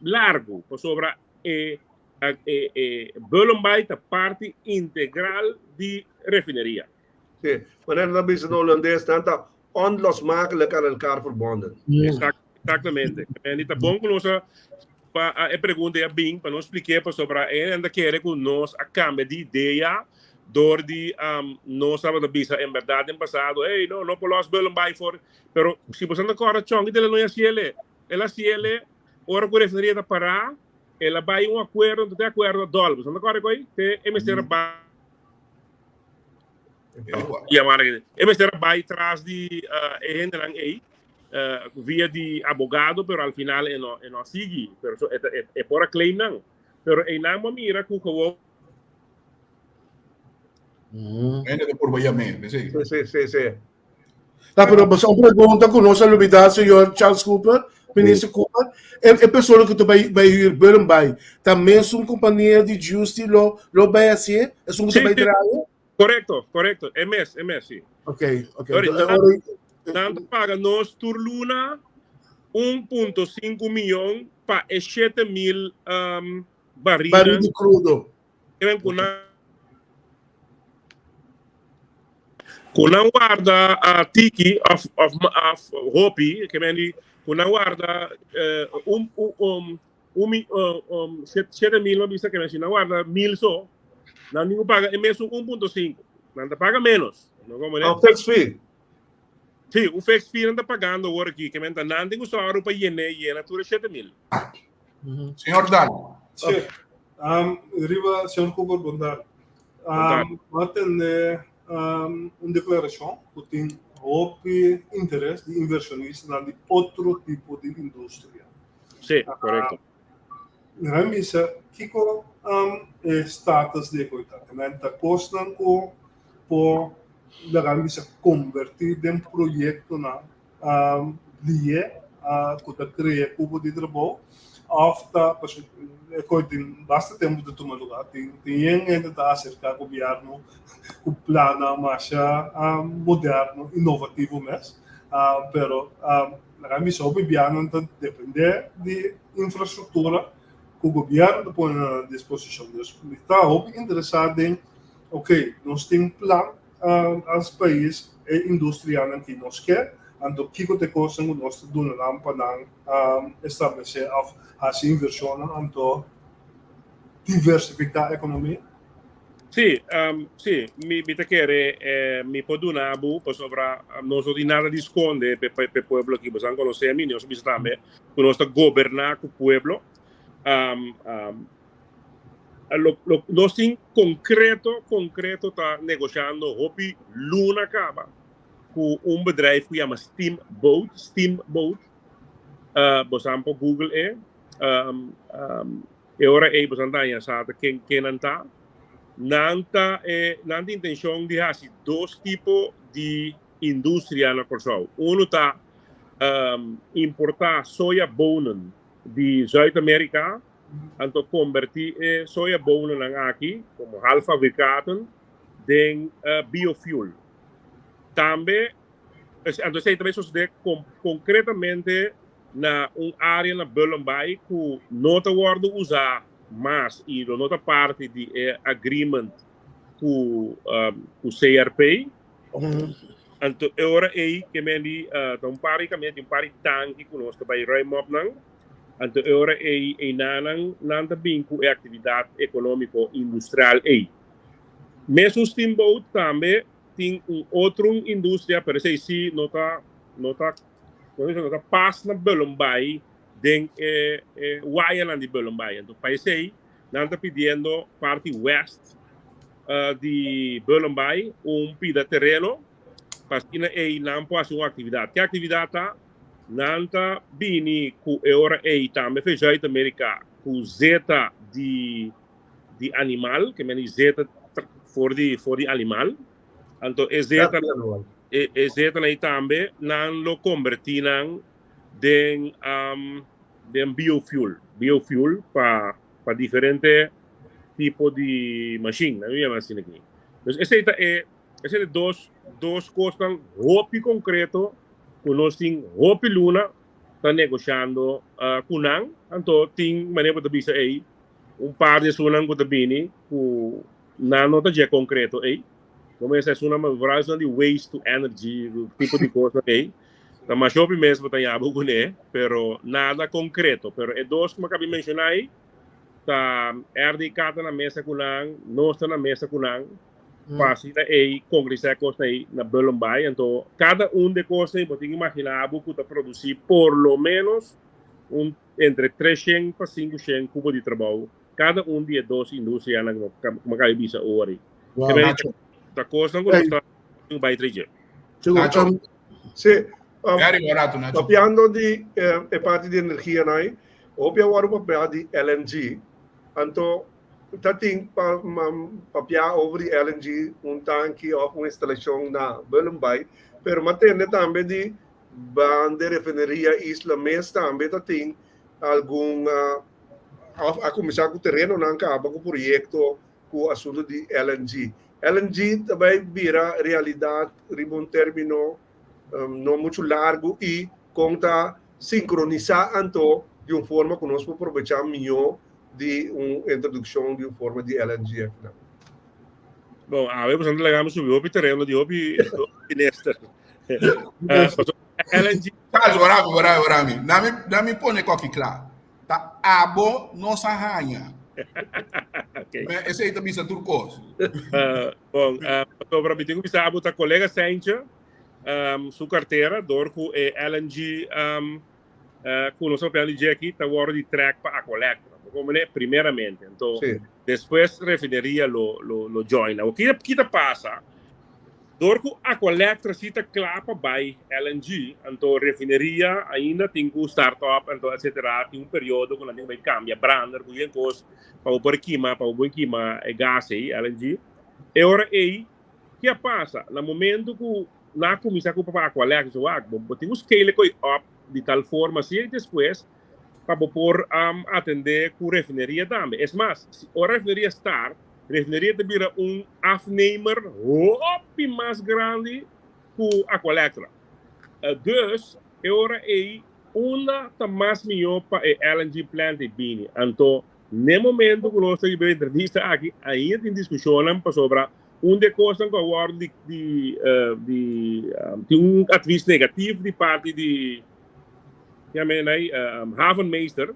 largu, pasobra e e e Bullenbaai ta parti integral di refineria. Sí, manera nan bisa na holandes, nan ta onlosmakelijk aan elkaar verbonden. Exactamente. En ta bon ku nos a pa e pregunta ya bin pa nos spliké pasobra e hende ta kere ku nos a kambia di idea door di um, nos tabata bisa en berdad den pasado, hey, no, no por los Bullenbaai for. Pero si boso ta kòrda Chonky de la no hasiele, el hasiele ora ku refineria ta pará, el a bai un akuerdo, te akuerdo a dòl. Boso ta kòrda koi? Te e mester a bai E mester a bai tras di e hendenan ei via di abogado, pero al final e no e no a sigui, pero so e e por a claim nan. Pero einan bo a mira ku gewoon. Hende ta purba yam'é, p'esei. Sí, sí, sí, sí. Ta, pero basta un pregunta ku nos a lubidá, señor Charles Cooper, minister Cooper. E, e persona ku ta bai, bai huur Bullenbaai, ta mesun kompania di Juicy lo, lo bai hasié? Esun ku ta Sí, bai sí. draaien? Korekto, korekto. E mes, e mes, sí. Ok, ok. Sorry, Entonces, ora, Nan ta paga nos tur luna 1.5 miyon pa e 7.000 um, baril barrinan di crudo. Keben ku nan ku nan warda a tiki of of of hopi keben di ku nan warda eh, un un um, un mi um, um, 7000 lo bisa keben si nan warda 1000 so nan tin ku paga e mesun 1.5 nan ta paga menos no como ne Un fixed fee. Sí, un fixed fee nan ta pagando awor aki keben ta nan tin ku sòru pa yene yena tur e 7000. Señor Dal. Sí. Um, riba, señor Cooper, bon tarde. Um, a tende um, un declaracion cu tin hopi interes di inversionistanan di otro tipo di industria. Sí, correcto. Uh, mi bisa, kiko um, e status di e koita? Men ta kosnan ku por laga mi bisa converti den proyectonan lié ku ta krea kupo di trabou òf ta pasobra e kos tin basta tempu ta tuma lugá. Tin tin yen hende ta aserká gobièrnu ku plannan masha moderno, inovativo mes, pero laga mi bisa hopi bianan ta dependé di infrastruktura ku gobièrnu ta pone na nan disposishon. Dus mi ta hopi interesá den oke nos tin plan As pais e industrianan ki nos ke, anto kiko ta e kosnan ku nos ta duna nan pa nan establesé òf hasi invershonnan anto diversifiká ekonomia? Sí, sí, mi mi ta kere mi por duna bo pasobra nos no tin nada di skonde p'e p'e pueblo aki. Boso a konosé mi, nos a bisa tambe ku nos ta goberná ku pueblo. Lo, lo, nos tin concreto, concreto ta negoshando hopi luna caba cu un bedrijf cu yama Steamboat, Steamboat. Uh, bosan por Google e. Um, um, e ora ei bosan ta haña sa ta ken, ken nan ta. Nan ta e, nan tin intencion di hasi dos tipo di industria na Kòrsou. Uno ta um, importa sojabonen di Zuid-Amerika Anto kombertí e soyabonennan aki komo halffabrikaten den biofuel. Tambe, anto esei ta bai sosodé konkretamente na un área na Bullenbaai ku no ta wòrdu usá mas i lo no ta parti di e agreement ku CRP. Anto e ora ei ke men di ta un par di kaminda tin un par di tanki ku nos ta bai ruim op nan. Anto e ora ei einanan nan ta bin ku e aktividat ekonómiko industrial ei. Mesun Steamboat tambe tin un otro industria, pero esei sí no ta no ta no ta pas na Bullenbaai den e e wayanan di Bullenbaai. Anto pa esei nan ta pidiendo parti west di Bullenbaai un pida tereno pa asina ei nan por hasi un aktividat. Ke aktividat ta? Nan ta bini ku e ora ei tambe fe Zuid-Amerika ku zeta di di animal, ke men di zeta for di for di animal. Anto e zeta e e zeta ei tambe nan lo kombertí nan den um, den biofuel, biofuel pa pa diferente tipo di machine, nan yama asina aki. Dus esei ta e esei ta dos dos kosnan hopi konkreto ku nos tin hopi luna ta negoshando ku nan, anto tin manera bo ta bisa ei un par di esunnan ku ta bini ku nan no ta dje konkreto ei. Bo mester esunnan vooral esunnan di waste to energy tipo di kosnan ei ta masha hopi mes bo ta yaba kuné pero nada konkreto. Pero e dos ku mi a kaba di menshoná ei ta RDK ta na mesa ku nan, nos ta na mesa ku nan. Pa asina ei konkretisa e kosnan ei na Bullenbaai. Anto kada un di e kosnan ei bo tin imagina bo ku ta produsi por lo menos un entre 300 pa 500 kubo di trabou kada un di e dos industrianan ku mi a kaba di bisa ora ei. Wow. Ta kosnan ku nos ta bai trae dje. Nacho. Sí. Gary, un rato, Nacho. Papiando di e parti di energia nai, hopi a wòrdu papia di LNG. Anto. Ta tin pa papia over di LNG, un tanki of un instalashon na Bullenbaai, pero m'a tende tambe di banda refineria Isla mes tambe ta tin algun of a kuminsá ku terenonan kaba ku proyekto ku asuntu di LNG. LNG ta bai bira realidat riba un término no muchu largu i kon ta sinkronisá anto di un forma ku nos por probechá mihó di un introdukshon di un forma di LNG akinan. Bon, awe boso ta laga mi subi hopi tereno di hopi minister. LNG. Charles, ora mi, ora mi, ora mi. Na mi, na mi pone koki kla. Ta abo nos a haña. Okay. Me, esei ta bisa tur kos. Bon, pasobra mi tin ku bisa abo ta kolega Seintje, su kartera dor ku e LNG ku nos a papia di dje aki ta wòrdu di trèk pa Aqualectra. Bo komprendé? Primeramente. Anto, despues refineria lo lo lo join. Awor, ki ki ta pasa? Dor ku Aqualectra si ta kla pa bai LNG, anto refineria ainda tin ku start up, anto etcetera. Tin un periodo ku nan tin ku bai kambia brander ku yen kos pa bo por kima, pa bo por kima e gas ei, LNG. E ora ei, ki a pasa? Na momento ku nan a kuminsá ku pa Aqualectra, so wak, bo tin ku scale e koi up di tal forma si ei despues pa bo por atendé ku refineria tambe. Es mas, si ora refineria start, Refineria ta bira un afnemer hopi mas grandi ku Aqualectra. Dus, e ora ei unda ta mas mihó pa e LNG plant ei bini. Anto, n'e momento ku nos ta riba e entrevista aki, ainda tin diskushonnan pasobra un di e kosnan ku a wòrdu di di di tin un advis negativ di parti di havenmeester.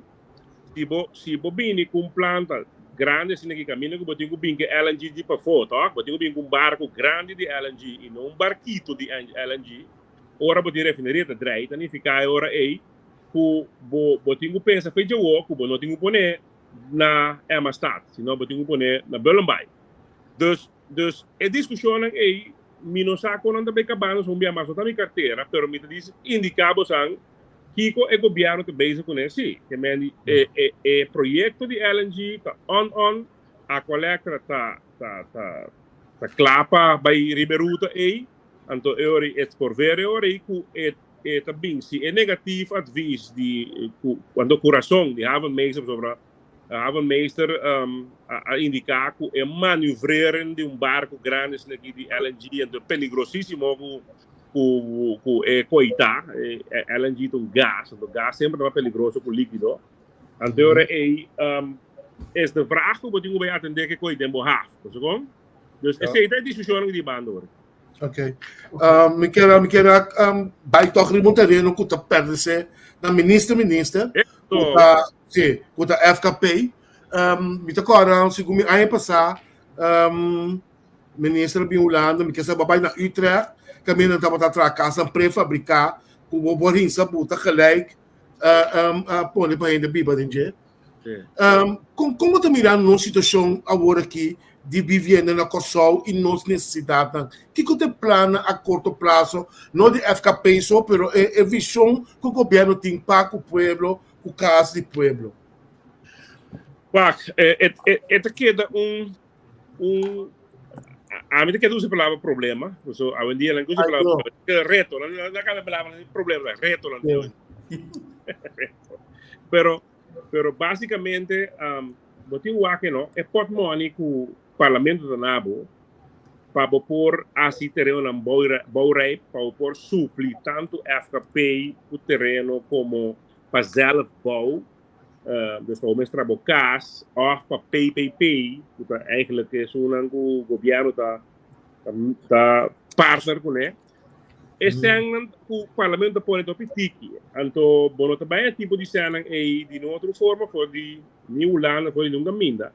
Si bo, si bo bini ku un planta grandi asina aki kaminda ku bo tin ku bin ku e LNG di pafó, tòg? Bo tin ku bin ku un barku grandi di LNG i no un barkito di LNG. Ora bo tin refineria ta drei, ta nifiká e ora ei ku bo, bo tin ku pensa fecha awor ku bo no tin ku pone na Emmastad, sino bo tin ku pone na Bullenbaai. Dus, dus e diskushonnan ei mi no sa kon nan ta bai kabando, un bia mas no ta mi kartera, pero mi ta dis indiká bosan Kiko e gobièrnu ta bezig kuné? Sí, ke men di e e e proyekto di LNG ta on on, Aqualectra ta ta ta ta kla pa bai riba e ruta ei, anto e ora ei e por ver e ora ei ku e e ta bin si e negatief advies di ku anto ku rason di havenmeester pasobra havenmeester a a indiká ku e manoeuvreren di un barku grandi asina aki di LNG anto peligrosísimo ku ku ku e koitá, e LNG ta un gas, anto gas semper ta mas peligroso ku líkido. Anto e ora ei es de vraag ku bo tin ku bai atendé ke koi den bo haf, bo sa kon? Dus esei ta e diskushonnan di banda ora. Ok. Mi kier mi kier bai tòg riba un tereno ku ta pertenesé na minister minister, ku ta si, ku ta FKP. Mi ta kòrda segun mi aña pasá Minister bin Hulanda, mi ke sa bo bai na Utrecht, kaminda nan tabata traha kasnan prefabriká ku bo por hinsa buta gelijk pone pa hende biba den dje. Kon kon bo ta mira nos situashon awor aki di bivienda na Kòrsou i nos nesesidatnan? Kiko ta e plannan a korto plaso, no di FKP so, pero e e vishon ku gobièrnu tin pa ku pueblo, ku kas di pueblo? Wak, e ta keda un un ami ta keda usa palabra problema so awendia nan usa palabra reto nan nan cambia palabra problema reto nan pero pero basicamente um, bo tin wak no e pot money ku parlamento ta nabo pa bo por hasi terenonan bouwrijp pa bo por supli tanto FKP ku tereno como pa zelf bouw Dus pa bo mes traha bo kas òf pa PPP, ku ta eigenlijk esunnan ku gobièrnu ta ta partner kuné, e sènnan ku parlamento ta pone ta hopi tiki. Anto bo no ta bai e tipo di sènnan ei di no otro forma for di ni Hulanda for di nunka minda.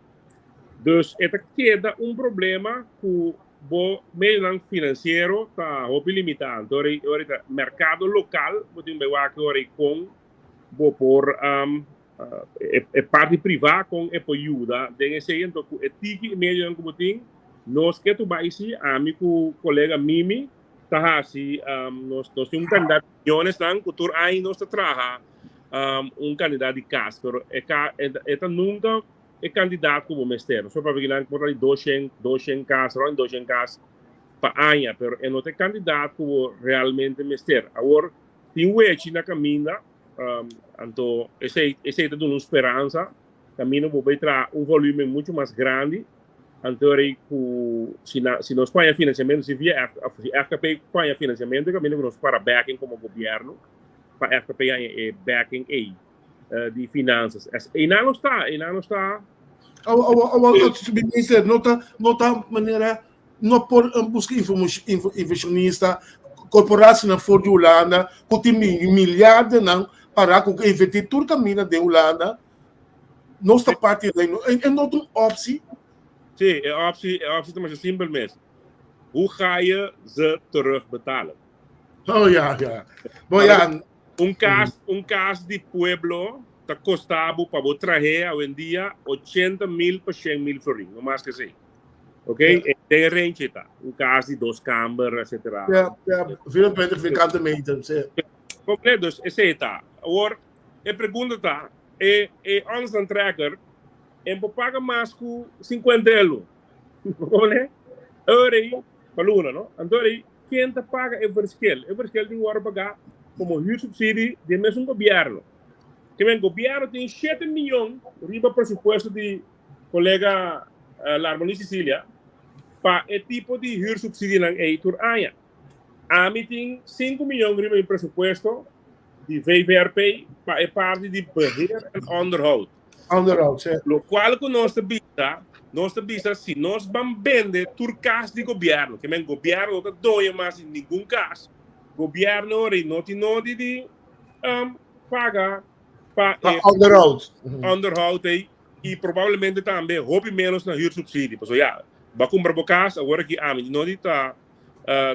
Dus e ta keda un problema ku bo medionan finansiero ta hopi limitá. Anto ora ora ta merkado lokal bo tin bai wak ora ei kon bo por e parti privá kon e por yuda den esei. Anto ku e tiki i medionan ku bo tin, nos ke tu bai si, ami ku kolega Mimi ta hasi nos nos tin un kandidat di milionesnan ku tur aña nos ta traha un kandidat di kas, pero e ka e ta nunka. e kandidat ku bo mester. Nos por papia kinan por ta di 200, 200 kas, rònt 200 kas pa aña, pero e no ta e kandidat ku bo realmente mester. Awor tin wechi na kaminda, anto esei esei ta duna un speransa kaminda bo bai traha un volumen muchu mas grandi, anto rei ku si na si nos paña finansiamentu, si via F, of si FKP paña finansiamentu kaminda ku nos para backing komo gobièrnu pa FKP haña e backing ei. Di finanzas. Einan nos ta, einan nos ta. Awo, minister, no ta, no ta manera, no por busca inversionista, corporatie for di Hulanda, ku tin miljardennan para ku invertir tur camina den Hulanda. Nos ta parti di Reino, e no ta un optie. Sí, e optie, e optie ta masha simpel mes. Hoe ga je ze terugbetalen? Oh ja, ja. Bon ja. Un kas, un kas di pueblo ta kosta bo pa bo trahe awendia 80.000 pa 100.000 florin, no mas ke esei. Ok? Ja. Den e range ta. Un kas di dos kamber, etcetera. Ja, ja, 24 vierkante meter, sí. Completo, dus esei ta. Awor, e pregunta ta, e, e onderstandtrekker, en por paga mas ku 50 euro. Comprende? Ora pa luna, no? Anto ei, ken ta paga e verschil? E verschil tin wòrdu pagá komo huursubsidie di e mesun gobièrnu. Ke men gobièrnu tin shete miyon riba presupuesto di kolega Larmonie Cecilia pa e tipo di huursubsidienan ei tur aña. Ami tin sinku miyon riba mi presupuesto di VVRP pa e parti di beheer en onderhoud. Onderhoud, sí. Lokual ku nos ta bisa, nos ta bisa si nos ban bende tur kas di gobièrnu, ke men gobièrnu no ta doño mas di ningun kas, gobièrnu ora no tin nodi di paga pa e onderhoud. Onderhoud ei i probablemente tambe hopi ménos na huursubsidie. Pasobra ya, bo a kumpra bo kas, awor aki ami tin nodi ta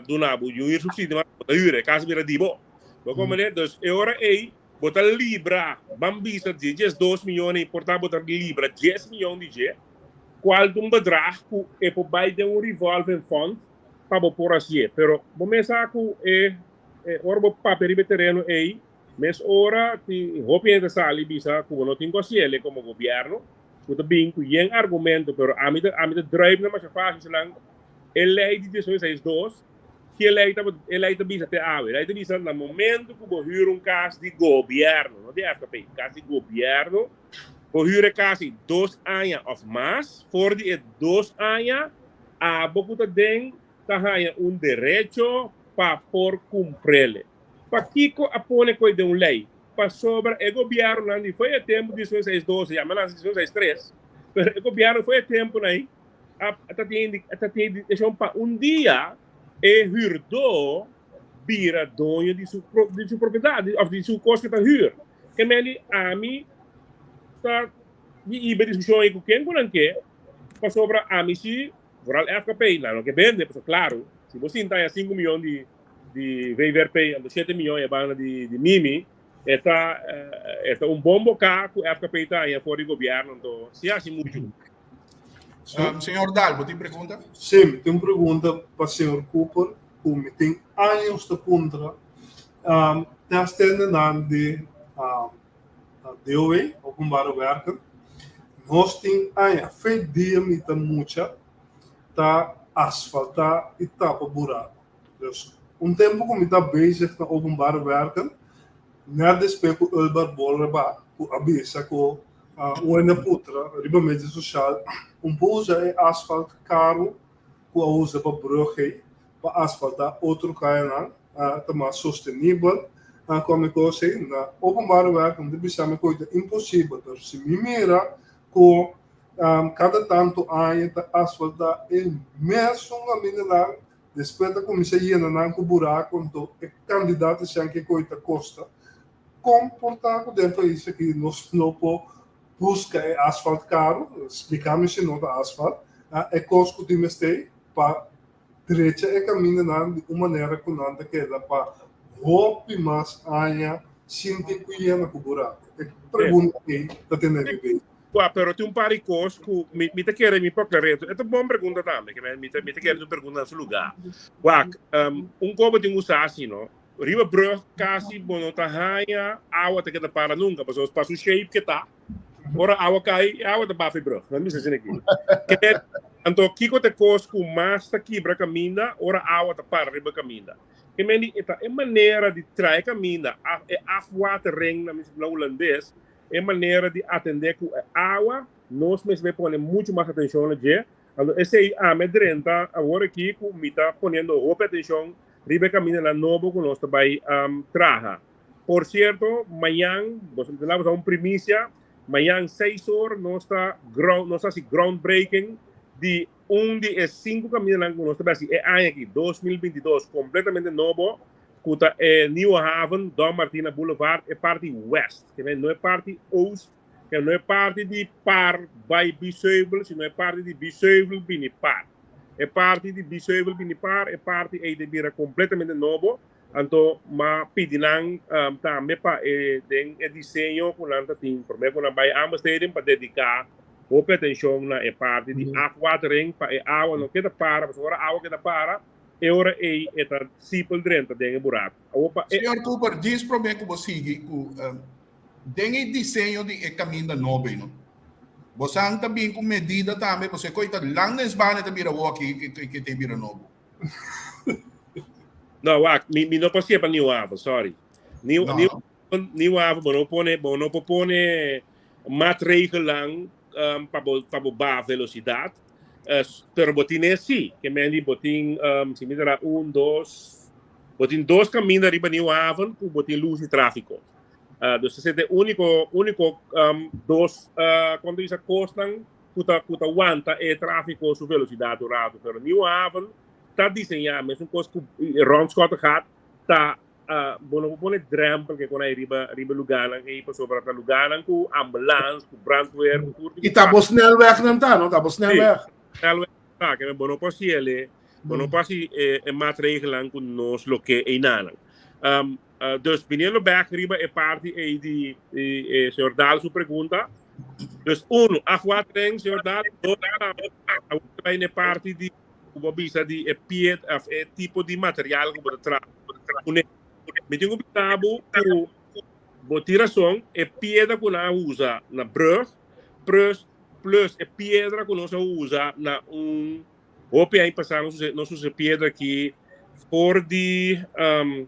duna bo un huursubsidie mas, bo ta hür, e kas bira di bo. Bo komprende? Dus e ora ei Bo ta libra, ban bisa di 12 miyon ei, por ta bo ta libra 10 miyon di dje, kual ta un bedrag ku e por bai den un revolving fund pa bo por hasié. Pero bo mes sa ku e ora bo papia riba e tereno ei, mes ora tin hopi hende ta sali bisa ku bo no tin ku hasié komo gobièrnu, ku ta bin ku yen argumento, pero ami ta ami ta druip nan masha fásil, nan e lei di 1862 Ki e lei ta e lei ta bisa te awe? E lei ta bisa na momento ku bo hür un kas di gobièrnu, no di FKP, kas di gobièrnu, bo hür e kas ei dos aña òf mas, for di e dos aña abo ku ta den ta haña un derecho pa por kumprele. Pakiko a pone koe den un lei? Pasobra e gobièrnunan di foi e tempu di 1612, ya mi a nase 1663, pero e gobièrnu foi e tempunan ei, a ta tin ta tin indikashon pa un dia e hürdó bira doño di su di su propiedat òf di su kos ku ta hür. Ke men di ami ta di iba diskushon ei ku ken ku nan ke pasobra ami si foral FKP nan no ke bende pasobra klaru si bo sinta haña sinku miyon di di VVRP anto shete miyon e banda di di Mimi e ta e ta un bon boka ku FKP ta haña for di gobièrnu anto si hasi muchu. Señor Daal, bo tin pregunta? Sí, mi tin un pregunta pa señor Cooper ku mi tin años ta puntra. Tèstendenan di DOW, Openbare Werken, nos tin aña, fe dia mi ta mucha ta asfaltá i tapa buraku. Dus un tempu ku mi ta bezig na Openbare Werken, nèt despues ku Ulbert Bolrebach ku a bisa ku Un hende a putra riba media sosial un por usa e asfalt karu ku a usa pa brug ei pa asfaltá otro kayanan ta mas sostenibel. Kome kos ei na openbare wèk mi ta bisa mi ku ta imposibel pero si mi mira ku kada tantu aña ta asfaltá e mesun kamindanan despues ta kuminsá yena nan ku buraku anto e kandidat di sian ke koe ta kosta. Kon por ta ku den pais aki nos no por buska e asfalt karu? Splika mi si no ta asfalt. E kos ku tin mester pa drecha e kamindanan di un manera ku nan ta keda pa hopi mas aña sin tin ku yena ku buraku. E pregunta ei ta tene mi bezi. Kua, pero tin un par di kos ku mi mi ta kere mi por klareto. E ta bon pregunta tambe, ke mi ta mi ta kere ta un pregunta na su lugá. Wak, un kobo tin ku sa si no. Riba brug kasi bo no ta haña awa ta keda para nunka pasobra pa su shape ke ta. Ora awa kai, e awa ta bafa e brug. Nan bisa asina aki. Ke anto kiko ta e kos ku mas ta kibra kaminda ora awa ta para riba kaminda? Ke men di e ta e manera di trae kaminda, e afwatering na na hulandes, e manera di atendé ku e awa, nos mester pone muchu mas atenshon na dje. Anto esei ami a drenta awor aki ku mi ta poniendo hopi atenshon riba e kamindanan nobo ku nos ta bai traha. Por cierto, mañan, boso ta laat un primicia, mañan 6 or nos ta ground, nos ta haci groundbreaking di un di e cinco camindanan cu nos ta haci e aña aki, 2022, completamente nobo, cu ta e Nieuwe Haven, Don Martina Boulevard, e parti west, ke no e parti oost, ke no e parti di par bay Biesheuvel, sino e parti di Biesheuvel bini par. E parti di Biesheuvel bini par, e parti ey ta bira completamente nobo. Anto m'a pidi nan tambe pa e den e diseño ku nan ta tin promé ku nan bai aanbesteding pa dediká hopi atenshon na e parti di afwatering pa e awa no keda para pasobra ora awa keda para e ora ei e ta sipel drenta den e buraku. Awor pa e. Señor Cooper, djis promé ku bo sigui ku den e diseño di e kaminda nobo ei no, bosan ta bin ku medida tambe pasobra e koi ta lang den sbana e ta bira awor aki ke ta bira nobo. No, wak, mi, mi no por siya pa Nieuw Haven, sorry. Nieuw, no. Nieuw, Nieuw Haven, bo no pone, bo no por pone maatregelan um, pa bo, pa bo ba velocidad. Uh, pero bo tin sí, que men di bo tin, um, si mi dará un, dos, bo tin dos camino arriba Nieuw Haven, ku bo tin luz di tráfico. Uh, dus ese de único, único um, dos, uh, cuando dice costan, ku ta ku ta wanta e tráfiko su velosidat un ratu, pero Nieuwe Haven ta diseñá mesun kos ku rònt Schottegat ta bo no por pone drèmpel ke kon ai riba riba lugánan ei pasobra ta lugánan ku ambulans ku brandweer ku tur I ta bo snelwegnan ta no ta bo snelweg. Sí, snelweg ta ke bo no por hasi ele bo no por hasi e maatregelnan ku nos lo ke einanan. Dus biniendo bek riba e parti ei di e señor Daal su pregunta. Dus uno, afwatering, señor Daal. Dos, awor ta bai na e parti di ku bo bisa di e pied of e tipo di material ku bo ta traha kuné. Mi tin ku bisa bo ku bo tin rason, e piedra ku nan a usa na brug plus plus e piedra ku nos a usa na un Hopi aña pasá nos usa nos usa piedra aki for di um,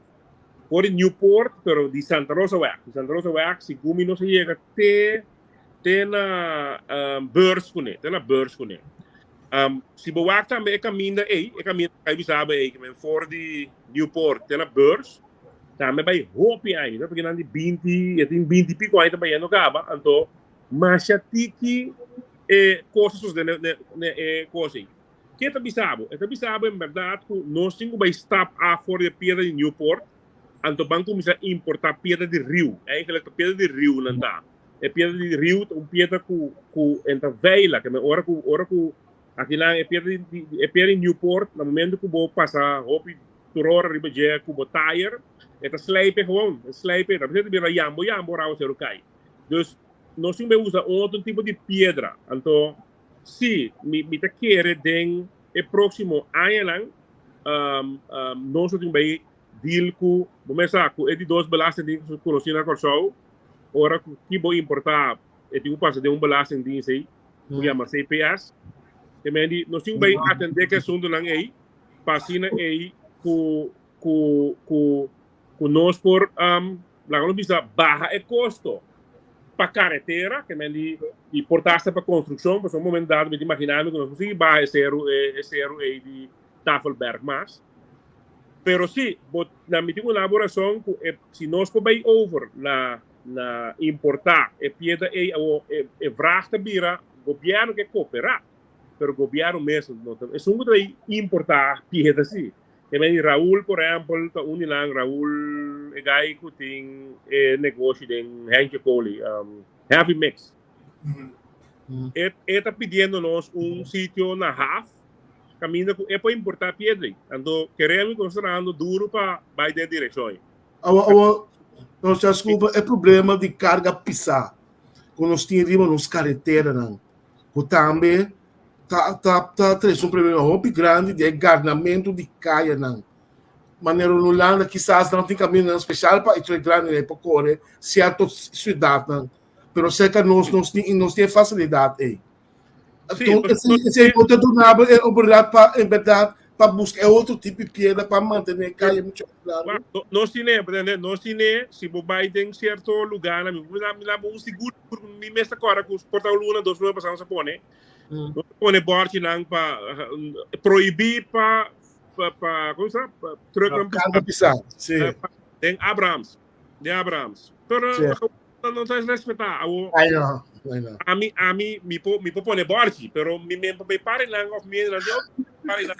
for di Newport, pero di Santa Rosa weg. Di Santa Rosa weg, segun mi nos a yega te te na um, Beurs kuné, te na Beurs kuné. Um, si bo wak tambe e kaminda ei, e kaminda kai bisaba ei, men for di Newport te na Beurs, tambe bai hopi aña, no? Porque nan di 20, e tin 20 y pico aña ta bayendo kaba, anto masha tiki e kos a sosodé na na e kos ei. Ke ta bisa bo? E ta bisa bo en bèrdat ku nos tin ku bai stap af for di e piedra di Newport, anto ban kuminsá importá piedra di riu. Eigenlijk ta piedra di riu nan ta. E piedra di riu ta un piedra ku ku en ta veila, ke men ora ku ora ku akinan e piedra di e piedra di Newport na momento ku bo pasa hopi tur ora riba dje ku bo tire, e ta slijpe gewoon, e slijpe, ta bira yambo yambo ora awaseru kai. Dus nos tin ku usa un otro tipo di piedra. Anto, sí, mi, mi ta kere den e próksimo añanan, um, um, nos lo tin bai deal ku, bo mes sa, ku e di dos belastingdienst ku konosí na Kòrsou, ora ku ki bo importá, e tin ku pasa den un belastingdienst ei, ku yama CPS. Te men di, nos tin ku bai atendé ku e asuntunan ei, pa asina ei ku, ku, ku, ku nos por, um, laga nos bisa baha e kosto pa karetera, ke men di di por ta hasta pa konstrukshon, pasobra un momento dado mi ta imaginá mi ku nos por sigui baha e seru e seru ei di Tafelberg mas. Pero si, bo na mi tin un labo rason ku e si nos por bai over na na importá e piedra ei awor e e vraag ta bira gobièrnu ke koperá, pero gobièrnu mes no ta esun ku ta bai importá piedra si. E men di Raul por ehempel ta un di nan, Raul e guy ku tin e negoshi den Heintje Kolie, um, Heavy Mix. E, e ta pidiendo nos un sitio na haf, kaminda ku e por importá piedra. Anto keremi ku nos ta trahando duro pa bai den direkshon ei. Awo, awo, nos desculpa, e problema di carga pisá ku nos tin riba nos kareteranan, ku tambe ta ta ta trese un problema hopi grandi di e garnamentu di kayanan. Manera un Hulanda kisas nan tin kamindanan spesial pa e trek grandinan pa kore sierto siudatnan. Pero serka nos nos tin nos tin e fasilidat ei. Anto esei por ta duna bo e oportunidat pa en bèrdat pa buska e otro tipo di piedra pa mantené e kaya mucho mas largu. Nos tine, nos tine, si bo bai den sierto lugarnan, mi mi la bo un sigur mi mes ta kòrda ku por ta un luna dos luna pasá nos a pone, nos a pone bòrchinan pa prohibí pa pa komo sa trucknan Karga pisá, si. Den Abrahams, den Abrahams. Pero no ta respetá. Awo, I know, I know. Ami, ami, mi por, mi por pone bòrchi, pero mi men por bai pari nan òf mi nan di pari nan.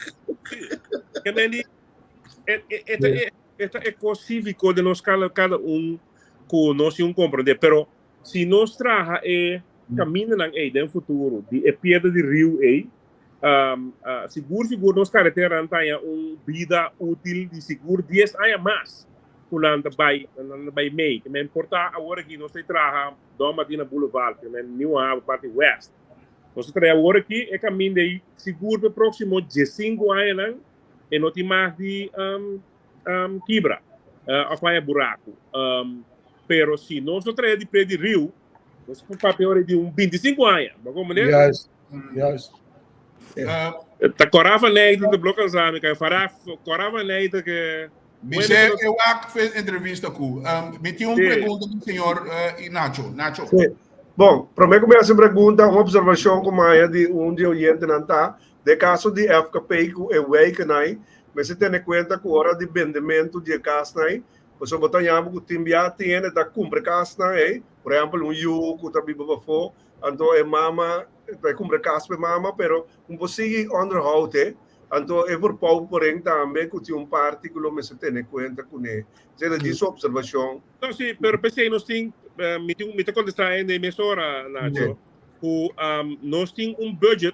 Ke men di, e, e, e, ta, e, e ta e kos síviko de nos kada, kada un ku nos tin un komprendé. Pero si nos traha e kamindanan ei den futuro, di e piedra di riu ei, um, uh, sigur, sigur nos kareteranan ta haña un bida útil di sigur 10 aña mas. ku nan ta bai, nan ta bai mei. Ke men por ta awor aki nos ta traha Don Martina Boulevard, ke men Nieuwe Haven parti west. Nos ta traha awor aki e kaminda ei sigur pa e próksimo diesinku añanan e no tin mag di um, um, kibra uh, òf haña buraku. Um, pero si nos no traha di pre di riu, nos por papia awor di un 25 aña. Bo komprende? Juist, juist. Ta Cora van Nijten de blok aan mi kan Cora van Nijten ke Bisé e wak fe entrevista ku. Um, mi tin un pregunta di señor uh, Nacho. Nacho. Sí. Bon, promé ku mi hasi pregunta, un observashon ku maya di un di oyentenan ta, de kaso di FKP ku e wijkenai, mester tene kuenta ku ora di bendementu di e kasnan ei, pasobra bo ta haña ku tin bia tin hende ta kumpra e kasnan ei, por ehèmpel un yu ku ta biba pafó, anto e mama ta kumpra e kas pa e mama, pero un por sigui onderhoud e, Anto e verpou poren tambe ku tin un parti ku lo mester tene kuenta kuné. Esei ta djis su opservashon. No, si, pero p'esei nos tin, mi tin, mi ta kontestá e mesora, Nacho, ku nos tin un budget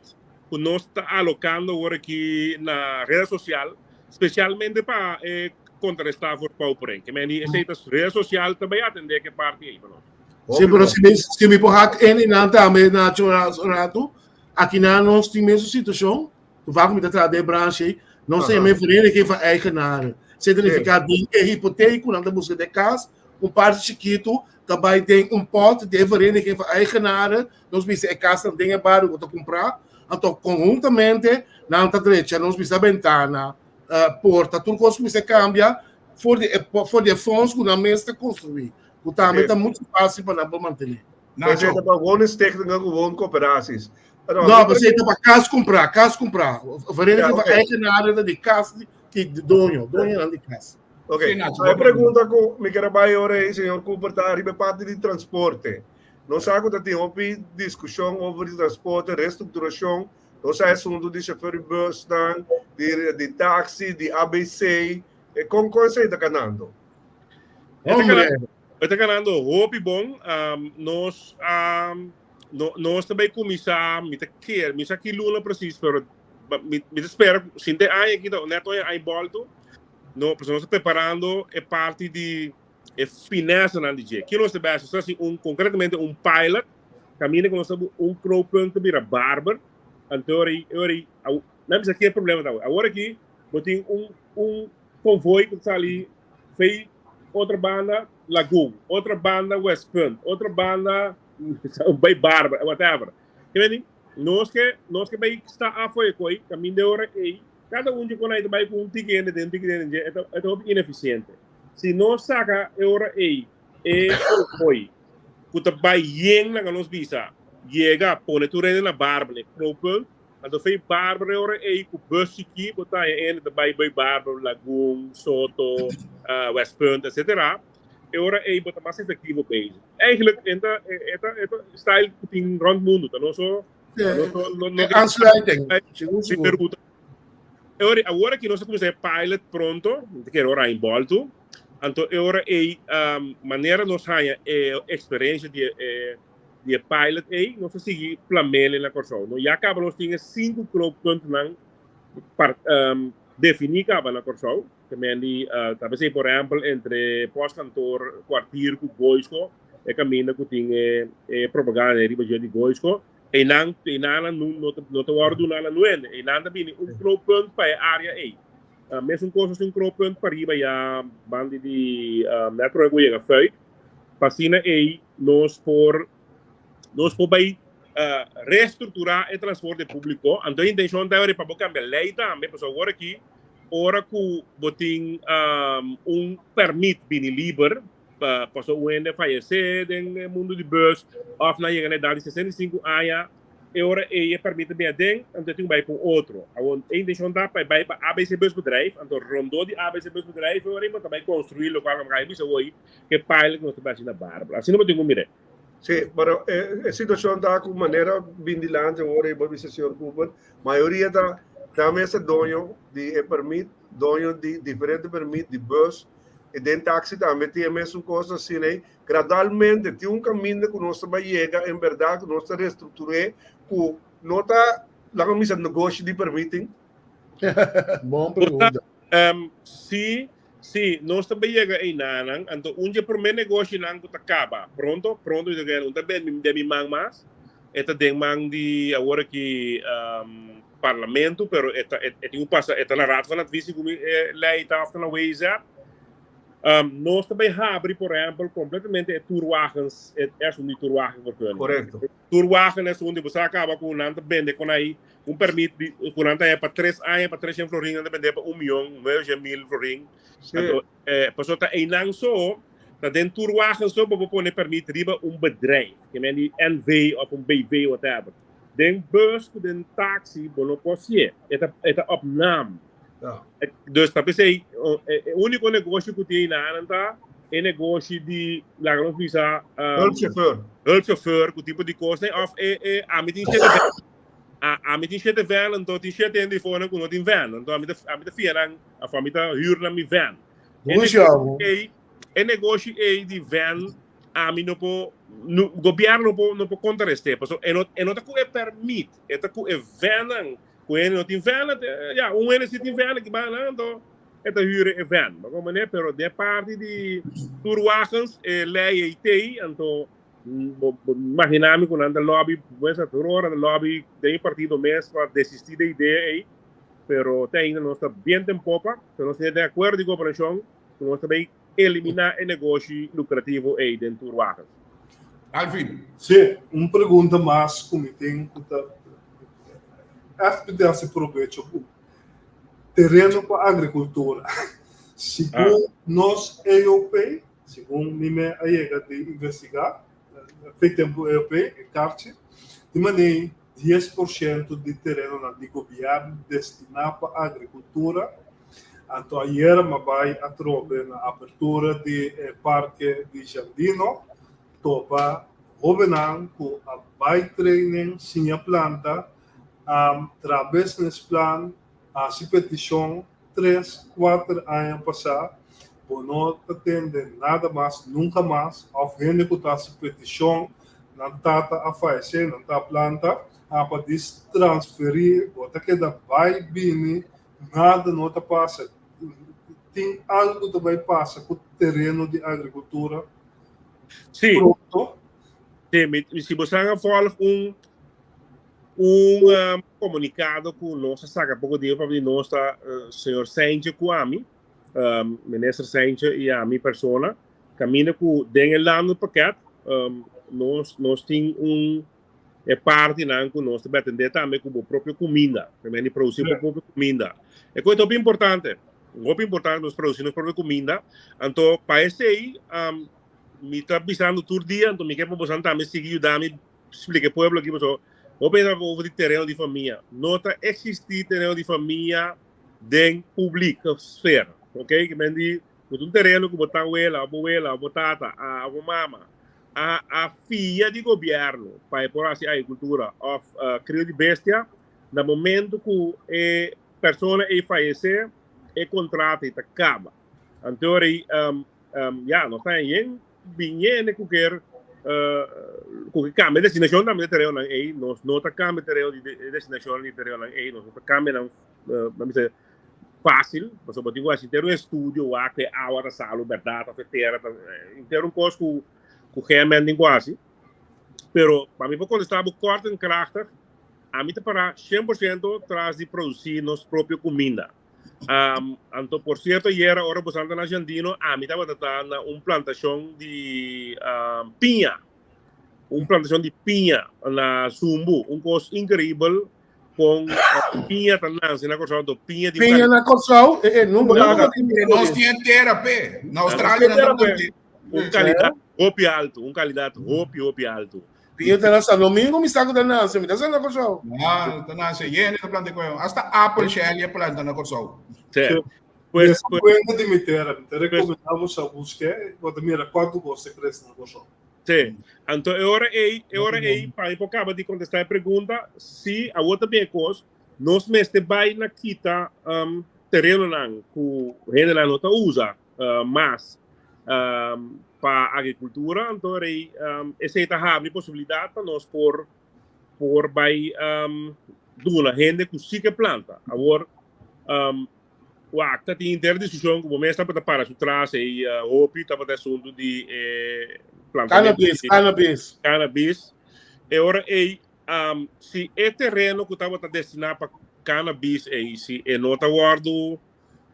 ku nos ta alokando awor aki na reda sosial, spesialmente pa e kontrarestá verpouporen. Ke men di esei ta reda sosial ta bai atendé ku e parti ei pa nos. Si, pero si mi, si mi por hak en einan tambe, Nacho, rato, akinan nos tin mesun situashon. Toevallig mi ta traha den branche ei, nos ta yama e vereniging van eigenaren. Esei ta nifiká den e hipoteek ku nan ta buska den kas, un parti chikitu ta bai den un pòt di e vereniging van eigenaren, nos bisa e kasnan den e bario ku ta kumprá, anto konhuntamente nan ta drecha, nos bisa bentana, porta, tur kos ku mester kambia for di e for di e fonds ku nan mes ta konstruí, ku tambe ta muchu fásil pa nan por mantené. Esei ta pa woonstichtingen ku wooncoöperaties. No, pero esei ta pa kas kumprá, kas kumprá. Vereniging van Eigenaren ta di kas di doño, doñonan di kas. Ok, e pregunta ku mi ker a bai ora ei, señor Cooper, ta riba e parti di transporte. Nos sa ku ta tin hopi diskushon over di transporte, restrukturashon. Nos sa e asuntu di shofèr di bùsnan, di taksi, di ABC. Kon kon esei ta kanando? Hombre! E ta ganando hopi bon. Nos a nos ta bay cuminsa, mi ta kier, mi sa ki luna precies, pero mi mi ta spera sinte aña aki ta net oña aña bolto. No, pasobra nos ta preparando e parti di e finesanan di dje. Ki nos ta bay haci? Nos ta haci un concretamente un pilot caminda cu nos ta un knooppunt ta bira barber. Anto ora e ora e nan bisa ki e problema ta awor. Awor aki bo tin un un konvoi ku ta sali fei otro banda Lagoon, otro banda Westpunt, otro banda bai Barber, whatever. Ke meni, nos ke nos ke bai sta afo e koi, kaminda e ora ei, kada un dje konai ta bai ku un tiki hende den, un tiki hende den, e ta e ta hopi inefisiente. Si nos saka e ora ei e konvoi ku ta bai yen laga nos bisa, yega pone tur hende na Barber, na e knooppunt, Anto fei Barbara e ora ei ku bus chikí bo ta haña hende ta bai bai Barbara, Lagoon, Soto, Westpunt etcetera. E ora ei bo ta mas efectivo bezig. Eigenlijk e ta e ta e ta style ku tin rond mundu ta no so ta no so no no Aansluiting, sigur sigur. E ora awor aki nos a kuminsá e pilot pronto, mi ta kere ora haña bòltu. Anto e ora ei manera nos haña e eksperensia di e di e pilot ei, nos a sigui plamele na Kòrsou. No ya kaba nos tin e sinku knooppuntennan par, um, definí kaba na Kòrsou. Te men di, uh, ta besei por ehèmpel entre postkantoor Kwartier ku Goisco, e kaminda ku tin e, e propaganda riba dje di Goisco, einan, einan no, no ta, no ta wòrdu duná na nuende. Einan ta bini un knooppunt pa e área ei. Uh, mesun kos nos tin un knooppunt pariba ya banda di, uh, metro ku yega Fuik. Pa asina ei nos por. Nos por bai reestructura e transporte publico. Anto e intencion ta pa bo cambia ley tambe, pasobra awor aki ora cu bo tin un permit bini liber, pasobra un hende fayece den e mundo di bus of nan yega na edad di 65 aña, e ora ey e permit ta bini aden, anto e tin cu bai pa un otro. Awor e intencion ta pa e bai pa ABC Busbedrijf, anto rondó di ABC Busbedrijf e ora ey bo ta bai construi locual cu bo bisa hoy, cu e pilot cu nos ta bai haci na Barbara. Asina bo tin cu mira. Sí, pero e situacion ta cu manera bin dilanti awor y bo bisa señor Cooper, mayoria ta ta mes ta doño di e permit, doño di diferente permit di bus y den taxi tambe tin e mesun cos asina ey. Gradualmente tin un caminda cu nos ta bay yega en berdad cu nos ta restructure cu no ta laga mi bisa negoshi di permiting. Bon pregunta. Sí, sí, nos ta bay yega einanan, anto un dje promé negoshinan ku ta kaba pronto, pronto mi ta kere, no ta den mi man mas, e ta den man di awor aki parlamento, pero e ta e tin ku pasa, e ta na Raad van Advies segun mi e lei ta òf ta na WIZ. Nos ta bay habri por ehèmpel kompletamente e toerwagens, e esun di toerwagenvergunning. Korekto. Toerwagen es un di bo sa kaba ku nan ta bende kon ai un permit di ku nan ta haya pa tres aña pa 300 florin nan ta bende pa un miyon 900 mil florin. Sí. Anto eh, paso ta einan so ta den toerwagen so bo por pone permit riba un bedrijf ke men di NV of un BV whatever. Den bus ku den taxi bo no por hasié e ta e ta op naam. Ja. Dus ta p'esei e úniko negoshi ku tin einan ta e negoshi di laga nos bisa Hulpchauffeur. Hulpchauffeur ku tipo di kosnan òf e e ami tin shete vèn ami tin shete vèn anto tin shete hende di fonan ku no tin vèn anto ami ta ami ta fia nan òf ami ta hür nan mi vèn. E negoshi ei e negoshi ei di vèn ami no por no gobièrnu no por no por kontrarest'é pasobra e no e no ta ku e pèrmit e ta ku e vènnan Ku hende no tin vèn, ya, un hende si tin vèn aki banda, anto e ta hür e vèn. Bo komprendé? Pero den parti di toerwagens e lei ei tei, anto bo bo imaginá mi ku nan ta lòbi, pues a tur ora ta lòbi den e partido mes pa desistí di e idea ei, pero te ainda nos ta bien ten popa, pero nos tin den akuerdo di koperashon ku nos ta bai eliminá e negoshi lukrativo ei den toerwagens. Alvin. Sí, un pregunta mas ku mi tin ku ta Ègt mi ta hasi probecho ku tereno pa agrikultura. Segun nos EOP, segun mi me a yega di investigá, fe tempu EOP, e karchi, di manera 10% di terenonan di gobièrnu destiná pa agrikultura. Anto ayera mi a bai atrobe na apertura di e parke di Jandino, topa Hóbennan ku a bai training siña planta, a traha business plan, hasi petishon tres, kuater aña pasá, bo no ta tende nada mas nunka mas òf hende ku ta hasi petishon nan tata a fayesé, nan ta planta, a pa dis transferí, bo ta keda bai bini, nada no ta pasa. Tin algu ta bai pasa ku tereno di agrikultura? Sí. Pronto. Sí, mi, si bo a volg un comunicado cu nos a saca poco dia pa nos ta señor Cijntje cu ami, minister Cijntje y ami persona, caminda cu den e landenpakket nos tin un e partinan cu nos ta pretende tambe cu bo propio cuminda, primer di produci bo propio cuminda. E cosa hopi importante, hopi importante nos produci nos propio cuminda, anto pa esey mi ta bisando tur dia, anto mi ke pa bosan tambe sigui yuda mi splica e pueblo aki, pasobra hopi hende ta papia over di tereno di famia, no ta existi tereno di famia den public sfera, ok, ke men di ku ta un tereno ku bo tawela, bo wela, bo tata, bo mama a a fia di gobièrnu pa e por hasi agrikultura òf krio di bestia, na momentu ku e persona ei fayesé, e kontrato ei ta kaba. Anto ora ei ya nos ta yen bin yende ku ker ku ke kambia destinashon tambe di terenonan ei, nos no ta kambia tereno di destinashon di terenonan ei, nos no ta kambia nan, nan bisa fácil, pasobra bo tin ku hasi henter un estudio wak ku e awa ta salu bèrdat òf e tera ta henter un kos ku ku GMN tin ku hasi. Pero pa mi por kontestá bo kòrt en krachtig, ami ta pará 100% tras di produsí nos propio kuminda. Anto por sierto ayera ora boso anda na Jandino ami tabata ta na un plantashon di piña. Un plantashon di piña na Zumbu, un kos increíbel kon piña ta nanse na Kòrsou, anto piña di Piña na Kòrsou, eh, eh, no, no, no, Nos tin tera pe. Na Australia nan ta plant'é. Un kalidat hopi altu, un kalidat hopi hopi altu. Piña ta na San Domingo, mi sa ku ta nanse, mi ta sa na Kòrsou. Ah, ta nanse, yende ta planta koyo. Hasta apel Shelley a planta na Kòrsou. Sí. Pues, pues, cuenta di mi tera, mi ta recomendamos a busque, bo ta mira cuanto cos ta crece na Kòrsou. Sí. Anto e ora ei, e ora ei, pa mi por kaba di kontestá e pregunta, si awor ta bin e kos, nos mester bai na kita um, terenonan ku hendenan no ta usa uh, mas um, pa agrikultura, anto rei um, esei ta habri posibilidat pa nos por por bai um, duna hende ku sí ke planta. Awor um, Wak, ta tin inter diskushon ku bo mes tabata para su tras ei hopi tabata asuntu di e plantamentu Cannabis, di cannabis. cannabis. E ora ei, um, si e tereno ku tabata destiná pa cannabis ei, si e no ta wòrdu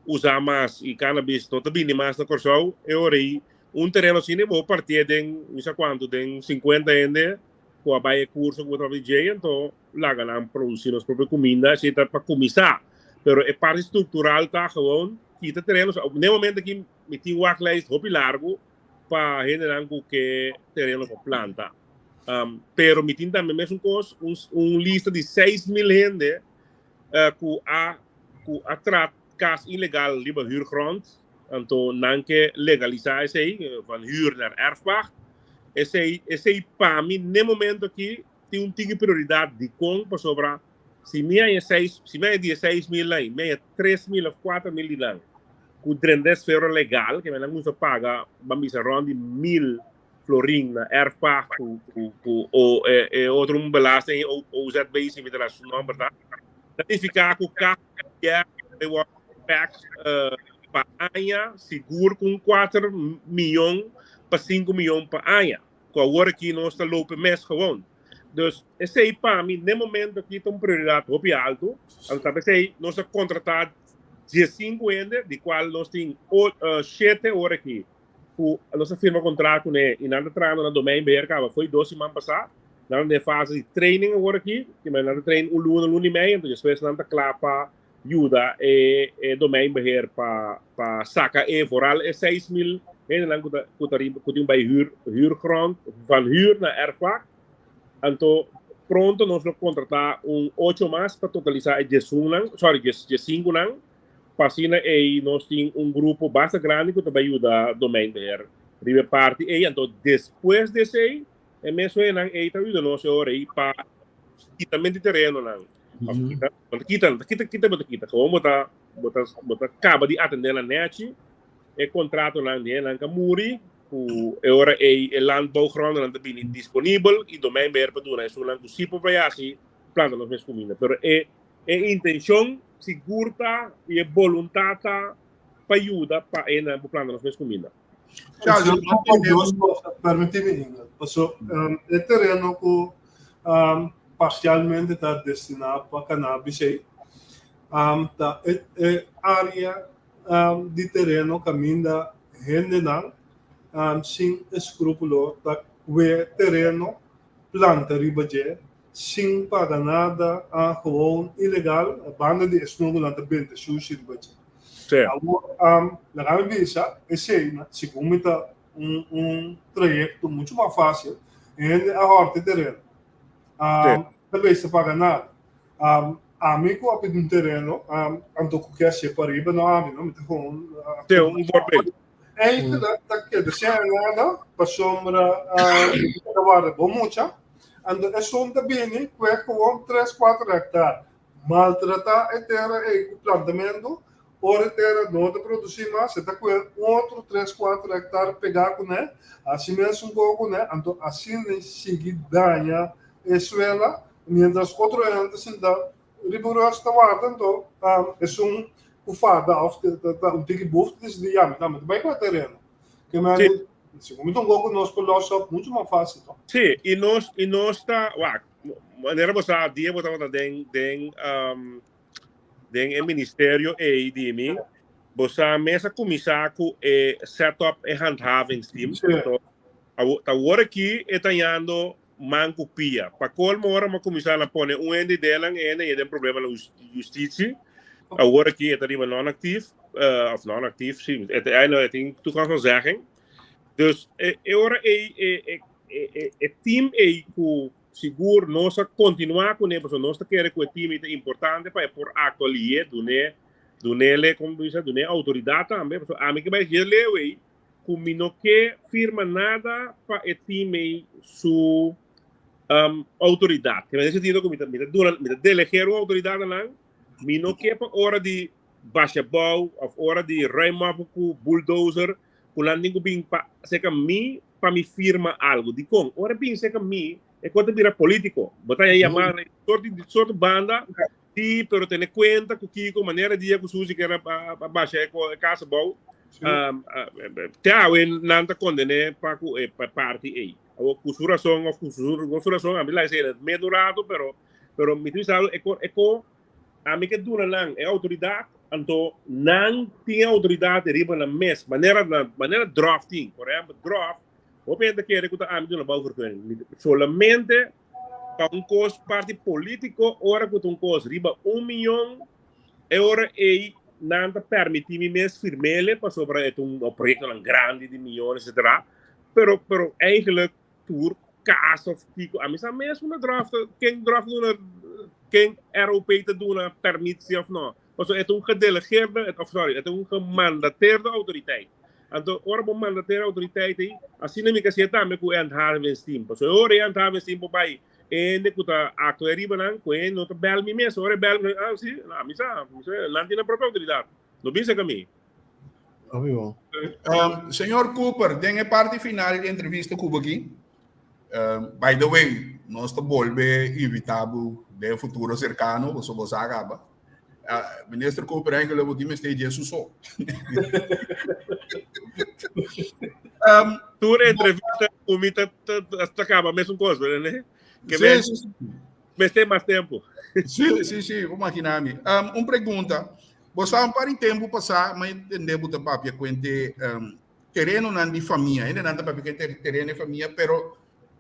usá mas i cannabis no ta bini mas na Kòrsou, e ora ei un tereno asina bo partié den mi sa kuantu, den 50 hende ku a bai e kurso ku bo tabata di djei, anto laga nan produci nos propio cuminda, esey ta pa cuminsa, pero e parti structural ta gewoon kita tereno, ne momento aki mi tin wachtlijst hopi largo pa hendenan cu ke tereno pa planta, pero mi tin tambe mesun cos, un lista di 6000 hende cu a cu a traha cas ilegal riba huurgrond, anto nan ke legalisa esey, van huur naar erfpacht, esey esey pa mi ne momento aki tin un tiki prioridat dikon pasobra si mi haña seis si mi haña dieseis mil nan mi haña 3000 of 4000 di nan ku drenta esfera legal ke nan kuminsa paga ban bisa rond di 1000 florin na erfpacht ku ku ku o e, e otro un belasting o OZB si mi ta la su nomber ta ta significa ku cada gobièrnu wòrdu tax uh, pa aña sigur ku un 4 miyon pa 5 miyon pa aña ku awor aki nos ta lope mes gewoon. Dus esei pa mi n'e momento aki ta un prioridat hopi altu. Anto ta p'esei nos a kontratá 15 hende, di kual nos tin shete ora aki ku nos a firma kontrato kuné i nan ta trahando na Domeinbeheer kaba fo'i dos siman pasá. Nan ta den fase di training awor aki, nan ta train un luna, luna i mei, anto despues nan ta kla pa yuda e e domeinbeheer pa pa saca e vooral e 6000 hendenan cu ta cu ta riba cu tin bay huur huurgrond van huur na erfpacht. Anto pronto nos lo contrata un ocho mas pa totalisa e diesunnan, sorry dies diesinconan pa asina ey nos tin un grupo basta grandi cu ta bay yuda domeinbeheer riba e parti ey. Anto despues di esey e mes hendenan ey ta yuda nos e ora ey pa kitamento di terenonan. Of kita, bo ta kita, kita, kita bo ta kita. Gewoon bo ta, bo ta, bo ta kaba di atendé nan nechi. E kontratonan di nan ka muri, ku e ora ei e landbouwgrondennan ta bini disponibel i domeinbeheer pa duna esunnan ku si por bai hasi planta nos mes kuminda. Pero e e intenshon sigur ta i e boluntat ta pa yuda pa e nan por planta nos mes kuminda. Charles, Permití mi, Ingrid. Paso e tereno ku parsialmente ta destiná pa cannabis ei, ta e área di tereno kaminda hendenan sin eskrúpulo ta kue tereno planta riba dje sin paga nada, gewoon ilegal, banda di esnan ku nan ta benta shushi riba dje. Awor, laga mi bisa, esei segun mi ta un un trayekto muchu mas fásil, e hende a hòrta e tereno. Ta bes ta paga nada. Ami ku a pidi un tereno, anto ku ke hasié pariba, no ami no, mi ta gewoon. Sí, un voorbeeld. Eigenlijk ta keda sin nada, pasobra mi ta warda bo mucha, anto esun ta bini ku e gewoon tres, kuater hèktar. Maltratá e tera ei ku plantamentu, ora e tera no ta produsí mas, e ta kue un otro tres, kuater hèktar pegá kuné, hasi mesun kos kuné, anto asina e sigui daña e suela, miéntras otro hende ta sinta riba ròs ta warda, anto esun ku fada òf ta un tiki buf ta disidí, ya, mi tambe ta bai ku e tereno. Ke mende, si ku mi ta un kos ku nos por lòs òp muchu mas fásil. Sí, i nos i nos ta wak. Manera bo sa, dia bo tabata den den um, den e ministerio ei di mi, bo sa mes a kuminsá ku e set up e handhavingsteam. Sí. Anto, ta awor aki e ta yando. man ku pia. Pa kolmo ora mi a kuminsá na pone un hende den nan, e hende den problema na hustisia. Awor aki e ta riba non-actief, of non-actief, si, e ta e tin toegangsontzegging. Dus e ora ei e e e team ei ku sigur nos a kontinuá kuné pasobra nos ta kere ku e team ei ta importante pa e por aktua lié, dun'é dun'é komo bisa dun'é outoridat tambe pasobra ami ke bai dje leu ei ku mi no ke firma nada pa e team ei su outoridat. Den e sentido ku mi ta mi ta duna mi ta delegeer un outoridat na nan, mi no ke pa ora di basha bou òf ora di ruim op ku bulldozer ku nan tin ku bin pa serka mi pa mi firma algu. Dikon? Ora e bin serka mi e kos ta bira polítiko. Bo ta yama na sorto di sorto banda Sí, pero tene cuenta cu Kiko, manera dia cu Susi kier a basha e casa bou, te awe nan ta condene pa cu e parti ey. Awor, cu su razon of cu su no su razon, ami laga esey medio rato, pero pero mi ta bisa e co e co ami ke duna nan e autoridad, anto nan tin e autoridad riba nan mes, manera manera Drof tin. Por ehempel, Drof, hopi hende ta kere cu ta ami duna bouwvergunning. Solamente Pa un kos parti politico ora cu ta un kos riba un miyon e ora ey nan ta permiti mi mes firmele pasobra e ta un proyectonan grandi di miyones etcetera pero pero eigenlijk tur cas of kico ami sa mes una draft ken draft duna ken ROP ta duna permit si of no pasobra e ta un gedelegeerde of sorry e ta un gemandateerde autoriteit. Anto ora bo manda te autoriteit ei, asina mi ka siña tambe ku e handhavingsteam. Pasobra e ora e handhavingsteam por bai, e hende ku ta aktua riba nan, ku e no ta bèl mi mes. Ora e bèl mi, ah si, ami sa, mi sa, nan tin nan propio outoridat. No bisa ku mi. Hopi bon. Señor Cooper, den e parti final di entrevista ku bo aki, by the way, nos ta bolbe invita bo den futuro serkano, pasobra bo sa kaba. Minister Cooper eigenlijk bo tin mester dje su so. Tur entrevista ku mi ta ta kaba mesun kos, né? Ke Sí, sí, sí. mester mas tempo. Sí, sí, sí, bo imagina mi. Un pregunta. Bo sa un par di tempo pasá, mi a entende bo ta papia kuente terenonan di famia. Hendenan ta papia kuente tereno di famia, pero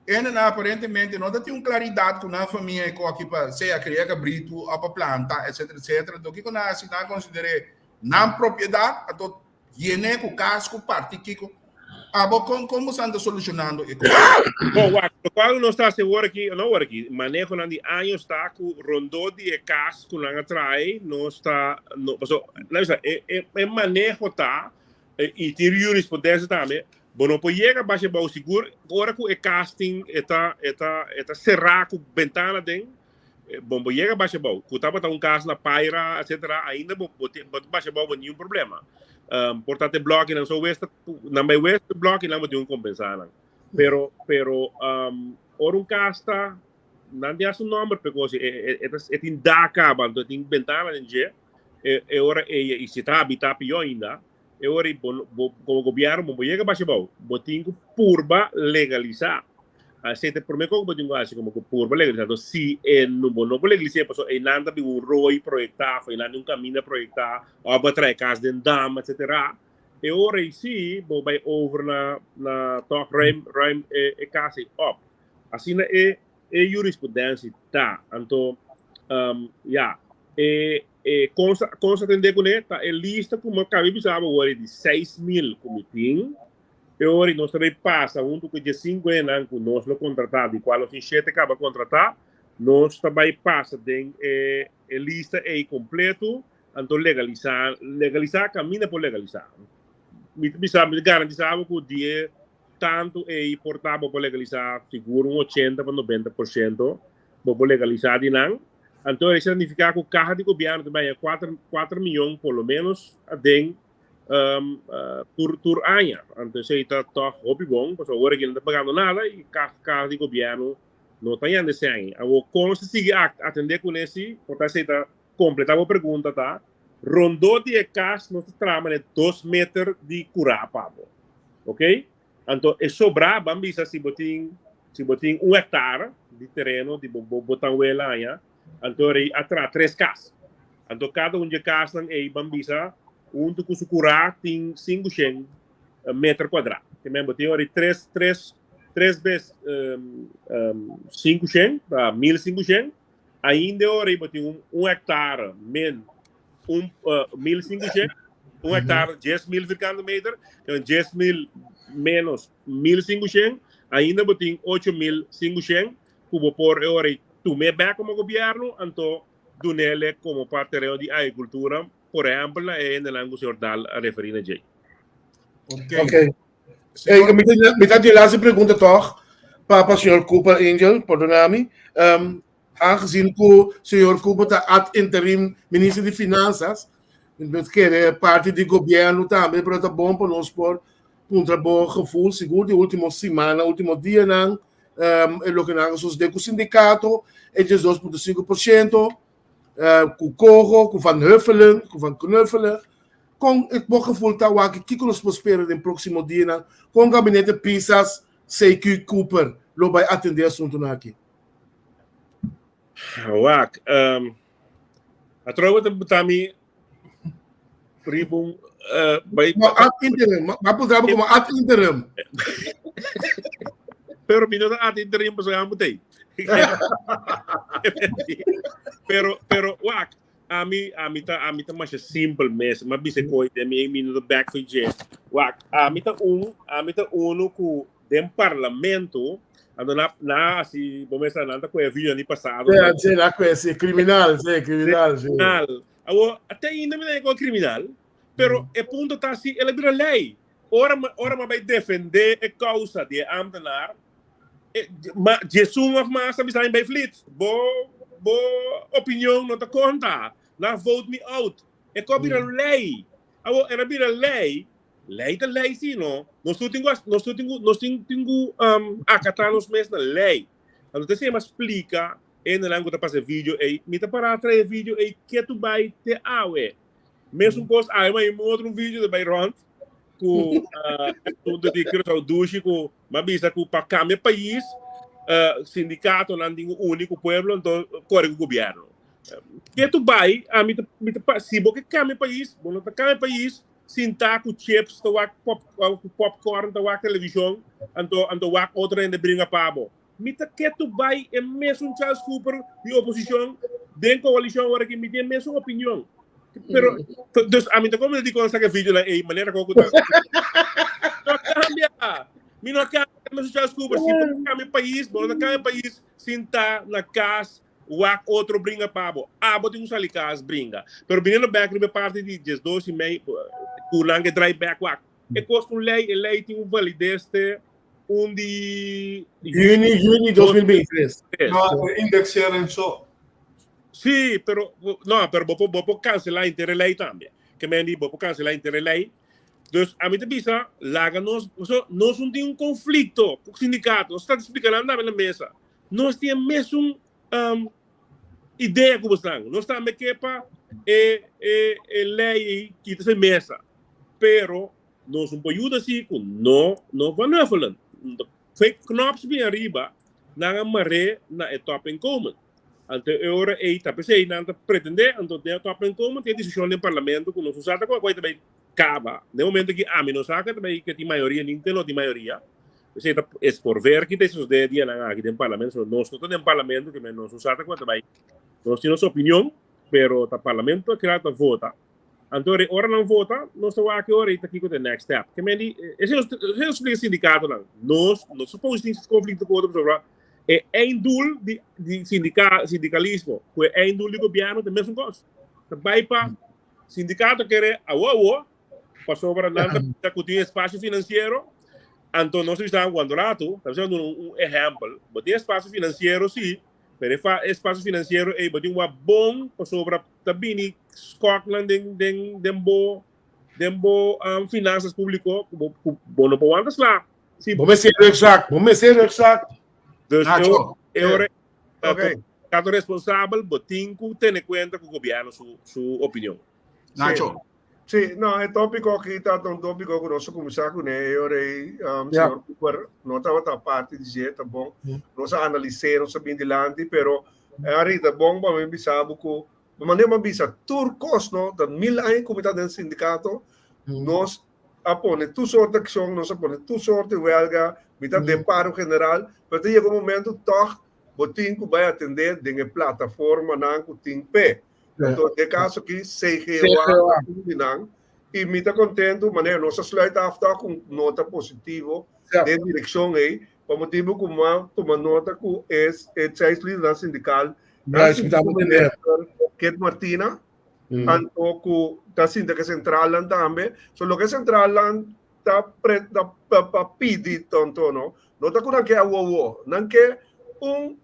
Hendenan aparentemente no ta tin un claridad cu nan famia e coki pa sea cria cabritu of pa planta etcetera etcetera. Enton kico nan haci? Nan a considere nan propiedad anto yene cu cas cu parti kico. Abo con con bosan ta solucionando e cos? Bon wak, locual nos ta haci awor aki, no awor aki, manehonan di años ta cu rondó di e cas cu nan a trae nos ta, no, paso, laat mi bisa, e e e maneho ta I tin jurisprudencia tambe, bo no por yega basha bou sigur ora ku e kas tin e ta e ta e ta será ku bentana den, bo no por yega basha bou. Ku tabata un kas na paira etcetera ainda bo bo tin bo ta basha bou bo niun problema. Por ta te blòkinan so wes ta nan bai wes te blòkinan bo tin ku kompensá nan. Pero pero ora un kas ta nan tin hasta un nòmber p'e kos e e ta e tin dak kaba anto e tin bentana den dje. E, e ora ei, i si ta habitá pió ainda, e ora ei bo, bo, komo gobièrnu bo por yega basha bou. Bo tin ku purba legalisá. Esei ta e promé kos ku bo tin ku hasi, komo ku purba legalisá. Enton si e no, bo no por legalis'é pasobra einan ta bin un roi proyektá òf einan tin un kaminda proyektá òf bo a traha e kas den dam etsetera, e ora ei sí bo bai over na na tòg ruim ruim e e kas ei òp. Asina e E jurisprudentie ta. Anto, ya, e e kon sa kon sa tende kuné ta e lista ku mi a kaba di bisa bo awor di 6000 ku mi tin. E ora nos ta bay pasa huntu ku e diesinku hendenan ku nos lo kontratá, di kual nos tin shete kaba kontratá, nos ta bay pasa den e e lista ei kompleto, anto legalisá legalisá kaminda por legalisá. Mi ta bisa mi ta garantisá bo ku di e Tantu ei por ta bo por legalisá sigur un 80 pa 90% bo por legalisá di nan. Anto esei ta nifiká ku kaha di gobièrnu ta baña kuater miyon por lo ménos aden tur tur aña. Anto esei ta tòg hopi bon pasobra awor aki no ta pagando nada i kaha di gobièrnu no ta yanda esei aña. Awor kon nos ta sigui atendé kuné si? Por ta esei ta kompletá bo pregunta ta rondó di e kas nos ta traha manera 2 meter di kurá pa bo. Ok? Anto e sobrá, ban bisa si bo tin, si bo tin un hectare di tereno di bo, bo, bo tanwela aña, anto rei a traha tres kas. Anto kada un dje kasnan ei, ban bisa, huntu ku su kurá tin 500 meter kuadrá. Ke men bo tin ora tres, tres, Tres bes 500, ta 1500. Ainda ora bo tin un hectare min un 1500, un hectare 10.000 vierkante meter, dan 10.000 menos 1500, ainda bo tin 8500 ku bo por e ora tum'é bèk komo gobièrnu, anto dun'é komo pa tereno di agrikultura, por ehèmpel na e hendenan ku señor Daal a referí na dje. Ok. Hey, mi ta, mi ta die laatste pregunta toch, pa, pa señor Cooper Angel, perdona mi. Aangezien ku señor Cooper ta ad interim minister di Finanzas, nos kere parti di gobierno tambe, pero ta bon pa nos por puntra bo gevoel, sigur di ultimo simana, ultimo dianan, e loke nan a sosode ku sindikato, e 12.5%, ku Coho, ku Van Huffelen, ku Van Knuffelen. Kon e bo gevoel ta awaki? Kiko nos por spera den próksimo dianan? Kon gabinete Pisas, CQ Cooper lo bai atendé e asuntunan aki? Wak, atrobe ta buta mi riba un bai. No, ad interim. Ma puntra bo komo ad interim. Pero mi no ta ad interim pasobra amo tei. Pero, pero, wak, ami, ami ta, ami ta masha simpel mes. Ma bisa koe den mi, mi no ta back for dje. Wak, ami ta un, ami ta uno ku den parlamento, ando na, na asi, bo mesa nan ta koe video ni pasado. Sí, sí, na koe, sí, criminal, sí, criminal, sí. Criminal. Awo, te ainda mi ta koe criminal, pero e punto ta si el a bira ley. Ora, ora ma bai defende e causa di e ambtenaar, e, ma djesun of mas a bisa mi bai flit. Bo, bo opinion no ta konta. Na vote me out. E ko bira ley. Awo, el a bira ley. Ley ta ley si, no? Nos tur tin ku, nos tur tin ku, nos tin, tin ku um, akatá nos mes na ley. Anto te sema splika e hendenan ku ta pasa e video ei. Mi ta para trae e video ei ketu bai te awe. Mesun kos awe ma mi muestra un video ta bai rond ku uh, asunto di Curaçao Dushi ku ma bisa ku pa kambia pais uh, sindikatonan tin ku uni ku pueblo anto kore ku gobièrnu. Ketu bai ami ta mi ta pa si bo ke kambia pais bo no ta kambia pais sintá ku chips ta wak pop ku popcorn ta wak televishon anto anto wak otro hende bringa pa bo. Mi ta ketu bai e mesun Charles Cooper di oposicion den coalicion ora ki mi tin e mesun opinion. Pero, dus a mi ta como di con saca video na ei manera con ta. No cambia. Mi no cambia mesun Charles Cooper. Si bo cambia pais, bo no cambia pais sinta na cas wak otro bringa pa bo. Abo tin ku sali cas bringa. Pero biniendo back riba e parti di 12 y mei ku nan ke draai back wak. E kost un lei, e lei tin un valides te un di Juni, juni 2023. No, e indexering so. Sí, pero no, pero bo por bo por cancelá inter e lei tambe. Ke men di bo por cancelá inter e lei. Dus a mi ta bisa laga nos, so nos no tin un conflicto ku sindikato. Nos ta splika nan tambe na mesa. Nos tin e mesun um, idea ku bosnan. Nos tambe ke pa e e e lei ei kita se mesa. Pero nos un por yuda si ku no no van Huffelen. Fake Knops bin ariba, nan a mar'é na e topinkomen. Anto e ora ei ta p'esei nan ta pretendé, anto den e topinkomen tin e diskushon den parlamento ku nos no sa ta kua kua ta bai kaba. Den momento ki ami no sa ke ta bai ke tin mayoria nin ke no tin mayoria. P'esei ta es por ver ki ta sosodé e dianan aki den parlamento. So nos no ta den parlamento ke men nos no sa ta kua ta bai. Nos tin nos opinion, pero ta parlamento a keda ta vota. Anto e ora nan vota, nos ta wak e ora ei ta kiko ta e next step. Ke men di, esei nos, esei nos splika sindikatonan. Nos no supos tin konflikto ku otro pasobra e einddoel di di sindika sindikalismo ku e einddoel di gobièrnu ta e mesun kos. Ta bai pa sindikato kere awo awo pasobra nan ta bisa ku tin espasio finansiero, anto nos ta bisa wak ratu, ta bisa duna un ehèmpel, bo tin espasio finansiero si, pero e fa espasio finansiero ei bo tin wak bon pasobra ta bini skòknan den den den bo den bo um, finanzas públiko ku bo ku bo no por wanta sla. Si Bo mester rugzak, bo mester rugzak. Dus Nacho, e ora Ok. tanto responsabel bo tin ku tene kuenta ku gobièrnu su su opinion. Nacho. Sí, no, e tópiko aki ta un tópiko ku nos a kuminsá kuné e ora ei, um, Ja. señor Cooper no tabata parti di dje, ta bon. Nos a analis'é, nos a bin dilanti, pero Henry, ta bon pa mi bisa bo ku, manera mi a bisa, tur kos, no, ta mil aña ku mi ta den sindikato, nos a pone tur sorto akshon, nos a pone tur sorto di wèlga. Mi ta den paro general, pero ta yega un momento tòg bo tin ku bai atendé den e plataformanan ku tin p'e. Anto den e kaso aki CGOA ta un di nan i mi ta kontentu manera nos a sluit af tòg ku un nota positivo den direkshon ei pa motibu ku mi a tuma nota ku e seis lidernan sindikal ta sinta ku minister Kit Martina anto ku ta sinta ku e sentralnan tambe. So loke e sentralnan ta pre ta pa pidi tonto no no ta ku nan ke awowo nan ke un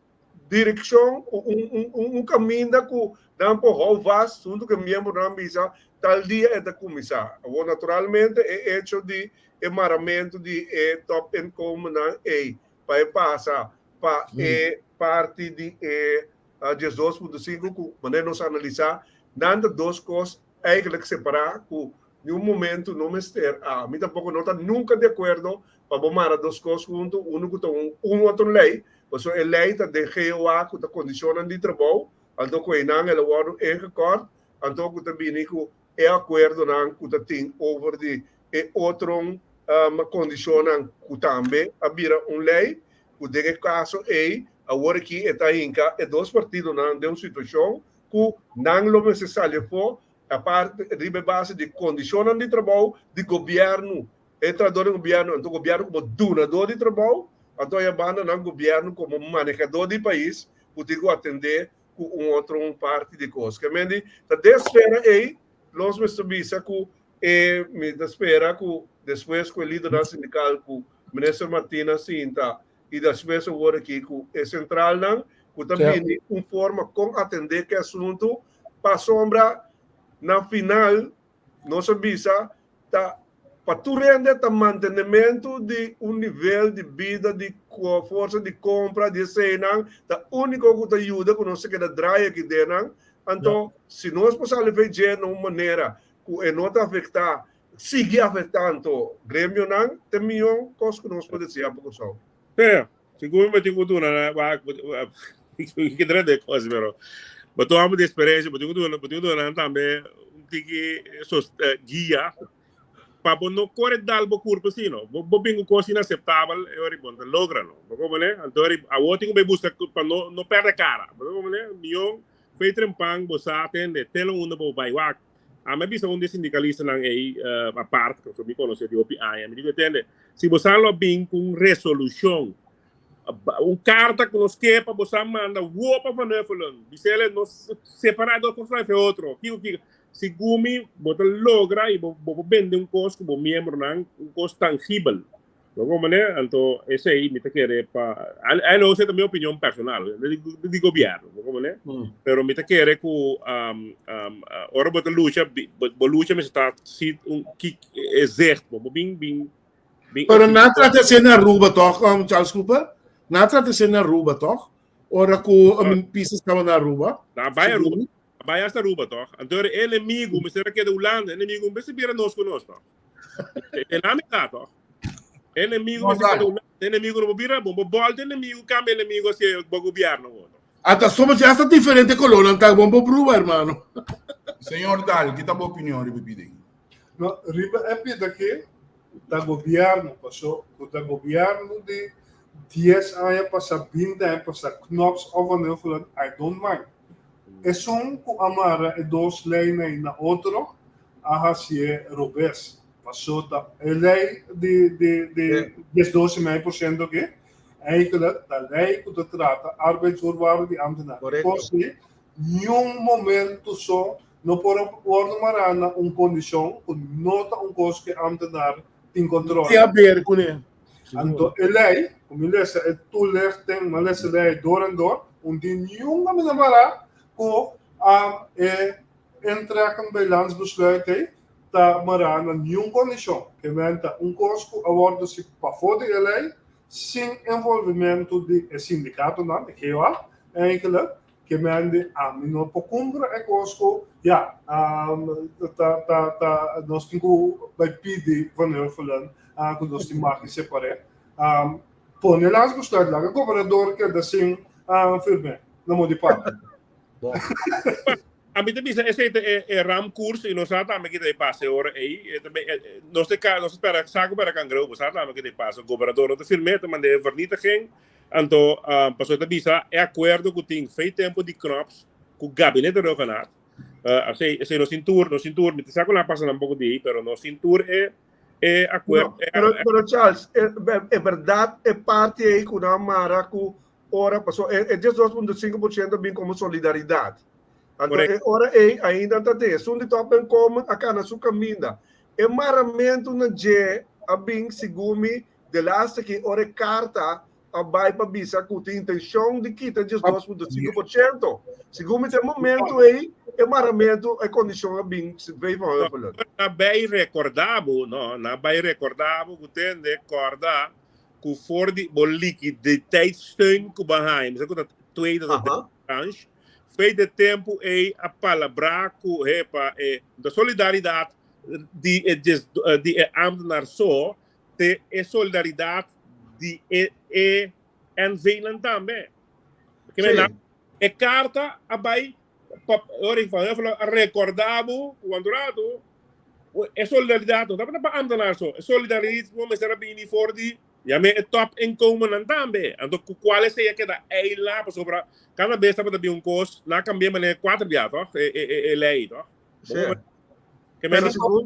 direkshon un un un kaminda ku nan por hou vast huntu ku e miembronan bisa tal dia e ta kuminsá awor naturalmente e echo di e maramentu di e top inkomennan ei pa e pasa pa e parti di e 12.5 ku manera nos analisá nan ta dos kos Eigenlijk separá ku niun momentu no mester a. Mi tampoko no ta nunka di akuerdo pa bo mara dos kos huntu, unu ku ta un un otro lei, pasobra e lei ta den GOA ku ta kondishonnan di trabou, anto ku einan el a wòrdu ingekort, anto ku ta bini ku e akuerdonan ku ta tin over di e otro kondishonnan ku tambe a bira un lei, ku den e kaso ei awor aki e ta hinka e dos partidonan den un situashon ku nan lo mester sali afó aparte riba e base di kondishonnan di trabou di gobièrnu, e trahadó di gobièrnu, anto gobièrnu komo dunadó di trabou, anto e banda nan gobièrnu komo manehadó di pais ku tin ku atendé ku un otro un parti di kos. Ke men di ta den sfera ei nos mester bisa ku e mi ta spera ku despues ku e lidernan sindikal ku Minister Martina sinta i despues awor aki ku e sentralnan ku ta bini un forma kon atendé ku e asuntu pasobra na final nos a bisa ta pa tur hende ta mantenementu di un nivel di bida di forsa di kompra di eseinan ta úniko ku ta yuda ku nos ta keda draai aki den nan anto si nos por sali for dje na un manera ku e no ta afektá sigui afektando gremionan ta mihó kos ku nos por deseá pa Kòrsou. Pero, segun mi tin ku duna na wak, ki drende kos, pero bo toma di eksperensia, bo tin ku duna, bo tin ku duna nan tambe un tiki sos, guia pa bo no kore dal bo kurpa asina, no. Bo, bo bin ku kos inaseptabel, e ora bo no ta logra, no. Bo komprende? Anto ora awor tin ku bai buska pa no, no pèrdè kara. Bo ta komprende? Mihó fei trempan bo sa tende, te lo unda bo bai wak. Ami a bisa un di e sindikalistanan ei apart, pasobra mi konosé di hopi aña, mi di ku e tende, si bosan lo a bin ku un resolushon, un karta ku nos ke pa bosan manda wou pa Van Huffelen, bis'el nos separá dos kos for otro, kiko kiko, segun mi bo ta logra i bo por bende un kos ku bo miembronan, un kos tangibel. Bo comprende? Anto esei mi ta kere pa ai no esei ta mi opinion personal di gobierno, bo comprende? Pero mi ta kere ku ora bo ta lucha bo lucha mester ta si un ki e zicht bo bin bin bin Pero nan trata esei na Aruba toch, Charles Cooper? Nan trata esei na Aruba toch? Ora ku Pisas taba na Aruba. Nan bai Aruba. Bai hasta Aruba toch? Anto e enemigo mester a keda Hulanda, enemigo mester bira nos ku nos toch? E na mitad toch? Enemigo mester keda Hulanda, enemigo no por bira bo, bo bolta enemigo, cambia enemigo así bo gobierno bo. Ata somos ya hasta diferente colornan ta bon bo prueba hermano. Señor Daal, ki ta bo opinion riba e pida ei? No, riba e pida aki ta gobierno, paso ku ta gobierno di 10 aña pasa, 20 aña pasa, Knops of Van Huffelen, I don't mind. Esun ku a mara e dos leinan na otro a hasié robes. Paso ta e lei di di di 12 i mei por siento aki eigenlijk ta lei ku ta trata arbeidsvoorwaarden di ambtenaar. Por si niun momento so no por a wòrdu mará na un kondishon ku no ta un kos ku e ambtenaar tin kontrol. Tin haber kuné. Anto e lei, ku mi lesa e toelichting, mi a lesa e lei door en door, un di niun kaminda mará ku e intrekken bij landsbesluit ei ta mará na niun kondishon. Ke men ta un kos ku a wòrdu hasi pafó di e lei, sin envolvimentu di e sindikatonan, e GOA, eigenlijk, Ke men di ami no por kumpra e kos ku ya ta ta ta nos tin ku bai pidi Van Huffelen ku nos tin mag di separ'é. Pone las besluit laga gobernador keda sin firm'é na mo di papia. Ami ta bisa esei ta e e ramkoers i nos sa tambe kita e pasa e ora ei. E ta be- nos ta ka nos ta spera saku para kangreu, bo sa tambe kita e pasa. Gobernador no ta firm'é, ta mand'é vernietiging. Anto pasobra e ta bisa e akuerdo ku tin fei tempu di Knops ku gabinete Rhuggenaath. Esei esei nos tin tur, nos tin tur. Mi ta sa ku nan a pasa nan poko di ei, pero nos tin tur e e akuerdo. No, pero pero Charles, e e bèrdat e parti ei ku nan a mara ku Ora, paso e e 12.5% a bin komo solidaridat. Anto e ora ei ainda ta den. Esun di topinkomen a kana su kaminda. E maramentu na dje a bin segun mi delaste ki ora e karta a bai pa bisa ku tin intenshon di kita 12.5%. Segun mi ta e momentu ei e maramentu e kondishon a bin Svei van Huffelen. Na bai rekorda bo, no, na bai rekorda bo ku tende kòrda ku for di bo liquiditeitssteun ku bo a haña, mi sa ku ta tweede of derde tranche, fei de tempu ei a palabrá ku hepa e no ta solidaridat di e djes di e ámtenar so, te e solidaridat di e e NV-nan tambe. Ke men nan e karta a bai pa ora Van Huffelen a rekordá bo ku un rato E solidaridat no tabata pa ambtenaar so. E solidarismo mester a bini for di yam'é e top inkomennan tambe. Anto ku kual esei a keda eila pasobra kada bes tabata bin un kos, nan a kambi'é manera kuater bia tòg e e e lei tòg. Sí. Ke men Pero segun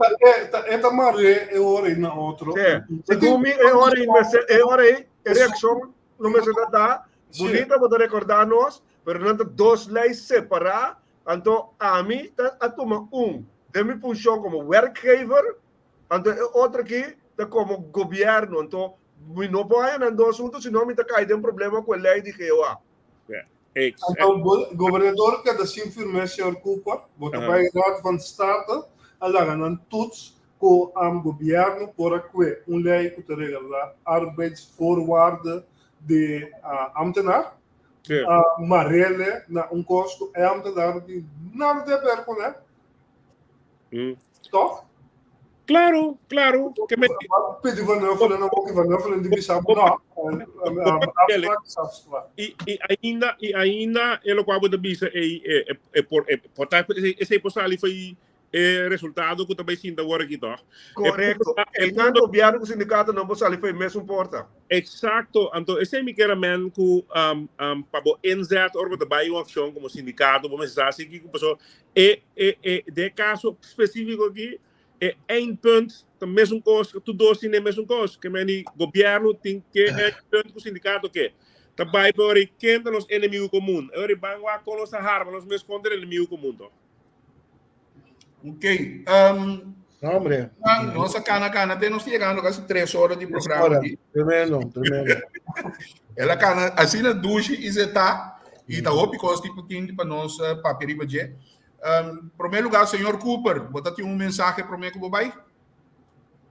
Ta e ta mar'é e ora ei na otro. Sí. Segun mi e ora ei mester e ora ei e reakshon lo mester ta ta bunita bo ta rekordá nos, pero nan ta dos lei separá. Anto ami ta a tuma un den mi funshon komo werkgever, anto e otro aki ta komo gobièrnu. Anto mi no por haña nan dos huntu, sino mi ta kai den problema ku e lei di GOA. Anto gobernador keda sin firm'é, señor Cooper. Bo ta bai Raad van State a laga nan toets ku gobièrnu por a kue un lei ku ta regla arbeidsvoorwaarden di ambtenaar. Sí. Marele na un kos ku e ambtenaar no tin nada di haber kuné. Tòg? Claro, claro. Ke me... Pidi Van Huffelen na boki Van Huffelen di bisa no. Afspraak is afspraak. I ainda, i ainda e lokual bo ta bisa ei e e por e por ta esei por sali fo'i e resultado ku ta bai sinta awor aki tòg. Korekto. Einan gobièrnu ku sindikato no por sali for e mesun porta. Eksakto. Anto esei mi kier a men ku pa bo inzet ora bo ta bai un akshon komo sindikato bo mester sa si kiko pasobra e e e den e kaso spesífiko aki e eindpunt ta mesun kos tur dos tin e mesun kos. Ke men di gobièrnu tin ke eindpunt ku sindikato ke. Ta bai pa ora ken ta nos enemigu komun. E ora ban wak kon nos ta harma nos mes kontra e enemigu komun tòg. Ok. Um, Hombre. Nos a cana cana te nos llegando casi tres horas de programa. Aquí. Tremendo, tremendo. Ela cana así na dushi y se ta y ta hopi cos tipo tin pa nos uh, papia riba dje. Um, primer lugar, señor Cooper, bota tin un mensaje prome que bo bai?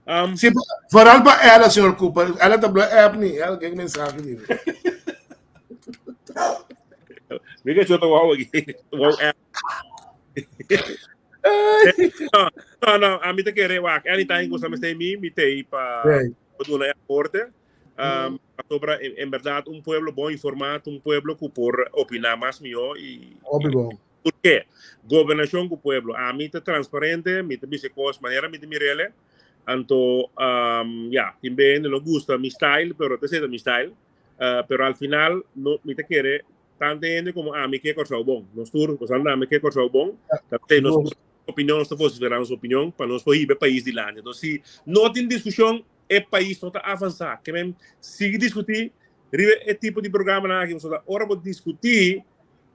Um, sí, vooral pa ela, señor Cooper. Ela ta bla app ni, ela ke mensaje ni. Mira que yo te voy a wow app. No, no, no, a mi te kere wak. Anytime gusta me stay mi, mi te pa pa duna e aporte. Um, pasobra en, en verdad un pueblo bon informado, un pueblo ku por opiná mas mihó y, Obvio bon. Por qué? Gobernacion ku pueblo. A mi ta transparente, mi ta bisa kos manera mi ta mirele. Anto, um, ya, tin be hende no gusta mi style, pero ta esei mi style. Uh, pero al final, no, mi ta kere Tantu hende komo ami ke Kòrsou bon. Nos tur, nos anda ami ke Kòrsou bon. Ta p'esei nos tur opinion, nos ta vosiferá nos opinion pa nos por hiba e pais dilanti. Entonces, si no tin diskushon, e pais no ta avansá. Ke men sigui diskutí riba e tipo di programanan aki, pasobra ora bo diskutí,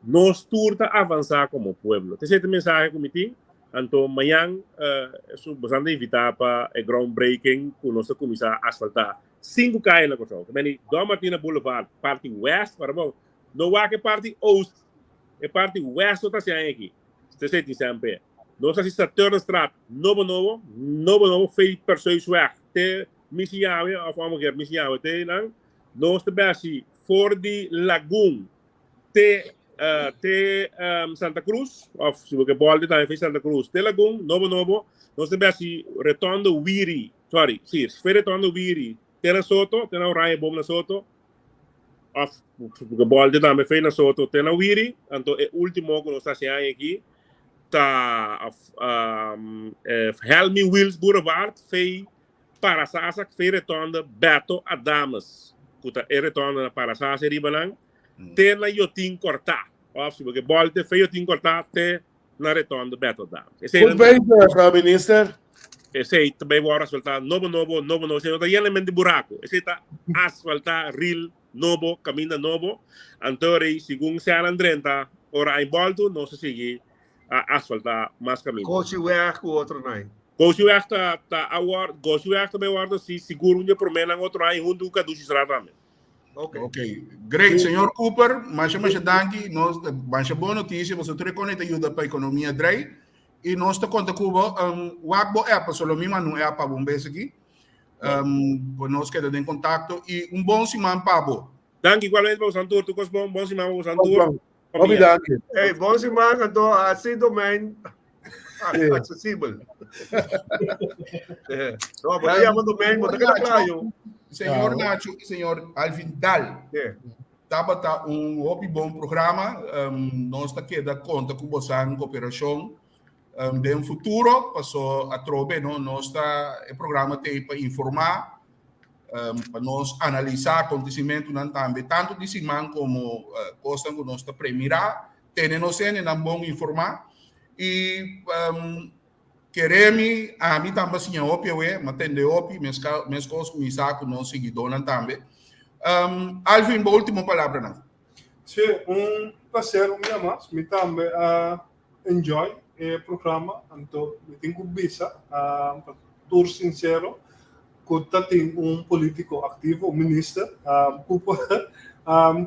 nos tur ta avansá komo pueblo. Ta esei ta e mensahe ku mi tin. Anto mañan, boso ta invitá pa e groundbreaking ku nos ta kuminsá asfaltá Sinku kaya na Kòrsou. Ta bini Don Martina Boulevard parti west, para bo no wak e parti oost, e parti west no ta hasi aña aki. Esei tin semper. Nos hasi Saturnusstraat nobo nobo, nobo nobo, fei Perseusweg te Misiñawe of omgekeerd Misiñawe te nan. Nos ta besi for di Lagoon te te Santa Cruz of si bo ke bolbe tambe fei Santa Cruz te Lagoon nobo nobo. Nos ta besi Retondo Wiri. Sorry, sí, Fere Tondo Wiri, te na Soto, te na Oranje Boom na Soto, of Gebolde tambe fe na Soto, te na Wiri, anto e último ku nos ta hasi aña aki, ta Helmi Wiels Boulevard fei Parasasa fei retonde Beto Adames ku ta e retonde na Parasasa riba nan te na Yotin Kortá òf si bo ke bòlte fei Yotin Kortá te na retonde Beto Adames. Esei Goed bezig, minister. Esei ta bai wòrdu asfaltá nobo nobo nobo nobo. Esei no ta yenamente di buraku. Esei ta asfaltá ril nobo, kaminda nobo. Anto rei segun seanan drenta ora ai bòltu nos ta sigui a asfaltá mas kaminda. Koshiweg ku otro nai. Koshiweg ta ta a wòrdu Koshiweg ta bai wòrdu si sigur un di e proménan otro aña huntu ku Kadushi-Straat tambe. Ok. Ok, great. Señor Cooper, masha masha danki. Nos masha bon notisia. Boso tur e kone ta yuda pa ekonomia drei. I nos ta konta ku bo um, wak bo app, pasobra lo mi manda un app pa bo un bes aki. Um, pa nos keda den kontakto i un bon siman pa bo. Danki igualmente pa boso tur. Tur kos bon. Bon siman pa boso tur. Hopi danki. Hey, bon siman anto hasi domein accesibel. No, bo ta yama domein, bo ta keda kla yo. Señor Nacho i señor Alvin Dal. Tabata un hopi bon programa. Um, nos ta keda konta ku bosan kooperashon um, den futuro, paso atrobe no, nos ta e programa te pa informá, um, pa nos analisá acontecimentonan tambe, tanto di siman como uh, kosnan ku nos ta premirá, tene nos hendenan bon informá i um, Kere mi, ami tambe a siña hopi awe, mi a tende hopi, meskos ku mi sa ku nos siguidónan tambe. Alvin, bo último palabranan. Sí, un placer un bia mas. Mi tambe a enjoy e programa, anto mi tin ku bisa, pa tur sincero, ku ta tin un politico activo, un minister, ku por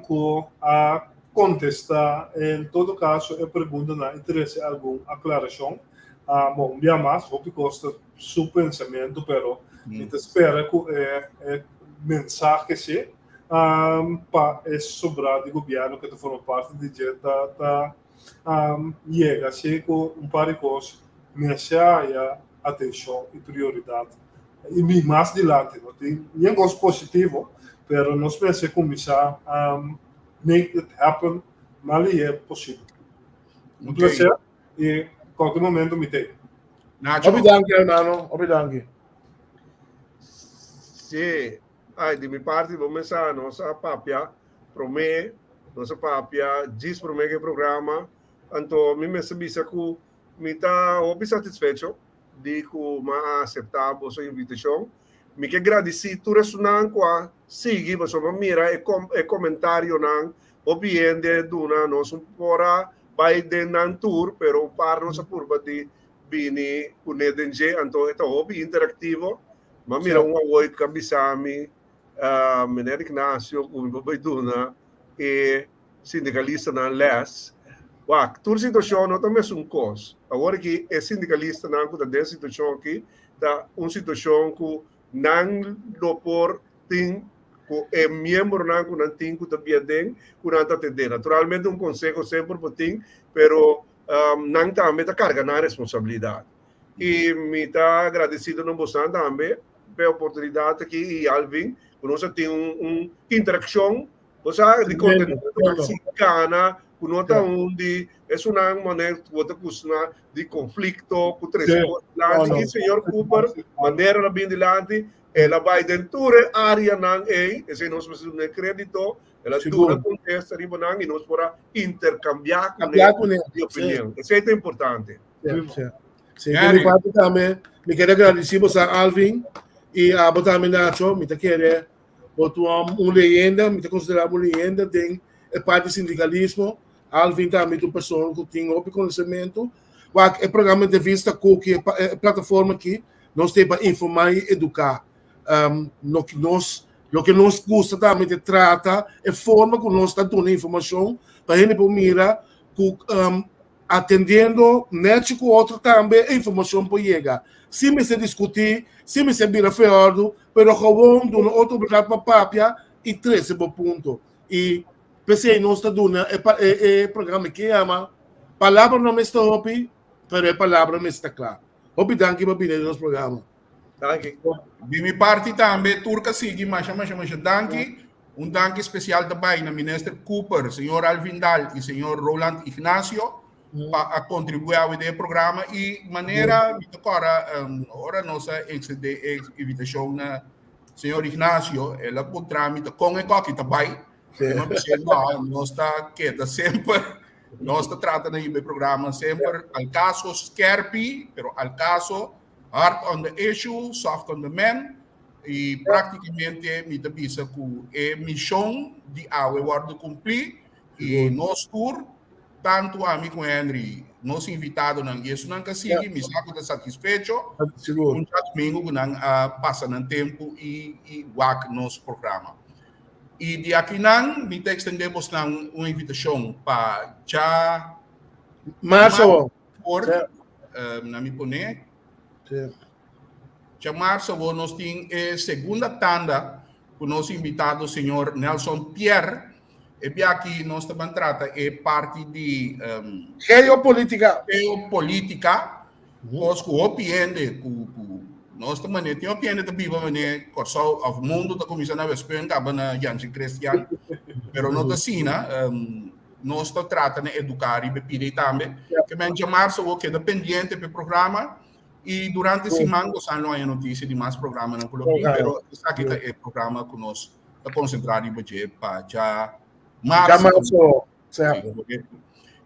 ku a contesta en todo caso e preguntanan y trece algun aclaracion. Bon, un bia mas, hopi cos ta su pensamiento, pero mi ta spera ku e e mensahe si pa e sobra di gobierno ku ta forma parti di dje ta ta yega si ku un par di cos mester haya atencion y prioridad y mi mas dilanti no tin yen cos positivo pero nos mester cuminsa make it happen mas lihe posibel. Un placer y cualkier momento mi t'ey. Nacho. Hopi danki hermano, hopi danki. Sí, ay di mi parti bo mesa nos a papia prome, nos a papia djis prome ku e programa, anto mi mester bisa ku Mi ta hopi satisfecho di ku mi a aseptá boso invitashon. Mi ke gradisí tur esunnan ku a sigui pasobra mi a mira e e komentarionan. Hopi hende duna nos un por a bai den nan tur, pero un par nos a purba di bini kuné den dje. Anto e ta hopi interaktivo. Mi a mira un awoy ku a bisa mi, Meneer Ignacio, ku mi por bai duna e sindikalistanan lès. Wak, tur situashon no ta mesun kos. Awor aki e sindikalistanan ku ta den situashon aki ta un situashon ku nan lo por tin ku e miembronan ku nan tin ku ta bia den ku nan ta atendé. Naturalmente un konseho semper por tin, pero nan tambe ta karga nan responsabilidat. I mi ta agradesido na bosan tambe pa e oportunidat aki i Alvin ku nos a tin un interakshon. Bo sa di contenido si gana ku no ta un di esunnan manera ku bo ta kusna di konflikto ku trese kos dilanti i señor Cooper manera el a bin dilanti el a bai den tur e areanan ei esei nos mester duna e kredito el a duna kontesta riba nan i nos por a interkambiá kuné di opinion esei ta importante. Sí, di mi parti tambe mi kere agradesí bo sa Alvin i abo tambe Nacho mi ta kere Bo ta un leyenda, mi ta konsiderá bo un leyenda den e parti sindikalismo. Alvin tambe ta un persona ku tin hopi konosementu. Wak, e programa Entrevista Cookie, e plataforma aki, nos ta pa informá i eduká. Loke nos, loke nos gusta tambe ta trata e forma ku nos ta duna informashon pa hende por mira ku Atendiendo nechi ku otro tambe e informashon por yega. Si mester diskutí, si mester bira feòrdu, pero gewon duna otro oportunidat pa papia i trese bo punto. I p'esei nos ta duna e e programa ke yama Palabra no mester hopi, pero e palabra mester ta kla. Hopi danki pa bini den nos programa. Danki. Di mi parti tambe tur ka sigui masha masha masha danki. Un danki spesial ta bai na Minister Cooper, señor Alvin Daal i señor Roland Ignacio. pa a kontribuí awe den e programa i manera mi ta kòrda ora nos a ekstendé e invitashon na señor Ignacio, el a puntra mi ta kon e kòki ta bai. Mi a bis'é no, nos ta keda semper, nos ta trata na hiba e programa semper al kaso skèrpi, pero al kaso hard on the issue, soft on the man. I práktikamente mi ta bisa ku e mishon di awe wòrdu kumplí i nos tur Tantu ami ku Henry, nos invitadonan i esunnan ka sigui, mi sa ku ta satisfecho. Sigur. Un djadumingu ku nan a pasa nan tempu i i wak nos programa. I di akinan mi ta ekstendé bosnan un invitashon pa dja Marzo. Por, Sí. na mi pone. Sí. Djamarzo awor nos tin e segunda tanda ku nos invitado señor Nelson Pierre. E biaha nos ta ban trata e parti di um, Geopolítica. Geopolítica. Kos ku hopi hende ku ku nos ta mane tin hopi hende ta biba mane Kòrsou òf mundu ta kuminsá na Westpunt kaba na Jansen Christian pero no ta asina um, nos ta trata na eduká riba e pida ei tambe. Ke men djamarzo bo keda pendiente pa e programa i durante siman bo sa lo haña notisia di mas programanan ku lo bin pero esaki ta e programa ku nos ta konsentrá riba dje pa dja marzo. Dja marzo, sèrto.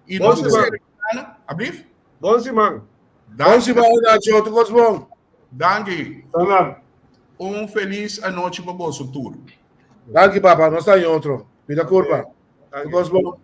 I nos ta sera Ablief? Bon siman. Bon siman, Nacho. Tur kos bon. Danki. Un felis anochi pa boso tur. Danki, papa. Nos ta den otro. Cuida kurpa. Tur kos bon.